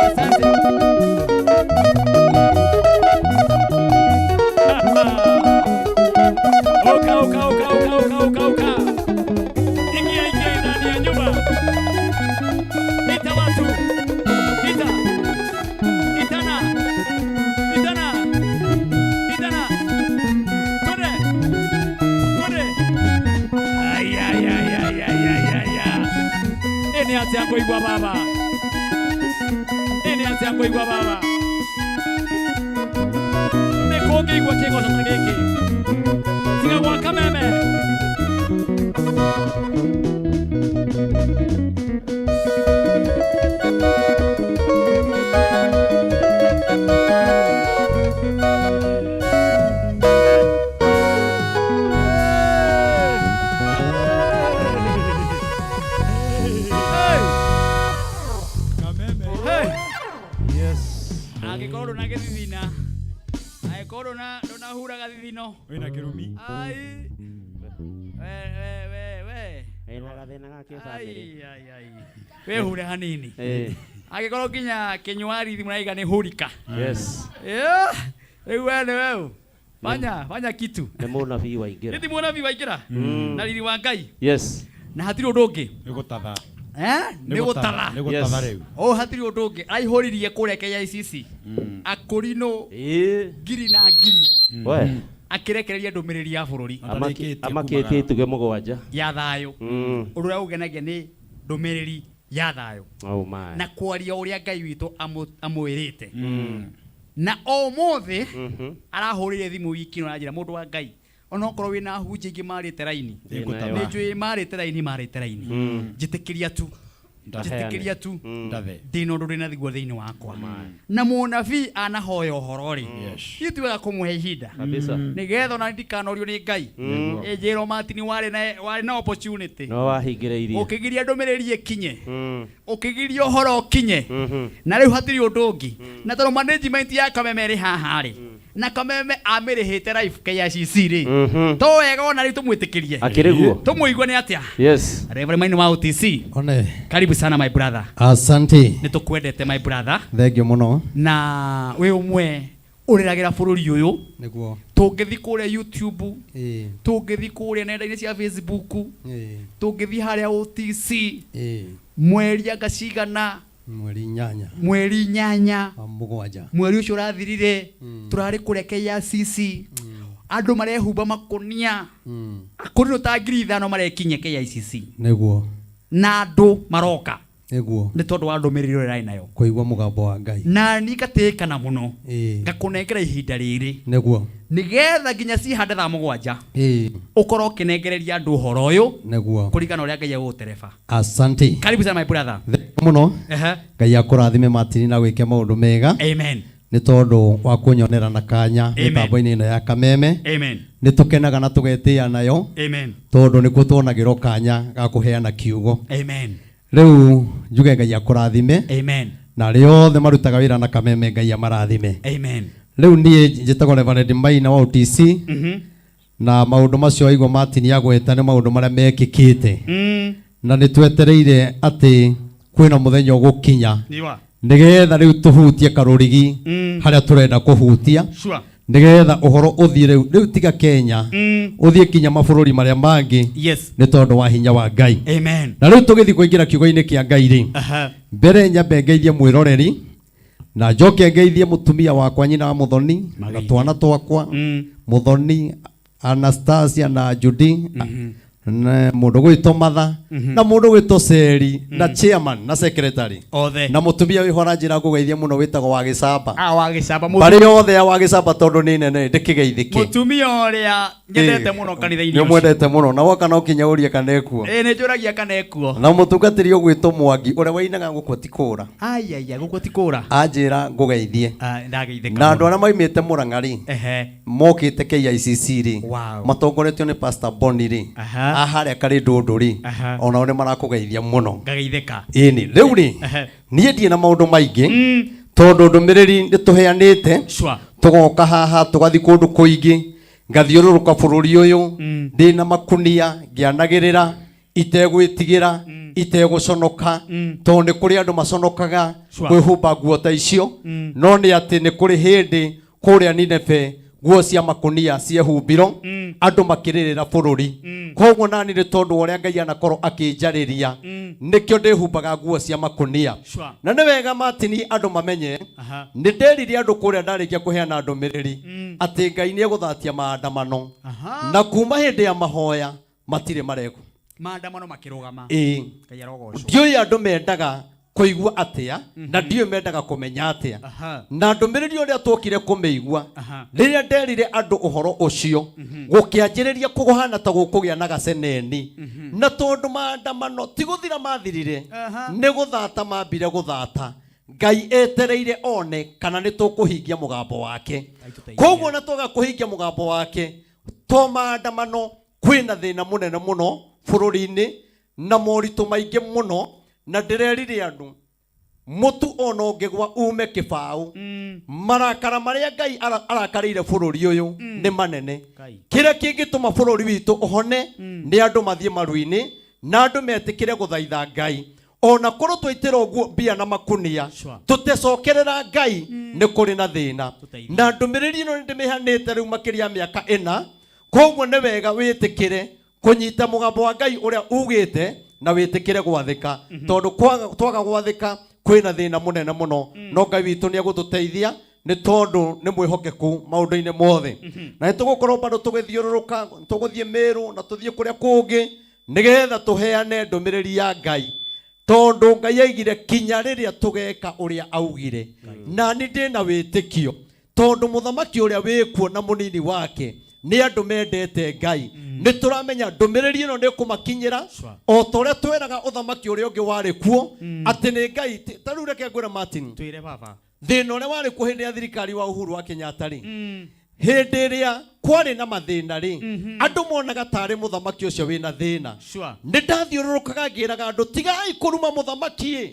Asante. Oka, oka, oka, oka, oka, oka, oka. Ingia, ingia ndani ya nyumba. Ita watu. Ita. Itana. Itana. Itana. Twende. Twende. Ai, ai, ai, ai, ai, ai, ai, ai. Ĩ nĩ atĩa ngũigua baba? Ĩ nĩ atĩa ngũigua baba? Nĩ kũngĩigua kĩgoco ta gĩkĩ? Tiga gwa Kameme. Hey. Angĩkorwo ndũnagĩthithina, angĩkorwo ndũnahura gathithino, Wĩna kĩrumi. Ai. We, we, we, we. Wĩna gathĩna ga kĩbamĩrĩ. Ai, ai, ai. Wĩhure hanini. Eh. Angĩkorwo nginya kĩnyuari mũraiga nĩ hurika. Yes. Yeah. Rĩu we nĩ weũ. Fanya, fanya kitu. Nĩ mũnabii waingĩra. Nĩ mũnabii waingĩra? Na riri wa Ngai. Yes. Na hatirĩ ũndũ ũngĩ. Nĩ gũtatha. Eh? Nĩ gũtatha. Nĩ gũtatha rĩu. O hatirĩ ũndũ ũngĩ. Aihũririe kũrĩa KICC. Akũrinũ ngiri na ngiri. We. Akĩrekereria ndũmĩrĩri ya bũrũri. Amakĩtie itugĩ mũgwanja. Ya thayũ. Ũndũ ũrĩa ũngenagia nĩ ndũmĩrĩri ya thayũ. Oh my. Na kwaria ũrĩa Ngai witũ amwĩrĩte. Na ũmũthĩ arahũrĩire thimũ wiki ĩno aranjĩra mũndũ wa Ngai, onokorwo wĩna hunjia ingĩ marĩte raini. Nĩngũtatha. Nĩ njũĩ marĩte raini, marĩte raini. Njĩtĩkĩria tu. Ndaheane. Njĩtĩkĩria tu. Ndathe. Ndĩna ũndũ ndĩna thiguo thĩinĩ wakwa. Na mũnabii anahoya ũhoro rĩ, ithuĩ wega kũmũhe ihinda. Kabisa. Nĩgetha ona ndikanorio nĩ Ngai. Ĩnjĩrwo Martin warĩ na opportunity. No wahingĩrĩirie. Ũkĩgiria ndũmĩrĩri ĩkinye. Ũkĩgiria ũhoro ũkinye. Na rĩu hatirĩ ũndũ ũngĩ. Na tondũ management ya Kameme ĩrĩ haha rĩ, Na Kameme amĩrĩhĩte live KICC rĩ. To wega ona rĩu tũmwĩtĩkĩrie. Akĩrĩ guo. Tũmũigue nĩ atĩa. Yes. Reverend Maina wa OTC. One. Karibu sana my brother. Asante. Nĩ tũkwendete my brother. Thank you mũno. Na wĩ ũmwe ũrĩragĩra bũrũri ũyũ. Nĩguo. Tũngĩthiĩ kũrĩa YouTube, Ĩĩ. tũngĩthiĩ kũrĩa nenda-inĩ cia Facebook, Ĩĩ. tũngĩthiĩ harĩa OTC, Ĩĩ. mweri anga cigana, Mweri 8. Mweri 8. Wa 7. Mweri ũcio ũrathirire tũrarĩ kũrĩa KICC, andũ marehumba makũnia akũrinũ ta 5,000 marekinyia KICC. Nĩguo. Na andũ maroka Nĩguo. Nĩ tondũ wa ndũmĩrĩri ĩrĩa ĩrarĩ nayo. Kũigua mũgambo wa Ngai. Na niĩ ngatĩĩkana mũno ngakũnengera ihinda rĩrĩ Nĩguo. Nĩgetha nginya cihande thaa 7 ũkorwo ũkĩnengereria andũ ũhoro ũyũ Nĩguo. Kũringana na ũrĩa Ngai egũgũtereba. Asante. Karibu sana my brother. Thank you mũno. Ngai akũrathime Martin na wĩke maũndũ mega. Amen. Nĩ tondũ wa kũnyonera na kanya Amen. mĩtambo-inĩ ĩno ya Kameme. Amen. Nĩ tũkenaga na tũgetĩĩa nayo. Amen. Tondũ nĩkuo tuonagĩrwo kanya ga kũheana kiugo. Amen. Rĩu njuge Ngai akũrathime. Amen. Na arĩa othe marutaga wĩra na Kameme Ngai amarathime. Amen. Rĩu niĩ njĩtagwo Reverend Maina wa OTC. Na maũndũ macio waigua Martin agweta nĩ maũndũ marĩa mekĩkĩte. Na nĩ twetereire atĩ kwĩna mũthenya ũgũkinya Niwa. Nĩgetha rĩu tũhutie karũrigi harĩa tũrenda kũhutia nĩgetha ũhoro ũthiĩ rĩu rĩu tiga Kenya ũthiĩ kinya mabũrũri marĩa mangĩ nĩ tondũ wa hinya wa Ngai. Amen. Na rĩu tũgĩthiĩ kũingĩra kiugo-inĩ kĩa Ngai rĩ, mbere nyambe ngeithie mwĩroreri na njoke ngeithie mũtumia wakwa nyina wa Mũthoni na twana twakwa Mũthoni Anastasia na Judy na mũndũ gwĩtwo Matha na mũndũ gwĩtwo Seri na chairman na secretary othe na mũtumia wĩho aranjĩra ngũgeithie mũno wĩtagwo wa Gĩcamba. Ah, wa Gĩcamba. Mbarĩ yothe ya wa Gĩcamba tondũ nĩ nene ndĩkĩgeithĩke. Mũtumia ũrĩa nyendete mũno kanitha-inĩ. Nĩ ũmwendete mũno na woka no kinya ũrie kana ekuo. Ĩĩ, nĩ njũragia kana ekuo. Na mũtungatĩri ũgwĩtwo Mwangi ũrĩa wainaga gũkũ ti kũra. Aiaia, gũkũ ti kũra. Anjĩra ngũgeithie. Ndageithĩka. Na andũ arĩa maimĩte Mũrang'a rĩ, Ehe. Mokĩte KICC rĩ, Wow. Matongoretio nĩ Pastor Bonnie rĩ, Aha. A harĩa Karĩndũndũ rĩ, Aha. Onao nĩ marakũgeithia mũno. Ngageithĩka. Ĩni rĩu rĩ, Ehe. Niĩ ndirĩ na maũndũ maingĩ tondũ ndũmĩrĩri nĩ tũheanĩte. Tũgoka haha tũgathiĩ kũndũ kũingĩ ngathiũrũrũka bũrũri ũyũ ndĩna makunia ngĩanagĩrĩra itegwĩtigĩra itegũconoka tondũ nĩ kũrĩ andũ maconokaga kwĩhumba nguo ta icio no nĩ atĩ nĩ kũrĩ hĩndĩ kũrĩa Nineve nguo cia makunia ciehumbirwo andũ makĩrĩrĩra bũrũri koguo nani nĩ tondũ wa ũrĩa Ngai anakorwo akĩnjarĩria nĩkĩo ndĩhumbaga nguo cia makunia. Na nĩ wega Martin andũ mamenye nĩ nderire andũ kũrĩa ndarĩkia kũheana ndũmĩrĩri atĩ Ngai nĩ egũthatia maandamano na kuma hĩndĩ ya mahoya matirĩ marekwo. Maandamano makĩrũgama. Ĩĩ. Ngai arogocwo. Ndiũĩ andũ mendaga kũigua atĩa na ndiũĩ mendaga kũmenya atĩa na ndũmĩrĩri ũrĩa twokire kũmĩigua rĩrĩa nderire andũ ũhoro ũcio gũkĩanjĩrĩria kũhana ta gũkũgĩa na gaceneni na tondũ maandamano ti gũthira mathirire nĩ gũthata mambire gũthata Ngai etereire one kana nĩ tũkũhingia mũgambo wake koguo na twaga kũhingia mũgambo wake to maandamano kwĩna thĩna mũnene mũno bũrũri-inĩ na moritũ maingĩ mũno na ndĩrerire andũ mũtu ona ũngĩgwa ume kĩbaũ marakara marĩa Ngai arakarĩire bũrũri ũyũ nĩ manene kĩrĩa kĩngĩtũma bũrũri witũ ũhone nĩ andũ mathiĩ maru-inĩ na andũ metĩkĩre gũthaitha Ngai ona korwo twaitĩra ũguo mbia na makunia tũtecokerera Ngai nĩ kũrĩ na thĩna na ndũmĩrĩri ĩno nĩ ndĩmĩheanĩte rĩu makĩria ya mĩaka 4 koguo nĩ wega wĩtĩkĩre kũnyita mũgambo wa Ngai ũrĩa ugĩte na wĩtĩkĩre gwathĩka tondũ twaga gwathĩka kwĩna thĩna mũnene mũno no Ngai witũ nĩ egũtũteithia nĩ tondũ nĩ mwĩhokeku maũndũ-inĩ mothe na nĩ tũgũkorwo bado tũgĩthiũrũrũka tũgũthiĩ Meru na tũthiĩ kũrĩa kũngĩ nĩgetha tũheane ndũmĩrĩri ya Ngai tondũ Ngai aigire kinya rĩrĩa tũgeka ũrĩa augire na nĩ ndĩna wĩtĩkio tondũ mũthamaki ũrĩa wĩkuo na mũnini wake nĩ andũ mendete Ngai nĩ tũramenya ndũmĩrĩri ĩno nĩ ĩkũmakinyĩra o ta ũrĩa tweraga ũthamaki ũrĩa ũngĩ warĩ kuo atĩ nĩ Ngai ta rĩu reke ngwĩre Martin twĩre baba thĩna ũrĩa warĩ kuo hĩndĩ ya thirikari wa Uhuru wa Kenyatta rĩ hĩndĩ ĩrĩa kwarĩ na mathĩna rĩ andũ monaga tarĩ mũthamaki ũcio wĩna thĩna nĩ ndathiũrũrũkaga ngĩraga andũ tigai kũruma mũthamaki ĩ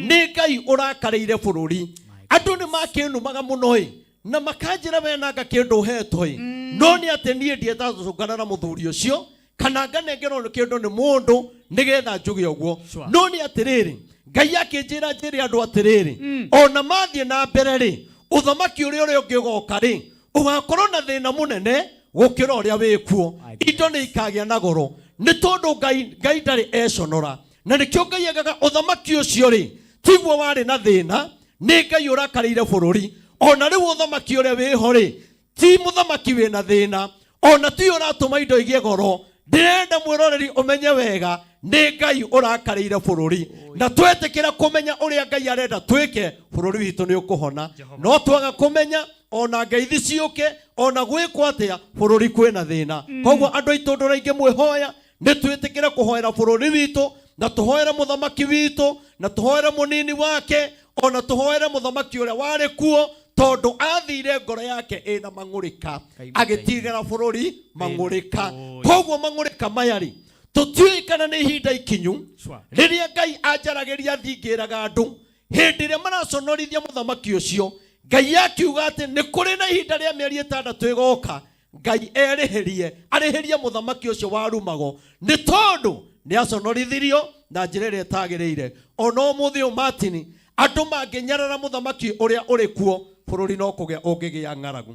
nĩ Ngai ũrakarĩire bũrũri andũ nĩ makĩnumaga mũno ĩ Na makanjĩra we nanga kĩndũ ũhetwo ĩ, no nĩ atĩ niĩ ndietacũngana na mũthuri ũcio kana nganengerwo nĩ kĩndũ nĩ mũndũ nĩgetha njuge ũguo. No nĩ atĩrĩrĩ, Ngai akĩnjĩra njĩre andũ atĩrĩrĩ, ona mathiĩ na mbere rĩ, ũthamaki ũrĩa ũngĩ ũgoka rĩ, ũgakorwo na thĩna mũnene gũkĩra ũrĩa wĩkuo. Indo nĩ ikagĩa na goro nĩ tondũ Ngai ndarĩ econora, na nĩkĩo Ngai engaga ũthamaki ũcio rĩ tiguo warĩ na thĩna, nĩ Ngai ũrakarĩire bũrũri. Ona rĩu ũthamaki ũrĩa wĩho rĩ ti mũthamaki wĩna thĩna, ona ti ũratũma indo igĩe goro. Ndĩrenda mwĩroreri ũmenye wega nĩ Ngai ũrakarĩire bũrũri, na twetĩkĩra kũmenya ũrĩa Ngai arenda twĩke, bũrũri witũ nĩ ũkũhona. No twaga kũmenya, ona ngeithi ciũke, ona gwĩkwo atĩa, bũrũri kwĩna thĩna. Koguo andũ aitũ, ũndũ ũrĩa ingĩmwĩhoya nĩ twĩtĩkĩre kũhoera bũrũri witũ, na tũhoere mũthamaki witũ, na tũhoere mũnini wake, ona tũhoere mũthamaki ũrĩa warĩ kuo, tondũ athire ngoro yake ĩna mang'ũrĩka, agĩtigĩra bũrũri mang'ũrĩka. Koguo mang'ũrĩka maya rĩ, tũtiũĩ kana nĩ ihinda ikinyu rĩrĩa Ngai anjaragĩria thingĩraga andũ hĩndĩ ĩrĩa maraconorithia mũthamaki ũcio. Ngai akiuga atĩ nĩ kũrĩ na ihinda rĩa mĩeri 6 ĩgoka, Ngai erĩhĩrie, arĩhĩrie mũthamaki ũcio warumago nĩ tondũ nĩ aconorithirio na njĩra ĩrĩa ĩtagĩrĩire. Ona ũmũthĩ ũyũ, Martin, andũ mangĩnyarara mũthamaki ũrĩa ũrĩ kuo, bũrũri no kũgĩa ũngĩgĩa ng'aragu.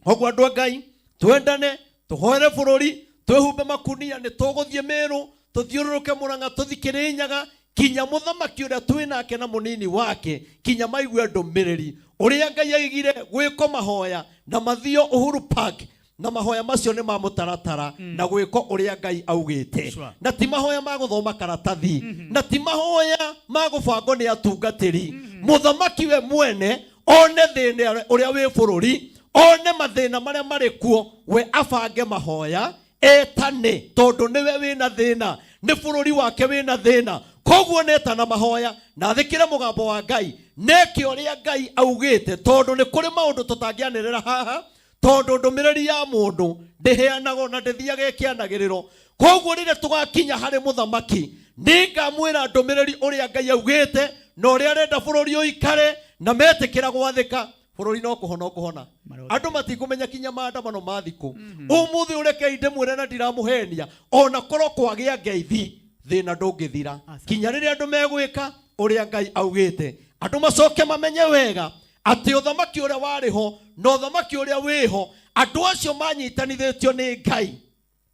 Koguo andũ a Ngai, twendane, tũhoere bũrũri, twĩhumbe makunia, nĩ tũgũthiĩ Mĩrũ, tũthiũrũrũke Mũrang'a, tũthiĩ Kĩrĩnyaga, kinya mũthamaki ũrĩa twĩ nake na mũnini wake kinya maigue ndũmĩrĩri ũrĩa Ngai aigire gwĩko mahoya na mathio Uhuru Park, na mahoya macio nĩ ma mũtaratara na gwĩko ũrĩa Ngai augĩte, na ti mahoya ma gũthoma karatathi, na ti mahoya ma gũbangwo nĩ atungatĩri. Mũthamaki we mwene one thĩna ũrĩa wĩ bũrũri, one mathĩna marĩa marĩ kuo, we abange mahoya etane, tondũ nĩwe wĩna thĩna, nĩ bũrũri wake wĩna thĩna. Koguo netana mahoya na athĩkĩre mũgambo wa Ngai, neke ũrĩa Ngai augĩte, tondũ nĩ kũrĩ maũndũ tũtangĩanĩrĩra haha, tondũ ndũmĩrĩri ya mũndũ ndĩheanagwo na ndĩthiaga ĩkĩanagĩrĩrwo. Koguo rĩrĩa tũgakinya harĩ mũthamaki, nĩngamwĩra ndũmĩrĩri ũrĩa Ngai augĩte na ũrĩa arenda bũrũri ũikare, na metĩkĩra gwathĩka, bũrũri no kũhona ũkũhona. Andũ matikũmenya kinya maandamano ma thikũ ũmũthĩ. Ũrekei ndĩmwĩre na ndiramũhenia, ona korwo kwagĩa ngeithi, thĩna ndũngĩthira kinya rĩrĩa andũ megwĩka ũrĩa Ngai augĩte. Andũ macoke mamenye wega atĩ ũthamaki ũrĩa warĩ ho na ũthamaki ũrĩa wĩho, andũ acio manyitanithĩtio nĩ Ngai.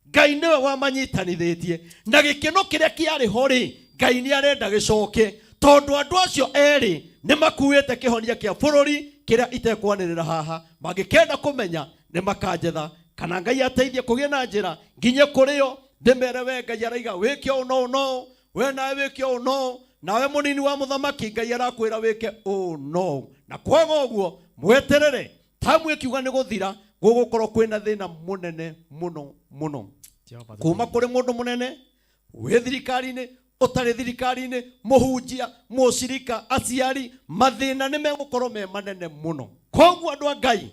Ngai nĩwe wamanyitanithĩtie, na gĩkeno kĩrĩa kĩarĩ ho rĩ, Ngai nĩ arenda gĩcoke, tondũ andũ acio erĩ nĩ makuĩte kĩhonia kĩa bũrũri kĩrĩa itekwanĩrĩra haha. Mangĩkenda kũmenya nĩ makanjetha, kana Ngai ateithie kũgĩe na njĩra nginye kũrĩo, ndĩmere we Ngai araiga wĩke ũũ no ũũ no ũũ, we nawe wĩke ũũ no ũũ, nawe mũnini wa mũthamaki Ngai arakwĩra wĩke ũũ no ũũ. Na kwaga ũguo mweterere tamu ĩkiuga nĩ gũthira, gũgũkorwo kwĩna thĩna mũnene mũno mũno kuma kũrĩ mũndũ mũnene wĩ thirikari-inĩ, ũtarĩ thirikari-inĩ, mũhunjia, mũcirika, aciari, mathĩna nĩ megũkorwo me manene mũno. Koguo andũ a Ngai,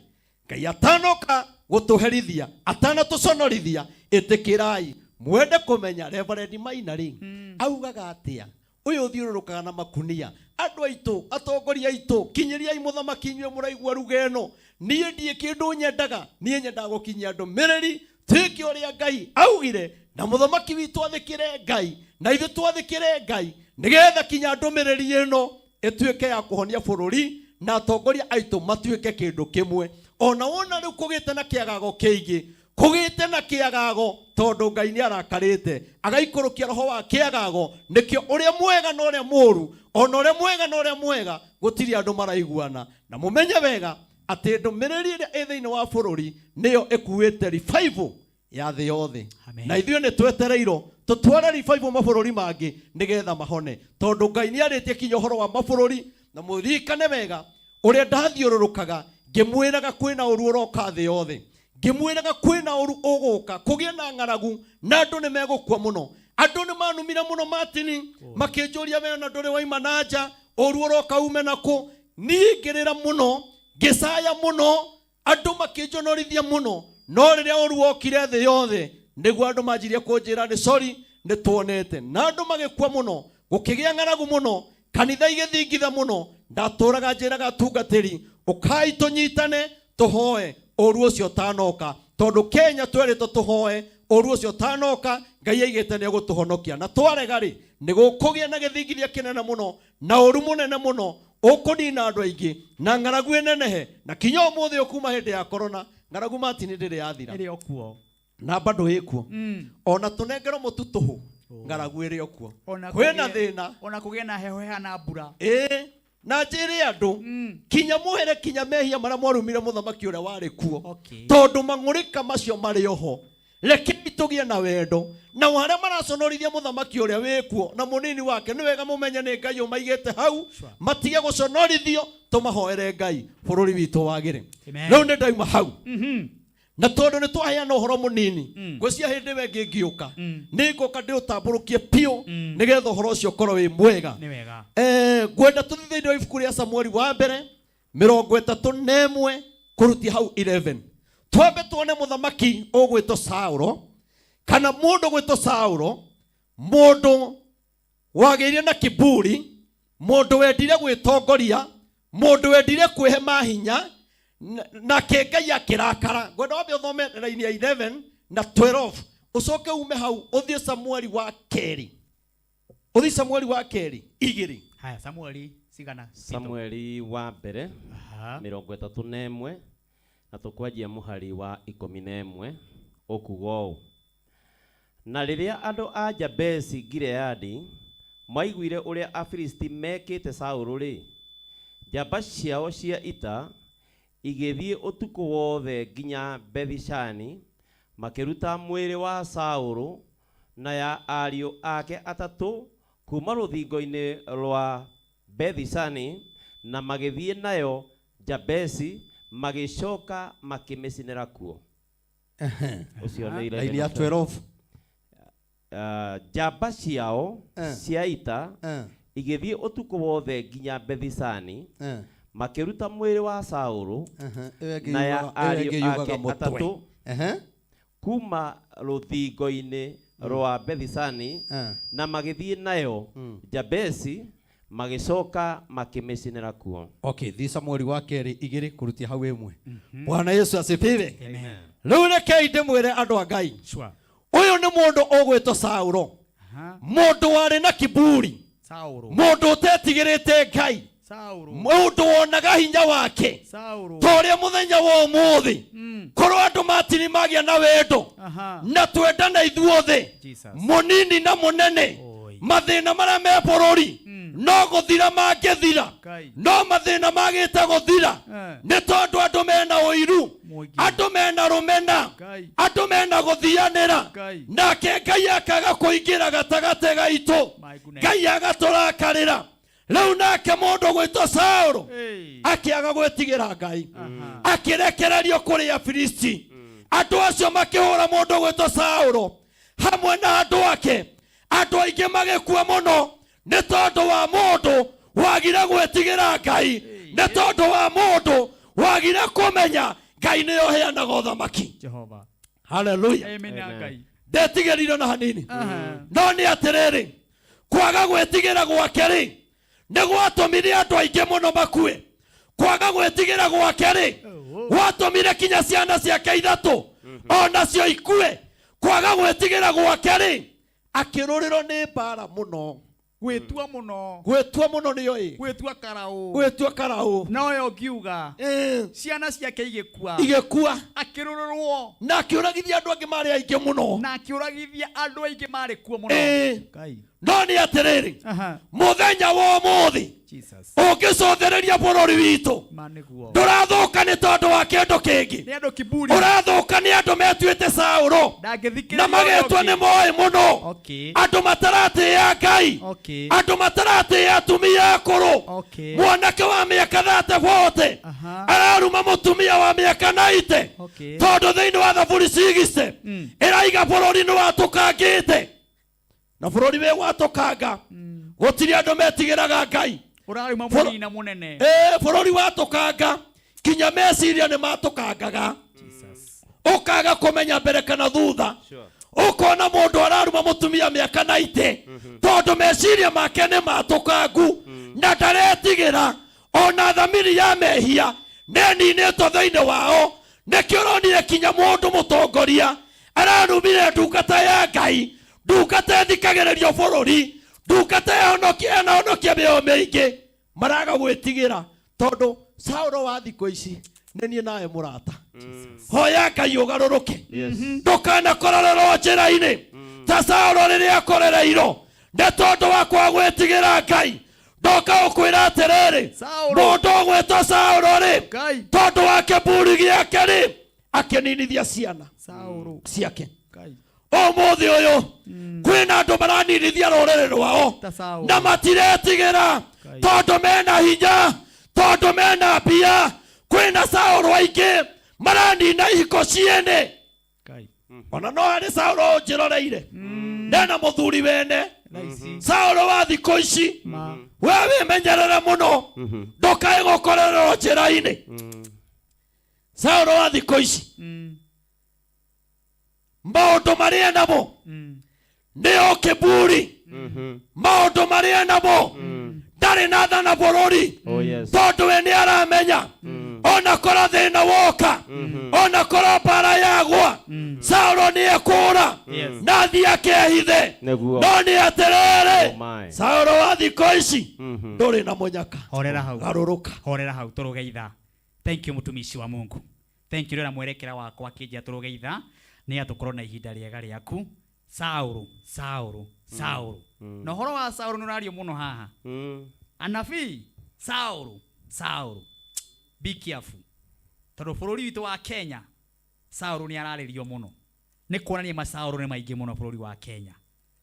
Ngai atanoka gũtũherithia, atanatũconorithia, ĩtĩkĩrai mwende kũmenya Reverend Maina rĩ augaga atĩa, ũyũ ũthiũrũrũkaga na makunia. Andũ aitũ, atongoria aitũ, kinyĩriai mũthamaki inyuĩ mũraigua ruga ĩno. Niĩ ndiĩ kĩndũ nyendaga, niĩ nyendaga gũkinyia ndũmĩrĩri, twĩke ũrĩa Ngai augire, na mũthamaki witũ athĩkĩre Ngai, na ithuĩ twathĩkĩre Ngai, nĩgetha kinya ndũmĩrĩri ĩno ĩtuĩke ya kũhonia bũrũri, na atongoria aitũ matuĩke kĩndũ kĩmwe. Ona wona rĩu kũgĩte na kĩagago kĩingĩ, kũgĩte na kĩagago tondũ Ngai nĩ arakarĩte, agaikũrũkia roho wa kĩagago. Nĩkĩo ũrĩa mwega na ũrĩa mũũru, ona ũrĩa mwega na ũrĩa mwega, gũtirĩ andũ maraiguana. Na mũmenye wega atĩ ndũmĩrĩri ĩrĩa ĩ thĩinĩ wa bũrũri nĩyo ĩkuĩte revival ya thĩ yothe, na ithuĩ nĩ twetereirwo tũtware revival mabũrũri mangĩ nĩgetha mahone, tondũ Ngai nĩ arĩtie kinya ũhoro wa mabũrũri. Na mũririkane wega ũrĩa ndathiũrũrũkaga ngĩmwĩraga kwĩna ũru ũroka thĩ yothe, ngĩmwĩraga kwĩna ũru ũgũka, kũgĩe na ng'aragu na andũ nĩ megũkua mũno. Andũ nĩ manumire mũno, Martin, makĩnjũria we ona ndũrĩ waima na nja, ũru ũroka ume nakũ? Niĩ ngĩrĩra mũno, ngĩcaya mũno, andũ makĩnjonorithia mũno. No rĩrĩa ũru wokire thĩ yothe, nĩguo andũ manjirie kũnjĩra nĩ sorry, nĩ tuonete, na andũ magĩkua mũno, gũkĩgĩa ng'aragu mũno, kanitha igĩthingitha mũno. Ndatũraga njĩraga atungatĩri, ũkai tũnyitane tũhoe ũru ũcio ũtanoka, tondũ Kenya twerĩtwo tũhoe ũru ũcio ũtanoka. Ngai aigĩte nĩ egũtũhonokia, na twarega rĩ, nĩ gũkũgĩa na gĩthingithia kĩnene mũno na ũru mũnene mũno ũkũnina andũ aingĩ na ng'aragu ĩnenehe. Na kinya ũmũthĩ ũkuma hĩndĩ ya corona, ng'aragu Martin ndĩrĩ yathira. Ĩrĩ o kuo. Na bado ĩkuo. Ona tũnengerwo mũtu tũhũ, ng'aragu ĩrĩ o kuo. Ona Kwĩna thĩna. Ona kũgĩe na heho hehana mbura. Ĩĩ, na njĩre andũ, kinya mũhere kinya mehia marĩa mwarumire mũthamaki ũrĩa warĩ kuo, tondũ mang'ũrĩka macio marĩ oho. Rekei tũgĩe na wendo na arĩa maraconorithia mũthamaki ũrĩa wĩkuo na mũnini wake. Nĩ wega mũmenye nĩ Ngai ũmaigĩte hau, matige gũconorithio, tũmahoere Ngai bũrũri witũ wagĩre. Amen. Rĩu nĩ ndauma hau, na tondũ nĩ twaheana ũhoro mũnini, ngwĩciria hĩndĩ ĩyo ĩngĩ ngĩũka nĩ ngũka ndĩũtambũrũkie biũ, nĩgetha ũhoro ũcio ũkorwo wĩ mwega. Nĩ wega. Ngwenda tũthiĩ thĩinĩ wa ibuku rĩa Samueli wa mbere 31 kũrutia hau 11, twambe tuone mũthamaki ũgwĩtwo Saũlo, kana mũndũ gwĩtwo Saũlo, mũndũ wagĩire na kiburi, mũndũ wendire gwĩtongoria, mũndũ wendire kwĩhe mahinya, nake Ngai akĩrakara. Ngwenda wambe ũthome raini ya 11 na 12, ũcoke ume hau ũthiĩ Samueli wa kerĩ, ũthiĩ Samueli wa kerĩ 2. Haya, Samueli cigana? Samueli wa mbere 31, na tũkwanjia mũhari wa 11, ũkuga ũũ: Na rĩrĩa andũ a Jabesi Gileadi maiguire ũrĩa Afilisti mekĩte Saũlũ rĩ, njamba ciao cia ita igĩthiĩ ũtukũ wothe nginya Bethishani, makĩruta mwĩrĩ wa Saũlũ na ya ariũ ake atatũ kuma rũthingo-inĩ rwa Bethishani, na magĩthiĩ nayo Jabesi, magĩcoka makĩmĩcinĩra kuo. Ũcio nĩ Raini ya 11. 12. Njamba ciao cia ita igĩthiĩ ũtukũ wothe nginya Bethishani, makĩruta mwĩrĩ wa Saũlũ Ĩyo ĩngĩ na ya ĩyo ĩngĩ ariũ yugaga ake mũtwe. atatũ kuma rũthingo-inĩ rwa Bethishani, na magĩthiĩ nayo Jabesi, magĩcoka makĩmĩcinĩra kuo. Okay, thi Samueli wa kerĩ 2 kũrutia hau 1. Bwana Yesu asifiwe. Rĩu rekei ndĩmwĩre andũ a Ngai, ũyũ nĩ mũndũ ũgwĩtwo Saũlũ, mũndũ warĩ na kiburi, Saũlũ. mũndũ ũtetigĩrĩte Ngai, Saũlũ. mũndũ wonaga hinya wake. Saũlũ. Ta ũrĩa mũthenya wa ũmũthĩ, korwo andũ matini magĩa na wendo na twendane ithuothe, Jesus. mũnini na mũnene, mathĩna marĩa me bũrũri no gũthira mangĩthira. No mathĩna magĩte gũthira nĩ tondũ andũ mena ũiru, andũ mena rũmena, andũ mena gũthianĩra, nake Ngai akaga kũingĩra gatagatĩ gaitũ, Ngai agatũrakarĩra. Rĩu nake mũndũ gwĩtwo Saũlũ akĩaga gwĩtigĩra Ngai, akĩrekererio kũrĩ Afilisti. Andũ acio makĩhũra mũndũ gwĩtwo Saũlũ hamwe na andũ ake, andũ aingĩ magĩkua mũno nĩ tondũ wa mũndũ wagire gwĩtigĩra Ngai, nĩ tondũ wa mũndũ wagire kũmenya Ngai nĩyo ũheanaga ũthamaki. Jehova. Haleluya. Amen ya Ngai. Ndetigĩrire na hanini, no nĩ atĩrĩrĩ, kwaga gwĩtigĩra gwake rĩ, nĩ gwatũmire andũ aingĩ mũno makue. Kwaga gwĩtigĩra gwake rĩ, gwatũmire kinya ciana ciake ithatũ onacio ikue. Kwaga gwĩtigĩra gwake rĩ, akĩrũrĩrwo nĩ mbara mũno. Gwĩtua mũno. Gwĩtua mũno nĩyo ĩ. Gwĩtua karaũ. Gwĩtua karaũ. Noyo ngiuga. Ciana ciake igĩkua. Igĩkua. Akĩrũrũrwo. Na akĩũragithia andũ angĩ marĩ aingĩ mũno. Na akĩũragithia andũ aingĩ marĩ kuo mũno. Ngai. No nĩ atĩrĩrĩ, mũthenya wa ũmũthĩ Jesus. ũngĩcũthĩrĩria bũrũri witũ, Ma nĩguo. ndũrathũka nĩ tondũ wa kĩndũ kĩngĩ. Nĩ andũ kiburi. Ũrathũka nĩ andũ metuĩte Saũlũ Ndangĩthikĩrĩria na magetua ũrĩa nĩ ũngĩ. moĩ mũno, andũ mataratĩĩa Ngai, andũ mataratĩĩa atumia akũrũ. Mwanake wa mĩaka 30 40 araruma mũtumia wa mĩaka 90, tondũ thĩinĩ wa Thaburi 60 ĩraiga bũrũri nĩ watũkangĩte, na bũrũri wĩ watũkanga, gũtirĩ andũ metigĩraga Ngai. Ũraruma mũnini na mũnene. Bũrũri watũkanga, kinya meciria nĩ matũkangaga, ũkaga kũmenya mbere kana thutha, ũkona mũndũ araruma mũtumia mĩaka 90 tondũ meciria make nĩ matũkangu na ndaretigĩra. Ona thamiri ya mehia nĩninĩtwo thĩinĩ wao. Nĩkĩo ũronire kinya mũndũ mũtongoria ararumire ndungata ya Ngai, ndungata ĩthikagĩrĩrio bũrũri, ndungata ĩnahonokia mĩoyo mĩingĩ, maraga gwĩtigĩra tondũ Saũlũ wa thikũ ici nĩ niĩ nawe mũrata. Hoya Ngai ũgarũrũke, ndũkanakorererwo njĩra-inĩ ta Saũlũ rĩrĩa akorereirwo nĩ tondũ wa kwaga gwĩtigĩra Ngai. Ndoka gũkwĩra atĩrĩrĩ, mũndũ ũgwĩtwo Saũlũ rĩ, tondũ wa kĩburi gĩake rĩ, akĩninithia ciana ciake. Ũmũthĩ ũyũ kwĩna andũ maraninithia rũrĩrĩ rwao na matiretigĩra tondũ mena hinya, tondũ mena mbia. Kwĩna Saũlũ aingĩ maranina ihiko ciene. Ona no harĩ Saũlũ ũnjĩroreire nena mũthuri wene. Saũlũ wa thikũ ici, we wĩmenyerere mũno ndũkae gũkorererwo njĩra-inĩ. Saũlũ wa thikũ ici, maũndũ marĩa namo nĩo kĩburi, maũndũ marĩa namo ndarĩ na thana bũrũri, tondũ we nĩ aramenya ona korwo thĩna woka, ona korwo mbara yagwa, Saũlũ nĩ ekũũra na athiĩ akehithe. No nĩ atĩrĩrĩ, Saũlũ wa thikũ ici ndũrĩ na mũnyaka. Horera hau. Garũrũka. Horera hau tũrũge ithaa. Thank you mũtumishi wa Mungu. Thank you rĩra mwerekera wakwa akĩnjia tũrũge ithaa nĩ atũkorwo na ihinda rĩega rĩaku. Saũlũ, Saũlũ, Saũlũ. Na ũhoro wa Saũlũ nĩ ũrario mũno haha. Anabii, Saũlũ, Saũlũ. Be careful. Tondũ bũrũri witũ wa Kenya, Saũlũ nĩ ararĩrio mũno. Nĩ kuonania masaũlũ nĩ maingĩ mũno bũrũri wa Kenya.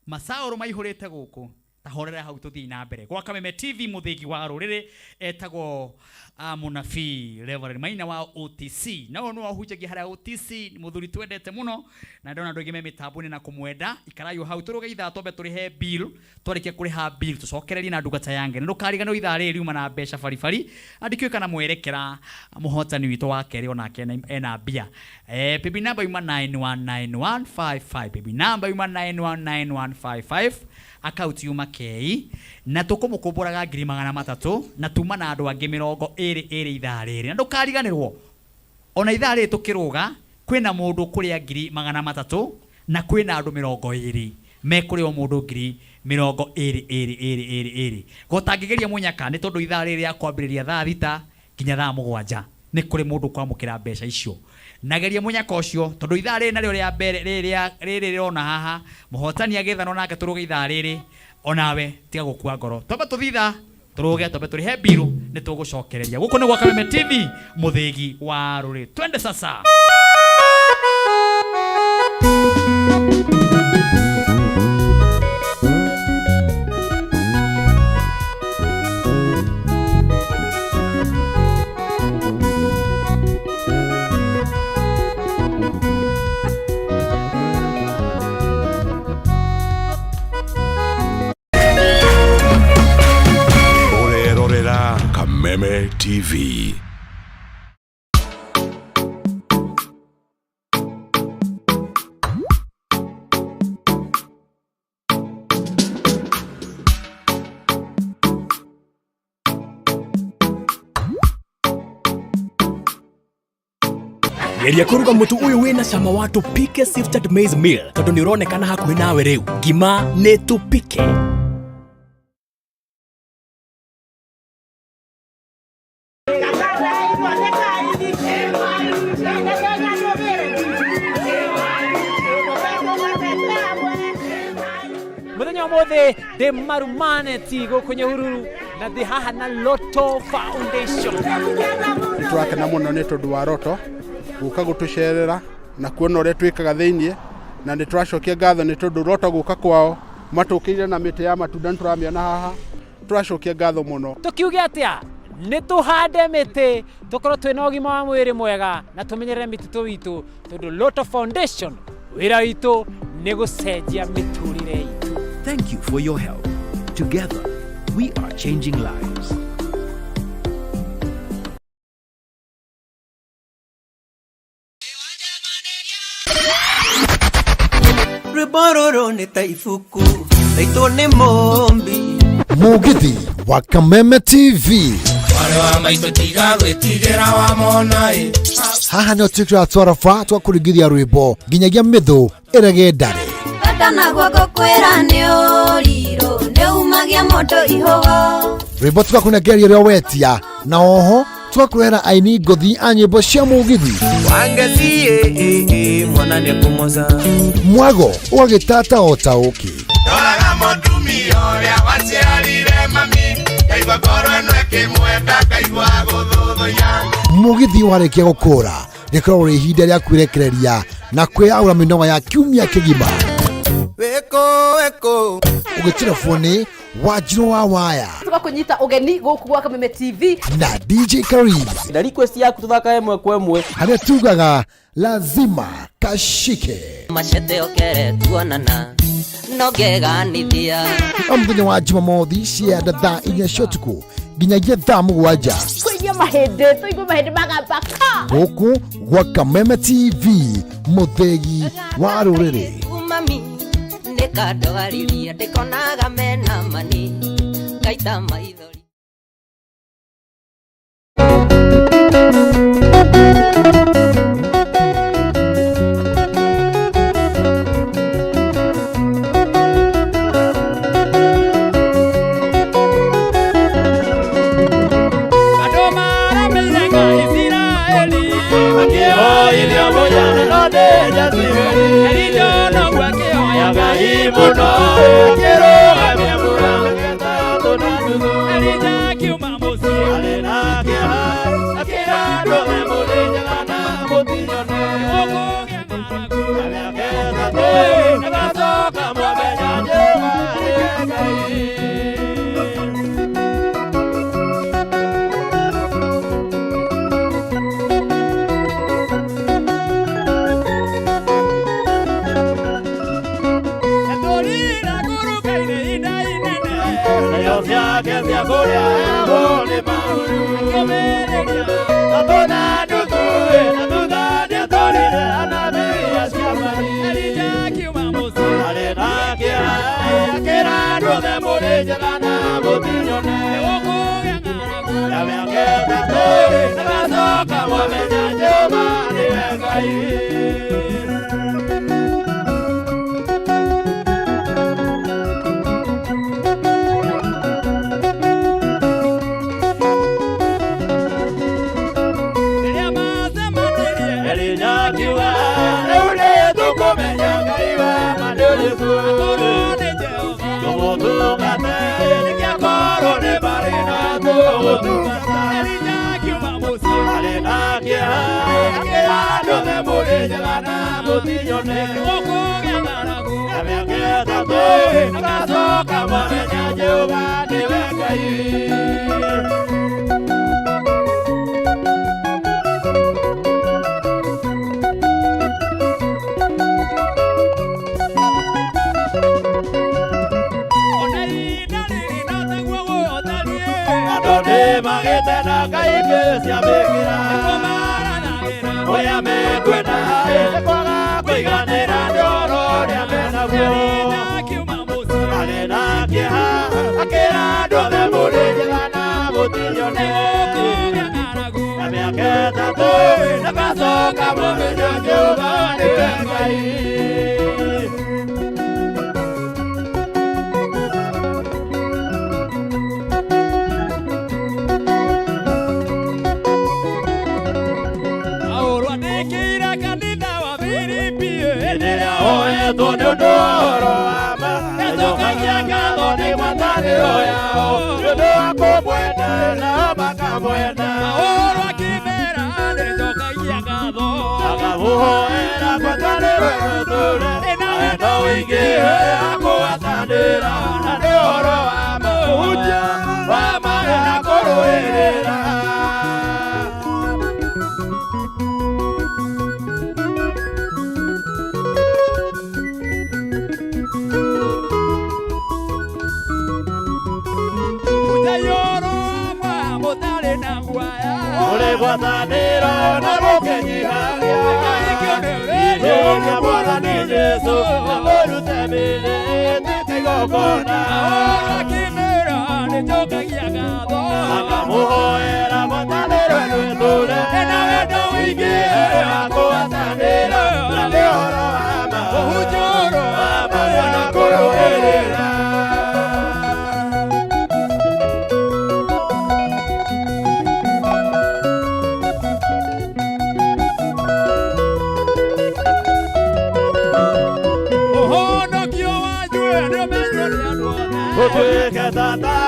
Masaũlũ maihũrĩte gũkũ. Ta horera hau tũthiĩ na mbere. Gwa Kameme TV mũthĩgi wa rũrĩrĩ etagwo mũnabii Reverend Maina wa OTC. Na ũyũ nĩwe ũhunjagia harĩa OTC, nĩ mũthuri twendete mũno na ndona andũ aingĩ me mĩtambo-inĩ na kũmwenda. Ikarai o hau tũrũge ithaa twambe tũrĩhe bill, twarĩkia kũrĩha bill tũcokererie na ndungata ya Ngai. Na ndũkariganĩrwo ithaa rĩrĩ riuma na mbeca baribari. Andĩkĩwe kana mwerekera mũhotani witũ wa kerĩ onake ena mbia. Baby number yuma 919155, baby number yuma 919155, account yuma kei na tũkũmũkũmbũraga ngiri magana matatũ na tuma na andũ angĩ mĩrongo ĩrĩ ĩrĩ ithaa rĩrĩ. Na ndũkariganĩrwo ona ithaa rĩrĩ tũkĩrũga kwĩna mũndũ kũrĩa ngiri magana matatũ na kwĩna andũ mĩrongo ĩrĩ mekũrĩa o mũndũ ngiri mĩrongo ĩrĩ ĩrĩ ĩrĩ ĩrĩ ĩrĩ. Gotangĩgeria mũnyaka nĩ tondũ ithaa rĩrĩ rĩa kwambĩrĩria thaa thita nginya thaa mũgwanja nĩ kũrĩ mũndũ kwamũkĩra mbeca icio. Na geria mũnyaka ũcio tondũ ithaa rĩrĩ narĩo rĩa mbere rĩrĩ rĩrĩ rĩrona haha mũhotani agĩthanwo nake tũrũge ithaa rĩrĩ onawe tiga gũkua ngoro. Twambe tũthitha tũrũge twambe tũrĩhe mbirũ nĩ tũgũcokereria. Gũkũ nĩ gwa Kameme TV mũthĩgi wa rũrĩrĩ. Twende sasa. Ũrerorera Kameme TV. Geria kũruga mũtu ũyũ wĩna cama wa Tupike Sifted Maize Meal tondũ nĩ ũronekana hakuhĩ nawe rĩu. Ngima nĩ Tupike. Mũthenya ũmũthĩ ndĩ Marumaneti gũkũ Nyahururu na ndĩ haha na Lotto Foundation. Nĩ tũrakena mũno nĩ tondũ wa Lotto gũka gũtũcerera na kuona ũrĩa twĩkaga thĩiniĩ, na nĩ tũracokia ngatho nĩ tondũ Lotto gũka kwao matũkĩire na mĩtĩ ya matunda nĩ tũramĩona haha, tũracokia ngatho mũno. Tũkiuge atĩa? Nĩ tũhande mĩtĩ tũkorwo twĩna ũgima wa mwĩrĩ mwega na tũmenyerere mĩtitũ witũ tondũ Lotto Foundation wĩra witũ nĩ gũcenjia mĩtũrĩre itũ. Thank you for your help. Together, we are changing lives. Rwĩmbo rũrũ nĩ ta ibuku raitwo nĩ mũmbi. Mũgithi wa Kameme TV. Mwarĩ wa maitũ tiga gwĩtigĩra wamona ĩ. Haha nĩho twĩkĩraga twaraba twakũringithia rwĩmbo nginyagia mĩthũ ĩrege ndare. Bata naguo ngũkwĩra nĩ ũrirũ nĩ umagia mũndũ ihũgo. Rwĩmbo tũgakũnengeria ũrĩa wetia na oho tũgakũrehera aini ngũthi a nyĩmbo cia mũgithi. Wangeci mwana nĩekũmoca. Mwago ũgagĩtata o ta ũkĩ. Ndoraga mũtumia ũrĩa waciarire mami, ngaigua ngoro ĩno ĩkĩmwenda, ngaigua gũthũthũya. Mũgithi warĩkia gũkũra rĩkoragwo rĩ ihinda rĩa kwĩrekereria na kwĩyaũra mĩnoga ya kiumia kĩgima. Wĩkũ wĩkũ. Ũgĩtirabwo nĩ Wanjirũ wa Waya Tũgakũnyita ũgeni gũkũ gwa Kameme TV na DJ Kariz na request yaku tuthakae ĩmwe kwa ĩmwe harĩa tugaga lazima kashike. Machete okere tuonana no ngeganithia. O mũthenya wa Jumamothi cianda thaa 4 cia ũtukũ nginyagia thaa 7 Tũigue mahĩndĩ, tũigue mahĩndĩ magamba ka. Gũkũ gwa Kameme TV, mũthĩgi wa rũrĩrĩ. Mami nĩkandwaririe ndĩkonaga mena mani ngaita maithori. Andũ maramĩire Ngai Isiraeli, makĩhoithio mũhianano nĩ Jezebeli. Elija noguo akĩhoya Ngai mũno, akĩrũgamia mbura mĩaka ĩtatũ na nuthu. Elija akiuma mũciĩ arĩ na kĩeha, akĩra andũ othe mũrĩ njega na mũtinyone. Nĩgũkũgĩa ng'aragu ya mĩaka ĩtatũ, nĩgacoka mwamenya Jehova nĩwe Ngai.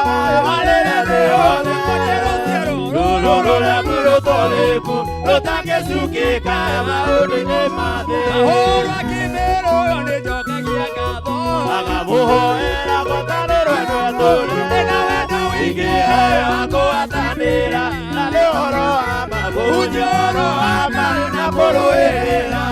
tawa thĩ yothe. Rũrũ rũremu rũtũrĩku rũtangĩcukĩka maũndũ-inĩ ma thĩ. Ahũrwo akĩmĩrwo ũyũ nĩnjokagia ngatho. Makamũhoera ngwatanĩro ĩno ĩtũũre na wendo ũingĩhe wa kũgwatanĩra na nĩ ũhoro wa ma kũhunjia ũhoro wa ma na kũrũĩrĩra.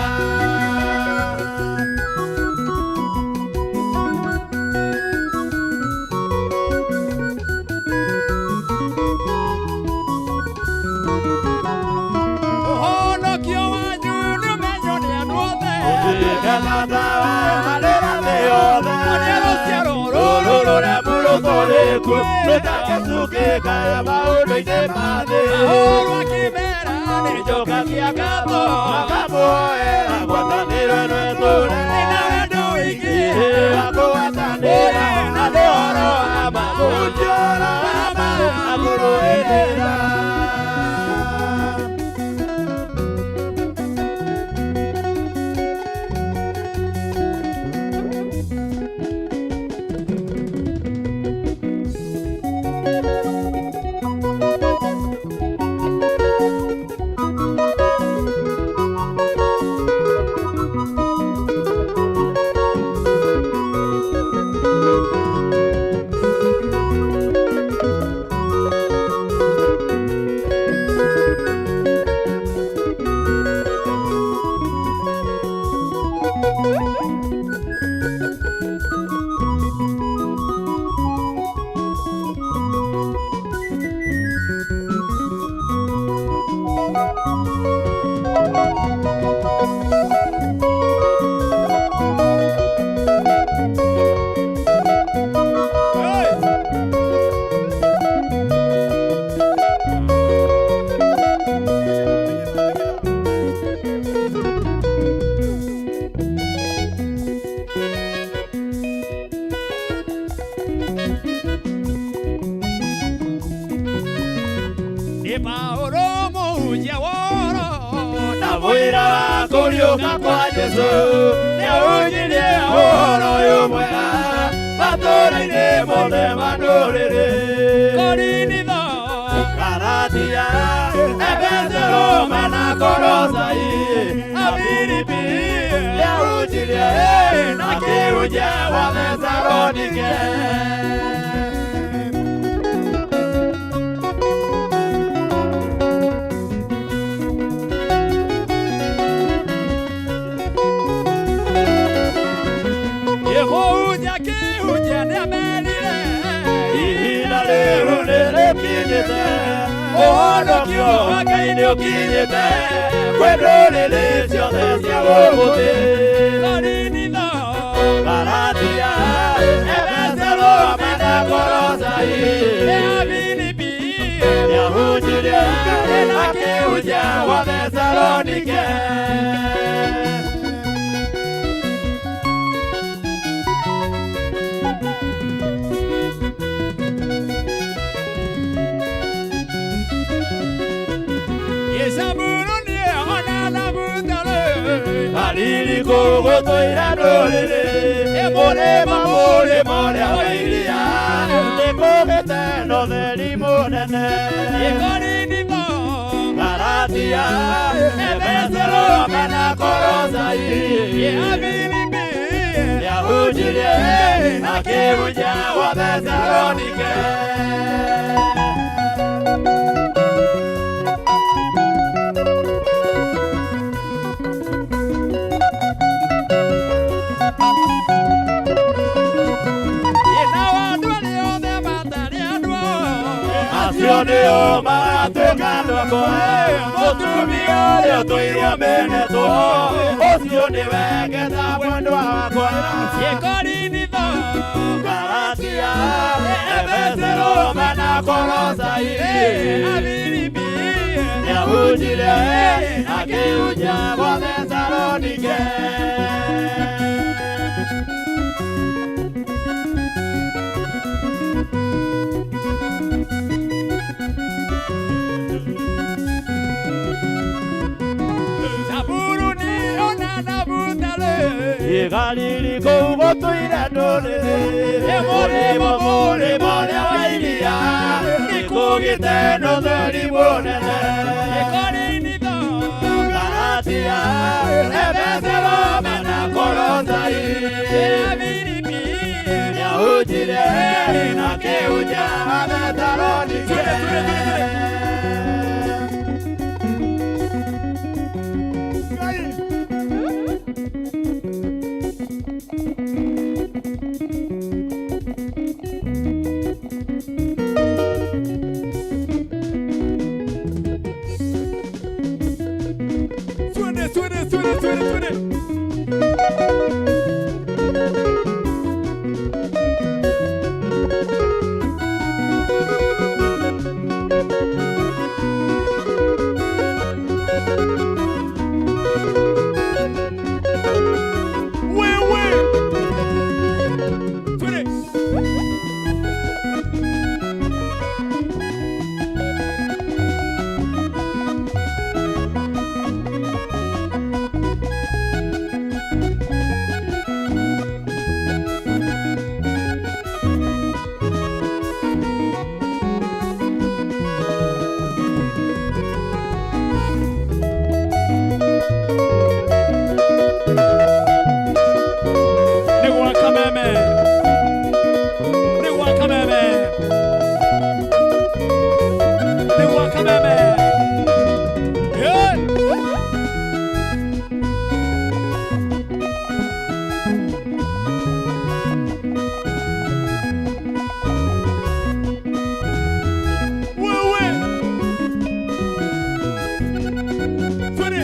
Ũhonokio wanyu nĩũmenywo nĩ andũ othe. Ũtuĩke tawa marĩra thĩ yothe. Onia rũciaro Rũrũ rũremu rũtũrĩku rũtangĩcukĩka maũndũ-inĩ ma thĩ. Ahũrwo akĩmera nĩnjokagia ngatho. Makamũhoera ngwatanĩro ĩno ĩtũũre na wendo ũingĩ wa kũgwatanĩra na nĩ ũhoro wa ma kũhunjia ũhoro wa ma na kũrũĩrĩra. Nĩ Paũlũ mũhunjia wa ũhoro na mũira wa kũriũka kwa Jesũ nĩahunjirie ũhoro ũyũ mwega matũũra-inĩ mothe ma ndũrĩrĩ. Korinitho, Galatia, Efeso, Roma na Kolosai na Filipi nĩahunjirie na akĩhunjia gwa Thesalonike. Kĩhunjia kĩhunjia nĩamerire Ihinda rĩu nĩrĩkinyĩte, ũhonokio wa Ngai nĩũkinyĩte kwĩ ndũrĩrĩ ciothe cia gũkũ thĩ. Korinitho, Galatia, Efeso, Roma na Kolosai na Filipi nĩahunjirie na akĩhunjia gwa Thesalonike. Ĩcaburu ona na Butare Galili kũu gũtũire ndũrĩrĩ, mũrĩmo mũrĩmo ũrĩa wa iria, nĩkũgĩte na ũtheri mũnene. Korinitho, Galatia, Efeso, Roma na Kolosai na Filipi nĩahunjirie akĩhunjia gwa Thesalonike. Nao andũ arĩa othe matarĩ andũ ao Acio nĩo maratuĩka andũ akwa, mũtumia ũrĩa ũtũire amenetwo, ũcio nĩwe ngeta mwendwa wakwa. Korinitho, Galatia, Efeso, Roma na Kolosai na Filipi nĩahunjirie akĩhunjia gwa Thesalonike. Zaburu ni ona na Butare Galili kũu gũtũire ndũrĩrĩ, mũrĩmo mũrĩmo ũrĩa wa iria, Kũgĩte na ũtheri mũnene Gĩkorinitho Galatia Efeso Roma na Kolosai Filipi Nĩahunjire na kĩhunja Thesalonike. Twende, twende, twende, twende, twende. Wewe. Twende. Nĩ gwa Kameme. Nĩ gwa Kameme. Nĩ gwa Kameme. Yeah. Wewe. Twende.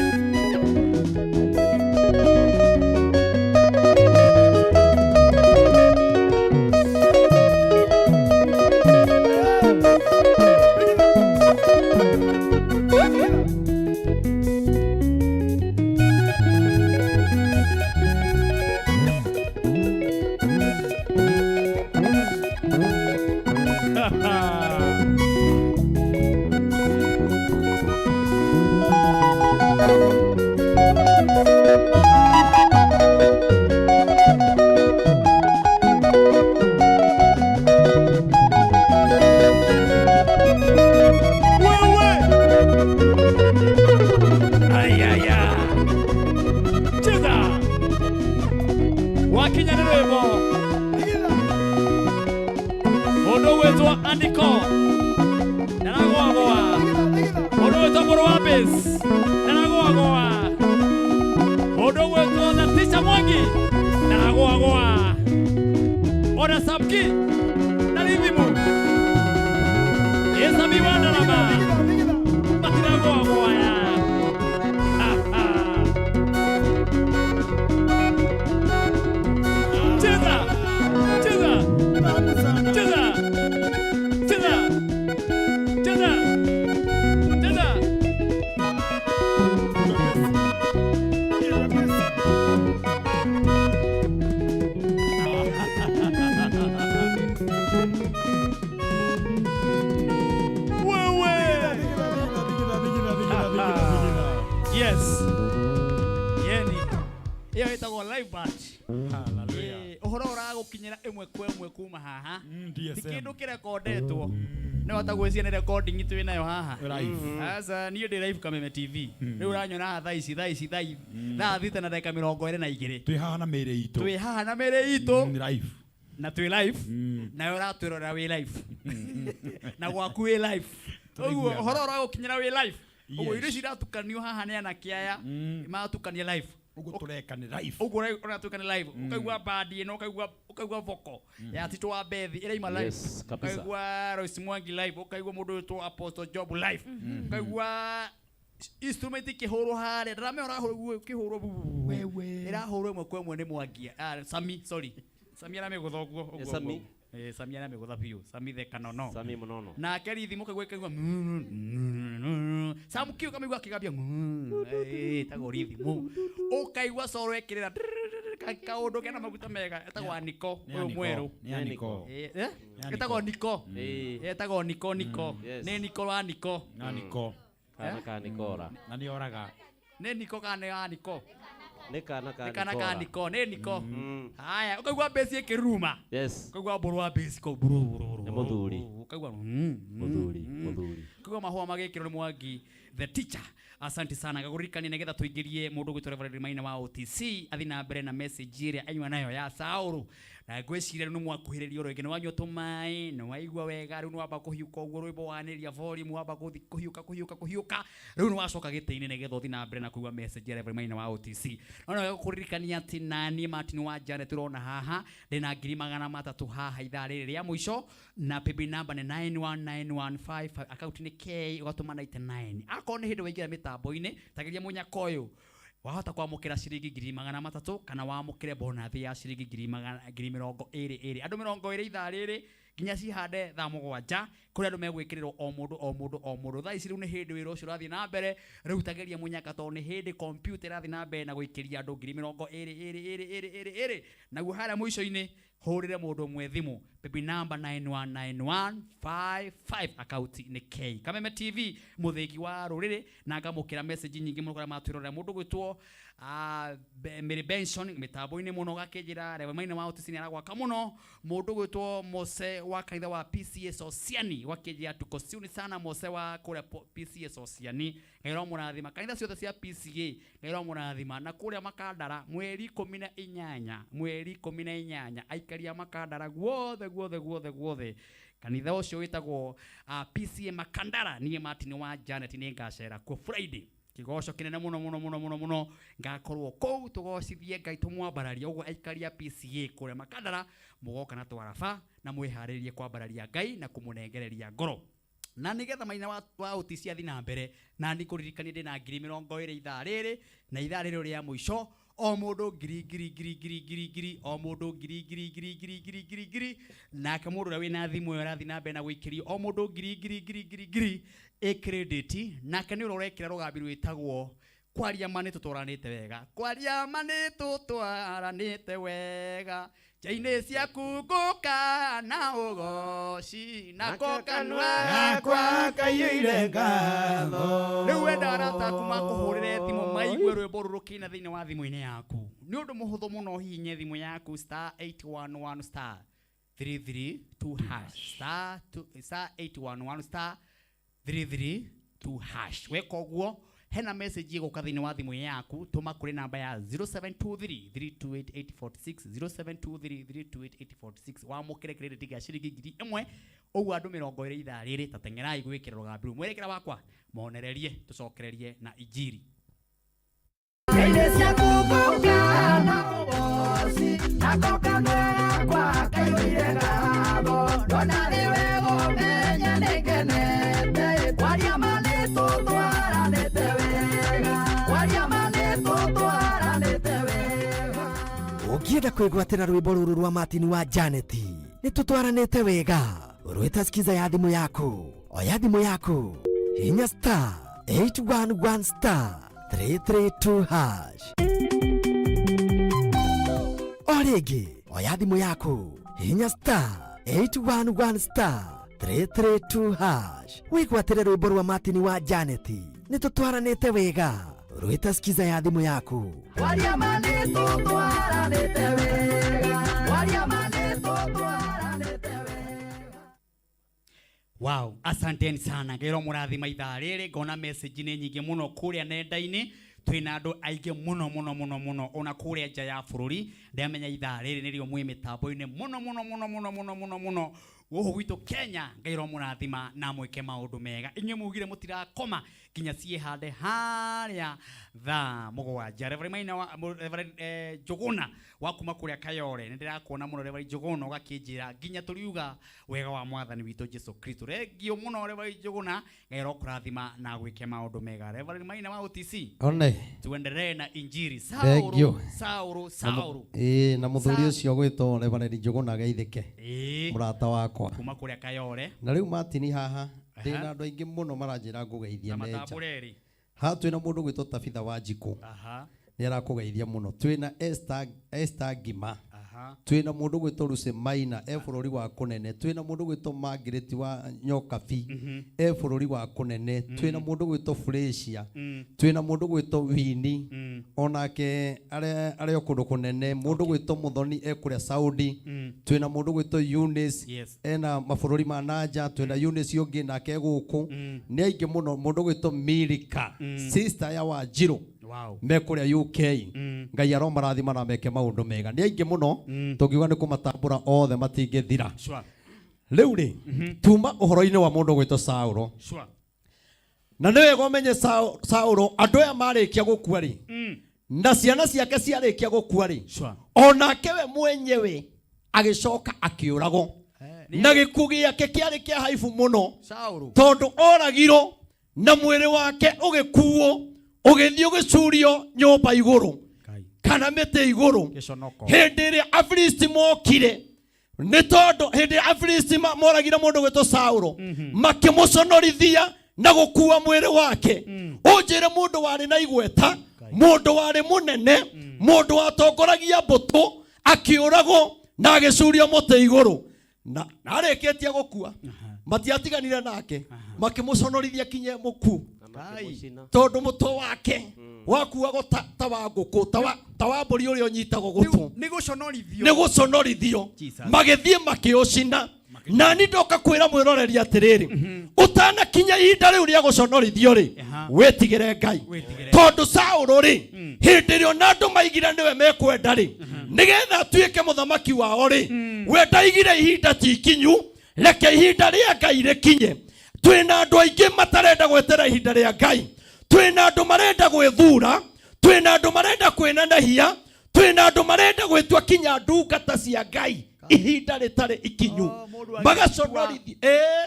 Wewe. Ayaya. Cheza. Wakinya nĩ rwĩmbo. Mũndũ ũgwĩtwo Andiko. Ndaragũagũa. Mũndũ ũgwĩtwo Mũrũ wa Bass. Ndaragũagũa. Mũndũ ũgwĩtwo Latisha Mwangi. Ndaragũagũa. Ona Samki. Na Rithimu. Ĩsami wa Ndarama. Matiragũagũa ya. Ha, ha. Cheza. Cheza. Cheza. Cheza. Cheza. Cheza. Wewe. Yes. Yeni. Ĩyo ĩtagwo live band. Hallelujah. Ũhoro ũragũkinyĩra ĩmwe kwa ĩmwe kuma haha. Ti kĩndũ kĩrekondetwo. Nĩ wata gwĩciria nĩ recording twĩ nayo haha. Live. Aca niĩ ndĩ live Kameme TV. Rĩu ũranyona haha thaa ici thaa ici thaa 6 na ndagĩka 22. Twĩ haha na mĩĩrĩ itũ. Twĩ haha na mĩĩrĩ itũ. Live. Na twĩ live. Nawe ũratwĩrorera wĩ live. Na gwaku wĩ live. Ũguo Tũraiguana. ũhoro ũragũkinyĩra wĩ live. Ũguo Yes. irio ici iratukanio haha nĩ anake aya maratukania live. Ũguo tũreka nĩ live. Ũguo ũratuĩka nĩ live. Ũkaigua bandi ĩno ũkaigua ũkaigua vocal ya Tito wa Bethi ĩraima live. Yes, kabisa. Ũkaigua Royce Mwangi live, ũkaigua mũndũ wĩtwo Apostle Job live. Ũkaigua instrument ikĩhũrwo harĩa ndĩramenya ũrahũrwo ĩkĩhũrwo Wewe. ĩrahũrwo ĩmwe kwa ĩmwe nĩ Mwangi. Ah, Sami, sorry. Sami aramĩgũtha ũguo ũguo, Sami. ũguo. Eh, Sami aramĩgũtha biũ. Sami the kanono. Sami mũnono. Nake rithimu ũkaigua ĩkaigua Sam Q ũkamĩigua akĩgambia eh, ĩtagwo rithimu. Ũkaigua coro ĩkĩrĩra kaũndũ kena maguta mega etagwo Aniko Nĩ ũyũ Aniko. mwerũ. Nĩ Aniko. Eh, eh? Nĩ Ĩtagwo Niko. Ĩĩ. Ĩtagwo Niko Niko. Yes. Nĩ Niko wa Niko. Na Niko. Kana ka Nikora. Na nĩ oraga. Nĩ Niko kana nĩ Aniko? Nĩ kana ka Nĩ kana ka Nicola. Niko, nĩ Niko. Haya, ũkaigua mbeci ĩkĩruruma. Yes. Ũkaigua mbũrũ wa mbeci kau mburu mburu. Nĩ mũthuri. Ũkaigua Mũthuri, mũthuri. Ũkaigua mahũa magĩkĩrwo nĩ Mwangi the teacher. Asante sana ngagũririkania nĩgetha tũingĩrie mũndũ ũgwĩtwo Reverend Maina wa OTC athi na mbere na message ĩrĩa anyua nayo ya Saũlũ. Na ngwĩciria rĩu nĩ mwakuhĩrĩria oro rĩngĩ, nĩ wanyua tũmaĩ, nĩ waigua wega, rĩu nĩ wamba kũhiũka ũguo rwĩmbo wanĩrĩria volume, wamba gũthi kũhiũka kũhiũka kũhiũka, rĩu nĩ wacoka gĩtĩ-inĩ nĩgetha ũthi na mbere na kũigua message ya Reverend Maina wa OTC. No nĩ wega kũririkania atĩ naniĩ Martin wa Janet ũrona haha ndĩna 300,000 haha ithaa rĩrĩ rĩa mũico, na paybill number nĩ 919155, account nĩ K ũgatũma 99. Akorwo nĩ hĩndĩ waingĩra mĩtambo-inĩ, tageria mũnyaka ũyũ, wahota kwamũkĩra ciringi 300,000 kana wamũkĩre bonathi ya ciringi ngiri mĩrongo ĩrĩ ĩrĩ. Andũ 20 ithaa rĩrĩ nginya cihande thaa 7 kũrĩa andũ megwĩkĩrĩrwo o mũndũ o mũndũ o mũndũ. Thaa ici rĩu nĩ hĩndĩ wĩra ũcio ũrathiĩ na mbere, rĩu tageria mũnyaka tondũ nĩ hĩndĩ computer ĩrathiĩ na mbere na gũikĩria andũ ngiri mĩrongo ĩrĩ ĩrĩ ĩrĩ ĩrĩ ĩrĩ ĩrĩ. Naguo harĩa mũico-inĩ hũrĩre mũndũ ũmwe thimũ paybill number 919155, account nĩ K. Kameme TV mũthĩgi wa rũrĩrĩ, na ngamũkĩra message nyingĩ mũno kũrĩa matwĩrorera. Mũndũ gwĩtwo Mary Benson mĩtambo-inĩ mũno gakĩnjĩra Reverend Maina wa OTC nĩ aragwaka mũno. Mũndũ gwĩtwo Mose wa kanitha wa PCA Sosiani gakĩnjĩra tuko siuni sana Mose wa kũrĩa PCA Sosiani, Ngai ũromũrathima. Kanitha ciothe cia PCA Ngai ũromũrathima. Na kũrĩa Makandara mweri ikũmi na inyanya, mweri ikũmi na inyanya aikari a Makandara guothe guothe guothe guothe, kanitha ũcio wĩtagwo PCA Makandara, niĩ Martin wa Janet nĩ ngacera kuo Friday. Kĩgoco kĩnene mũno mũno mũno mũno mũno, ngakorwo kũu tũgocithie Ngai tũmwambararie. Ũguo aikari a PCA kũrĩa Makandara mũgoka na twaraba na mwĩharĩrie kwambararia Ngai na kũmũnengereria ngoro. Na nĩgetha Maina wa OTC athi na mbere, na nĩ kũririkania ndĩna 20,000 ithaa rĩrĩ, na ithaa rĩrĩ rĩa mũico o mũndũ ngiri ngiri ngiri ngiri ngiri ngiri, o mũndũ ngiri ngiri ngiri ngiri ngiri ngiri ngiri. Nake mũndũ ũrĩa wĩna thimũ ĩyo arathiĩ na mbere na gũikĩrio o mũndũ ngiri ngiri ngiri ngiri ngiri ĩ credit. Nake nĩ ũrĩa ũrekĩra rũgambi rwĩtagwo kwaria ma nĩ tũtwaranĩte wega, kwaria ma nĩ tũtwaranĩte wega, nja-inĩ ciaku ngũka na ũgoci, nako kanua gakwa kaiyũire ngatho. Rĩu wenda arata aku makũhũrĩre thimũ maigue rwĩmbo rũrũ rũkĩina thĩinĩ wa thimũ-inĩ yaku. Nĩ ũndũ mũhũthũ mũno, ũhihinye thimũ yaku star 811 star 332 hash, star two, star 811 star 332 hash. Weka ũguo hena message ĩgũka thĩinĩ wa thimũ yaku, tũma kũrĩ namba ya 0723 328 846, 0723 328 846, wamũkĩre credit ya ciringi 1,000. Ũguo andũ 20 ithaa rĩrĩ, ta teng'erai gwĩkĩra rũgambi rũu. Mwerekera wakwa monererie, tũcokererie na injiri. Ngai ciaku ngũka na ũgoci, nako kanua gakwa kaiyũire ngatho. Ndona nĩ wega ũmenye nĩ ngenete, kwaria ma nĩ tũtwaranĩte wega, kwaria ma nĩ tũtwaranĩte wega. Ũngĩenda kwĩgwatĩra rwĩmbo rũrũ rwa Martin wa Janet, nĩ tũtwaranĩte wega. Rwĩta skiza ya thimũ yaku, oya thimũ yaku, hinya star 811 star 332 hash. O rĩngĩ, oya thimũ yaku, hinya star 811 star 332 hash, wĩgwatĩre rwĩmbo rwa Martin wa Janet, nĩ tũtwaranĩte wega. Rwĩta skiza ya thimũ yaku. Kwaria ma nĩ tũtwaranĩte wega, kwaria ma nĩ tũtwaranĩte wega. Wow, asanteni sana. Ngai ũromũrathima ithaa rĩrĩ, ngona message nĩ nyingĩ mũno kũrĩa nenda-inĩ. Twĩna andũ aingĩ mũno mũno mũno mũno ona kũrĩa nja ya bũrũri. Ndamenya ithaa rĩrĩ nĩrĩo mwĩ mĩtambo-inĩ mũno mũno mũno mũno mũno mũno mũno gũkũ gwitũ Kenya. Ngai ũromũrathima na mwĩke maũndũ mega. Inyuĩ mugire mũtirakoma nginya ciĩhande harĩa thaa 7. Reverend Maina wa, Reverend Njuguna wa kuma kũrĩa Kayore, nĩndĩrakuona mũno Reverend Njuguna, ũgakĩnjĩra nginya tũriuga wega wa mwathani witũ Jesu Kristo. Rengio mũno Reverend Njuguna, Ngai ũrokũrathima na gwĩke maũndũ mega. Reverend Maina wa OTC, One. tuendelee na injiri. Thank you. Sauro, Sauro, Na mũthuri ũcio gwĩtwo Reverend Njuguna geithĩke. Mũrata wakwa. Kuma kũrĩa Kayore. Na rĩu Martin haha, ndĩna andũ aingĩ mũno maranjĩra ngũgeithie Na me nja. matambũre-rĩ. Haha twĩna mũndũ gwĩtwo Tabitha Wanjikũ. Nĩ arakũgeithia mũno. Twĩna Esther Ngima. Twĩna mũndũ gwĩtwo Lucy Maina e bũrũri wa kũnene. Twĩna mũndũ gwĩtwo Margaret wa Nyokabi e bũrũri wa kũnene. Twĩna mũndũ gwĩtwo Flesia. Twĩna mũndũ gwĩtwo Wini onake arĩ o kũndũ kũnene. Mũndũ gwĩtwo Muthoni e kũrĩa Saudi. Twĩna mũndũ gwĩtwo Eunice ena mabũrũri ma nanja. Twĩna Eunice ũngĩ nake gũkũ. Nĩ aingĩ mũno. Mũndũ gwĩtwo Milika, sister ya Wanjirũ, me kũrĩa UK. Ngai aromarathima na meke maũndũ mega. Nĩ aingĩ mũno, tũngiuga nĩ kũmatambũra othe matingĩthira. Rĩu rĩ, tuma ũhoro-inĩ wa mũndũ gwĩtwo Saũlũ. Na nĩ wega ũmenye Saũlũ, andũ aya marĩkia gũkua rĩ, na ciana ciake ciarĩkia gũkua rĩ, onake we mwenyewe agĩcoka akĩũragwo, na gĩkuũ gĩake kĩarĩ kĩa haibu mũno, Saũlũ. tondũ oragirwo na mwĩrĩ wake ũgĩkuo ũgĩthiĩ ũgĩcurio nyũmba igũrũ kana mĩtĩ igũrũ. Gĩconoko. Hĩndĩ ĩrĩa Afilisti mokire, nĩ tondũ hĩndĩ ĩrĩa Afilisti moragire mũndũ gwĩtwo Saũlũ, makĩmũconorithia na gũkua mwĩrĩ wake. Ũnjĩre mũndũ warĩ na igweta, mũndũ warĩ mũnene, mũndũ watongoragia mbũtũ, akĩũragwo na agĩcurio mũtĩ igũrũ, na arĩkĩtie gũkua matiatiganire nake, makĩmũconorithia kinya mũku, tondũ mũtwe wake wakuagwo ta wa ngũkũ, ta wa mbũri ũrĩa ũnyitagwo gũtũ. Nĩ gũconorithio. Nĩ gũconorithio. Jesus. Magĩthiĩ makĩũcina. Nani ndoka kwĩra mwĩroreri atĩrĩrĩ, ũtanakinya ihinda rĩu rĩa gũconorithio rĩ, wĩtigĩre Ngai, tondũ Saũlũ rĩ, hĩndĩ ĩrĩa ona andũ maigire nĩwe mekwenda rĩ, nĩgetha atuĩke mũthamaki wao rĩ, we ndaigire ihinda ti ikinyu. Reke ihinda rĩa Ngai rĩkinye. Twĩna andũ aingĩ matarenda gwetera ihinda rĩa Ngai. Twĩna andũ marenda gwĩthura, twĩna andũ marenda kwĩnenehia, twĩna andũ marenda gwĩtua kinya ndungata cia Ngai ihinda rĩtarĩ ikinyu, magaconorithio.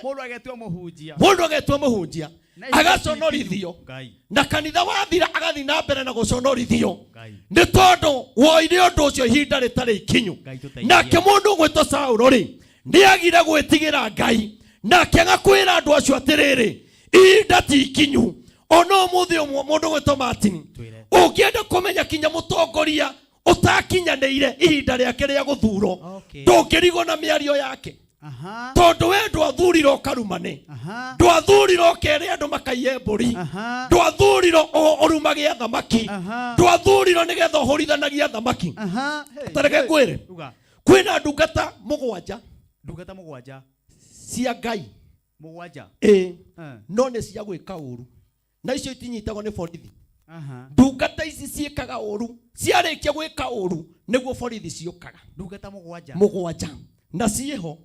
Mũndũ agetua mũhunjia. Mũndũ agetua mũhunjia, Na ihinda agaconorithio, Ngai. na kanitha wathira agathiĩ na mbere na gũconorithio, nĩ tondũ woire ũndũ ũcio ihinda rĩtarĩ ikinyu. Tũteithie. Nake mũndũ ũgwĩtwo Saũlũ rĩ, nĩ agire gwĩtigĩra Ngai na akĩaga kwĩra andũ acio atĩrĩrĩ, ihinda ti ikinyu. Ona ũmũthĩ ũmwe mũndũ ũgwĩtwo Martin, ũngĩenda kũmenya kinya mũtongoria ũtakinyanĩire ihinda rĩake rĩa gũthurwo, ndũngĩrigwo na mĩario yake, tondũ we ndwathurirwo ũkarumane, ndwathurirwo ũkere andũ makaiye mbũri, ndwathurirwo ũrumage athamaki, ndwathurirwo nĩgetha ũhũrithanagie athamaki. Tareke ngwĩre, Uga. kwĩna ndungata mũgwanja. Ndungata mũgwanja. Cia Ngai. Mũgwanja. Ĩĩ. No nĩ cia gwĩka ũru, na icio itinyitagwo nĩ borithi. Ndungata ici ciĩkaga ũru, ciarĩkia gwĩka ũru nĩguo borithi ciũkaga. Ndungata mũgwanja. Mũgwanja, na ciĩho.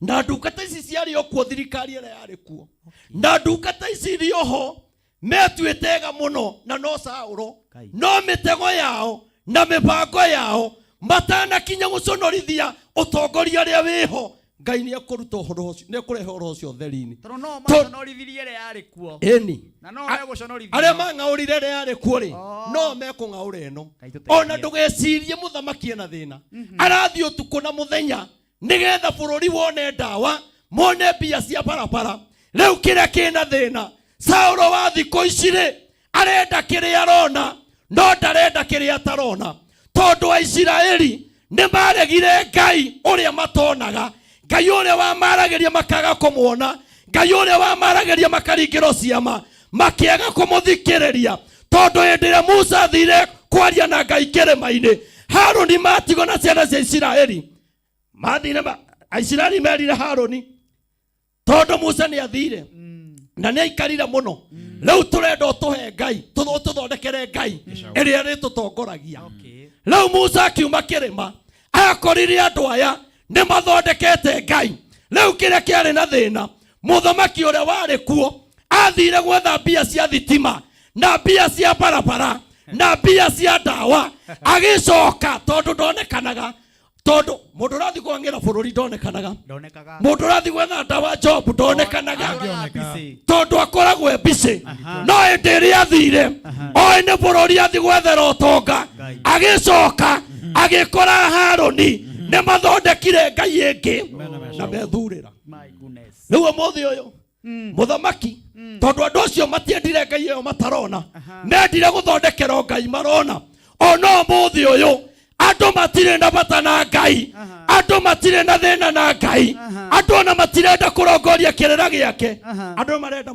Na ndungata ici ciarĩ o kuo thirikari ĩrĩa yarĩ kuo, na ndungata ici irĩ oho metuĩte ega mũno, na no Saũlũ, no mĩtego yao na mĩbango yao matanakinya gũconorithia ũtongoria ũrĩa wĩho, Ngai nĩ ekũruta ũhoro ũcio, nĩ ekũrehe ũhoro ũcio ũtheri-inĩ. Tondũ no maconorithirie ĩrĩa yarĩ kuo. Ĩni. Na no megũconorithia. Arĩa mang'aũrire ĩrĩa yarĩ kuo rĩ, no mekũng'aũra ĩno. Ona ndũgecirie mũthamaki ena thĩna, arathiĩ ũtukũ na mũthenya nĩgetha bũrũri wone ndawa, mone mbia cia barabara. Rĩu kĩrĩa kĩna thĩna, Saũlũ wa thikũ ici rĩ, arenda kĩrĩa arona no ndarenda kĩrĩa atarona, tondũ Aisiraeli nĩ maregire Ngai ũrĩa matonaga, Ngai ũrĩa wamaragĩria makaga kũmuona, Ngai ũrĩa wamaragĩria makaringĩrwo ciama makĩaga kũmũthikĩrĩria. Tondũ hĩndĩ ĩrĩa Musa athire kwaria na Ngai kĩrĩma-inĩ, Harũni matigwo na ciana cia Isiraeli mathire Aisiraeli merire Harũni, tondũ Musa nĩ athire na nĩ aikarire mũno, rĩu tũrenda ũtũhe Ngai, ũtũthondekere Ngai ĩrĩa ĩrĩtũtongoragia. Rĩu Musa akiuma kĩrĩma, akorire andũ aya nĩ mathondekete Ngai. Rĩu kĩrĩa kĩarĩ na thĩna, mũthamaki ũrĩa warĩ kuo athire gwetha mbia cia thitima na mbia cia barabara na mbia cia ndawa, agĩcoka tondũ ndonekanaga, tondũ mũndũ ũrathiĩ kwang'ĩra bũrũri ndonekanaga, Ndonekaga. Mũndũ ũrathiĩ gwetha ndawa job ndonekanaga, Ndonekaga. Tondũ akoragwo e busy. No hĩndĩ ĩrĩa athire oĩ nĩ bũrũri athiĩ gwethera ũtonga, agĩcoka agĩkora Harũni nĩ mathondekire ngai ĩngĩ na methurĩra. My goodness. Rĩu ũmũthĩ ũyũ mũthamaki, tondũ andũ acio matiendire ngai ĩyo matarona, mendire gũthondekerwo ngai marona. Ona ũmũthĩ ũyũ Andũ matirĩ na bata na Ngai, andũ matirĩ na thĩna na Ngai, andũ ona matirenda kũrongoria kĩrĩra gĩake, andũ marenda.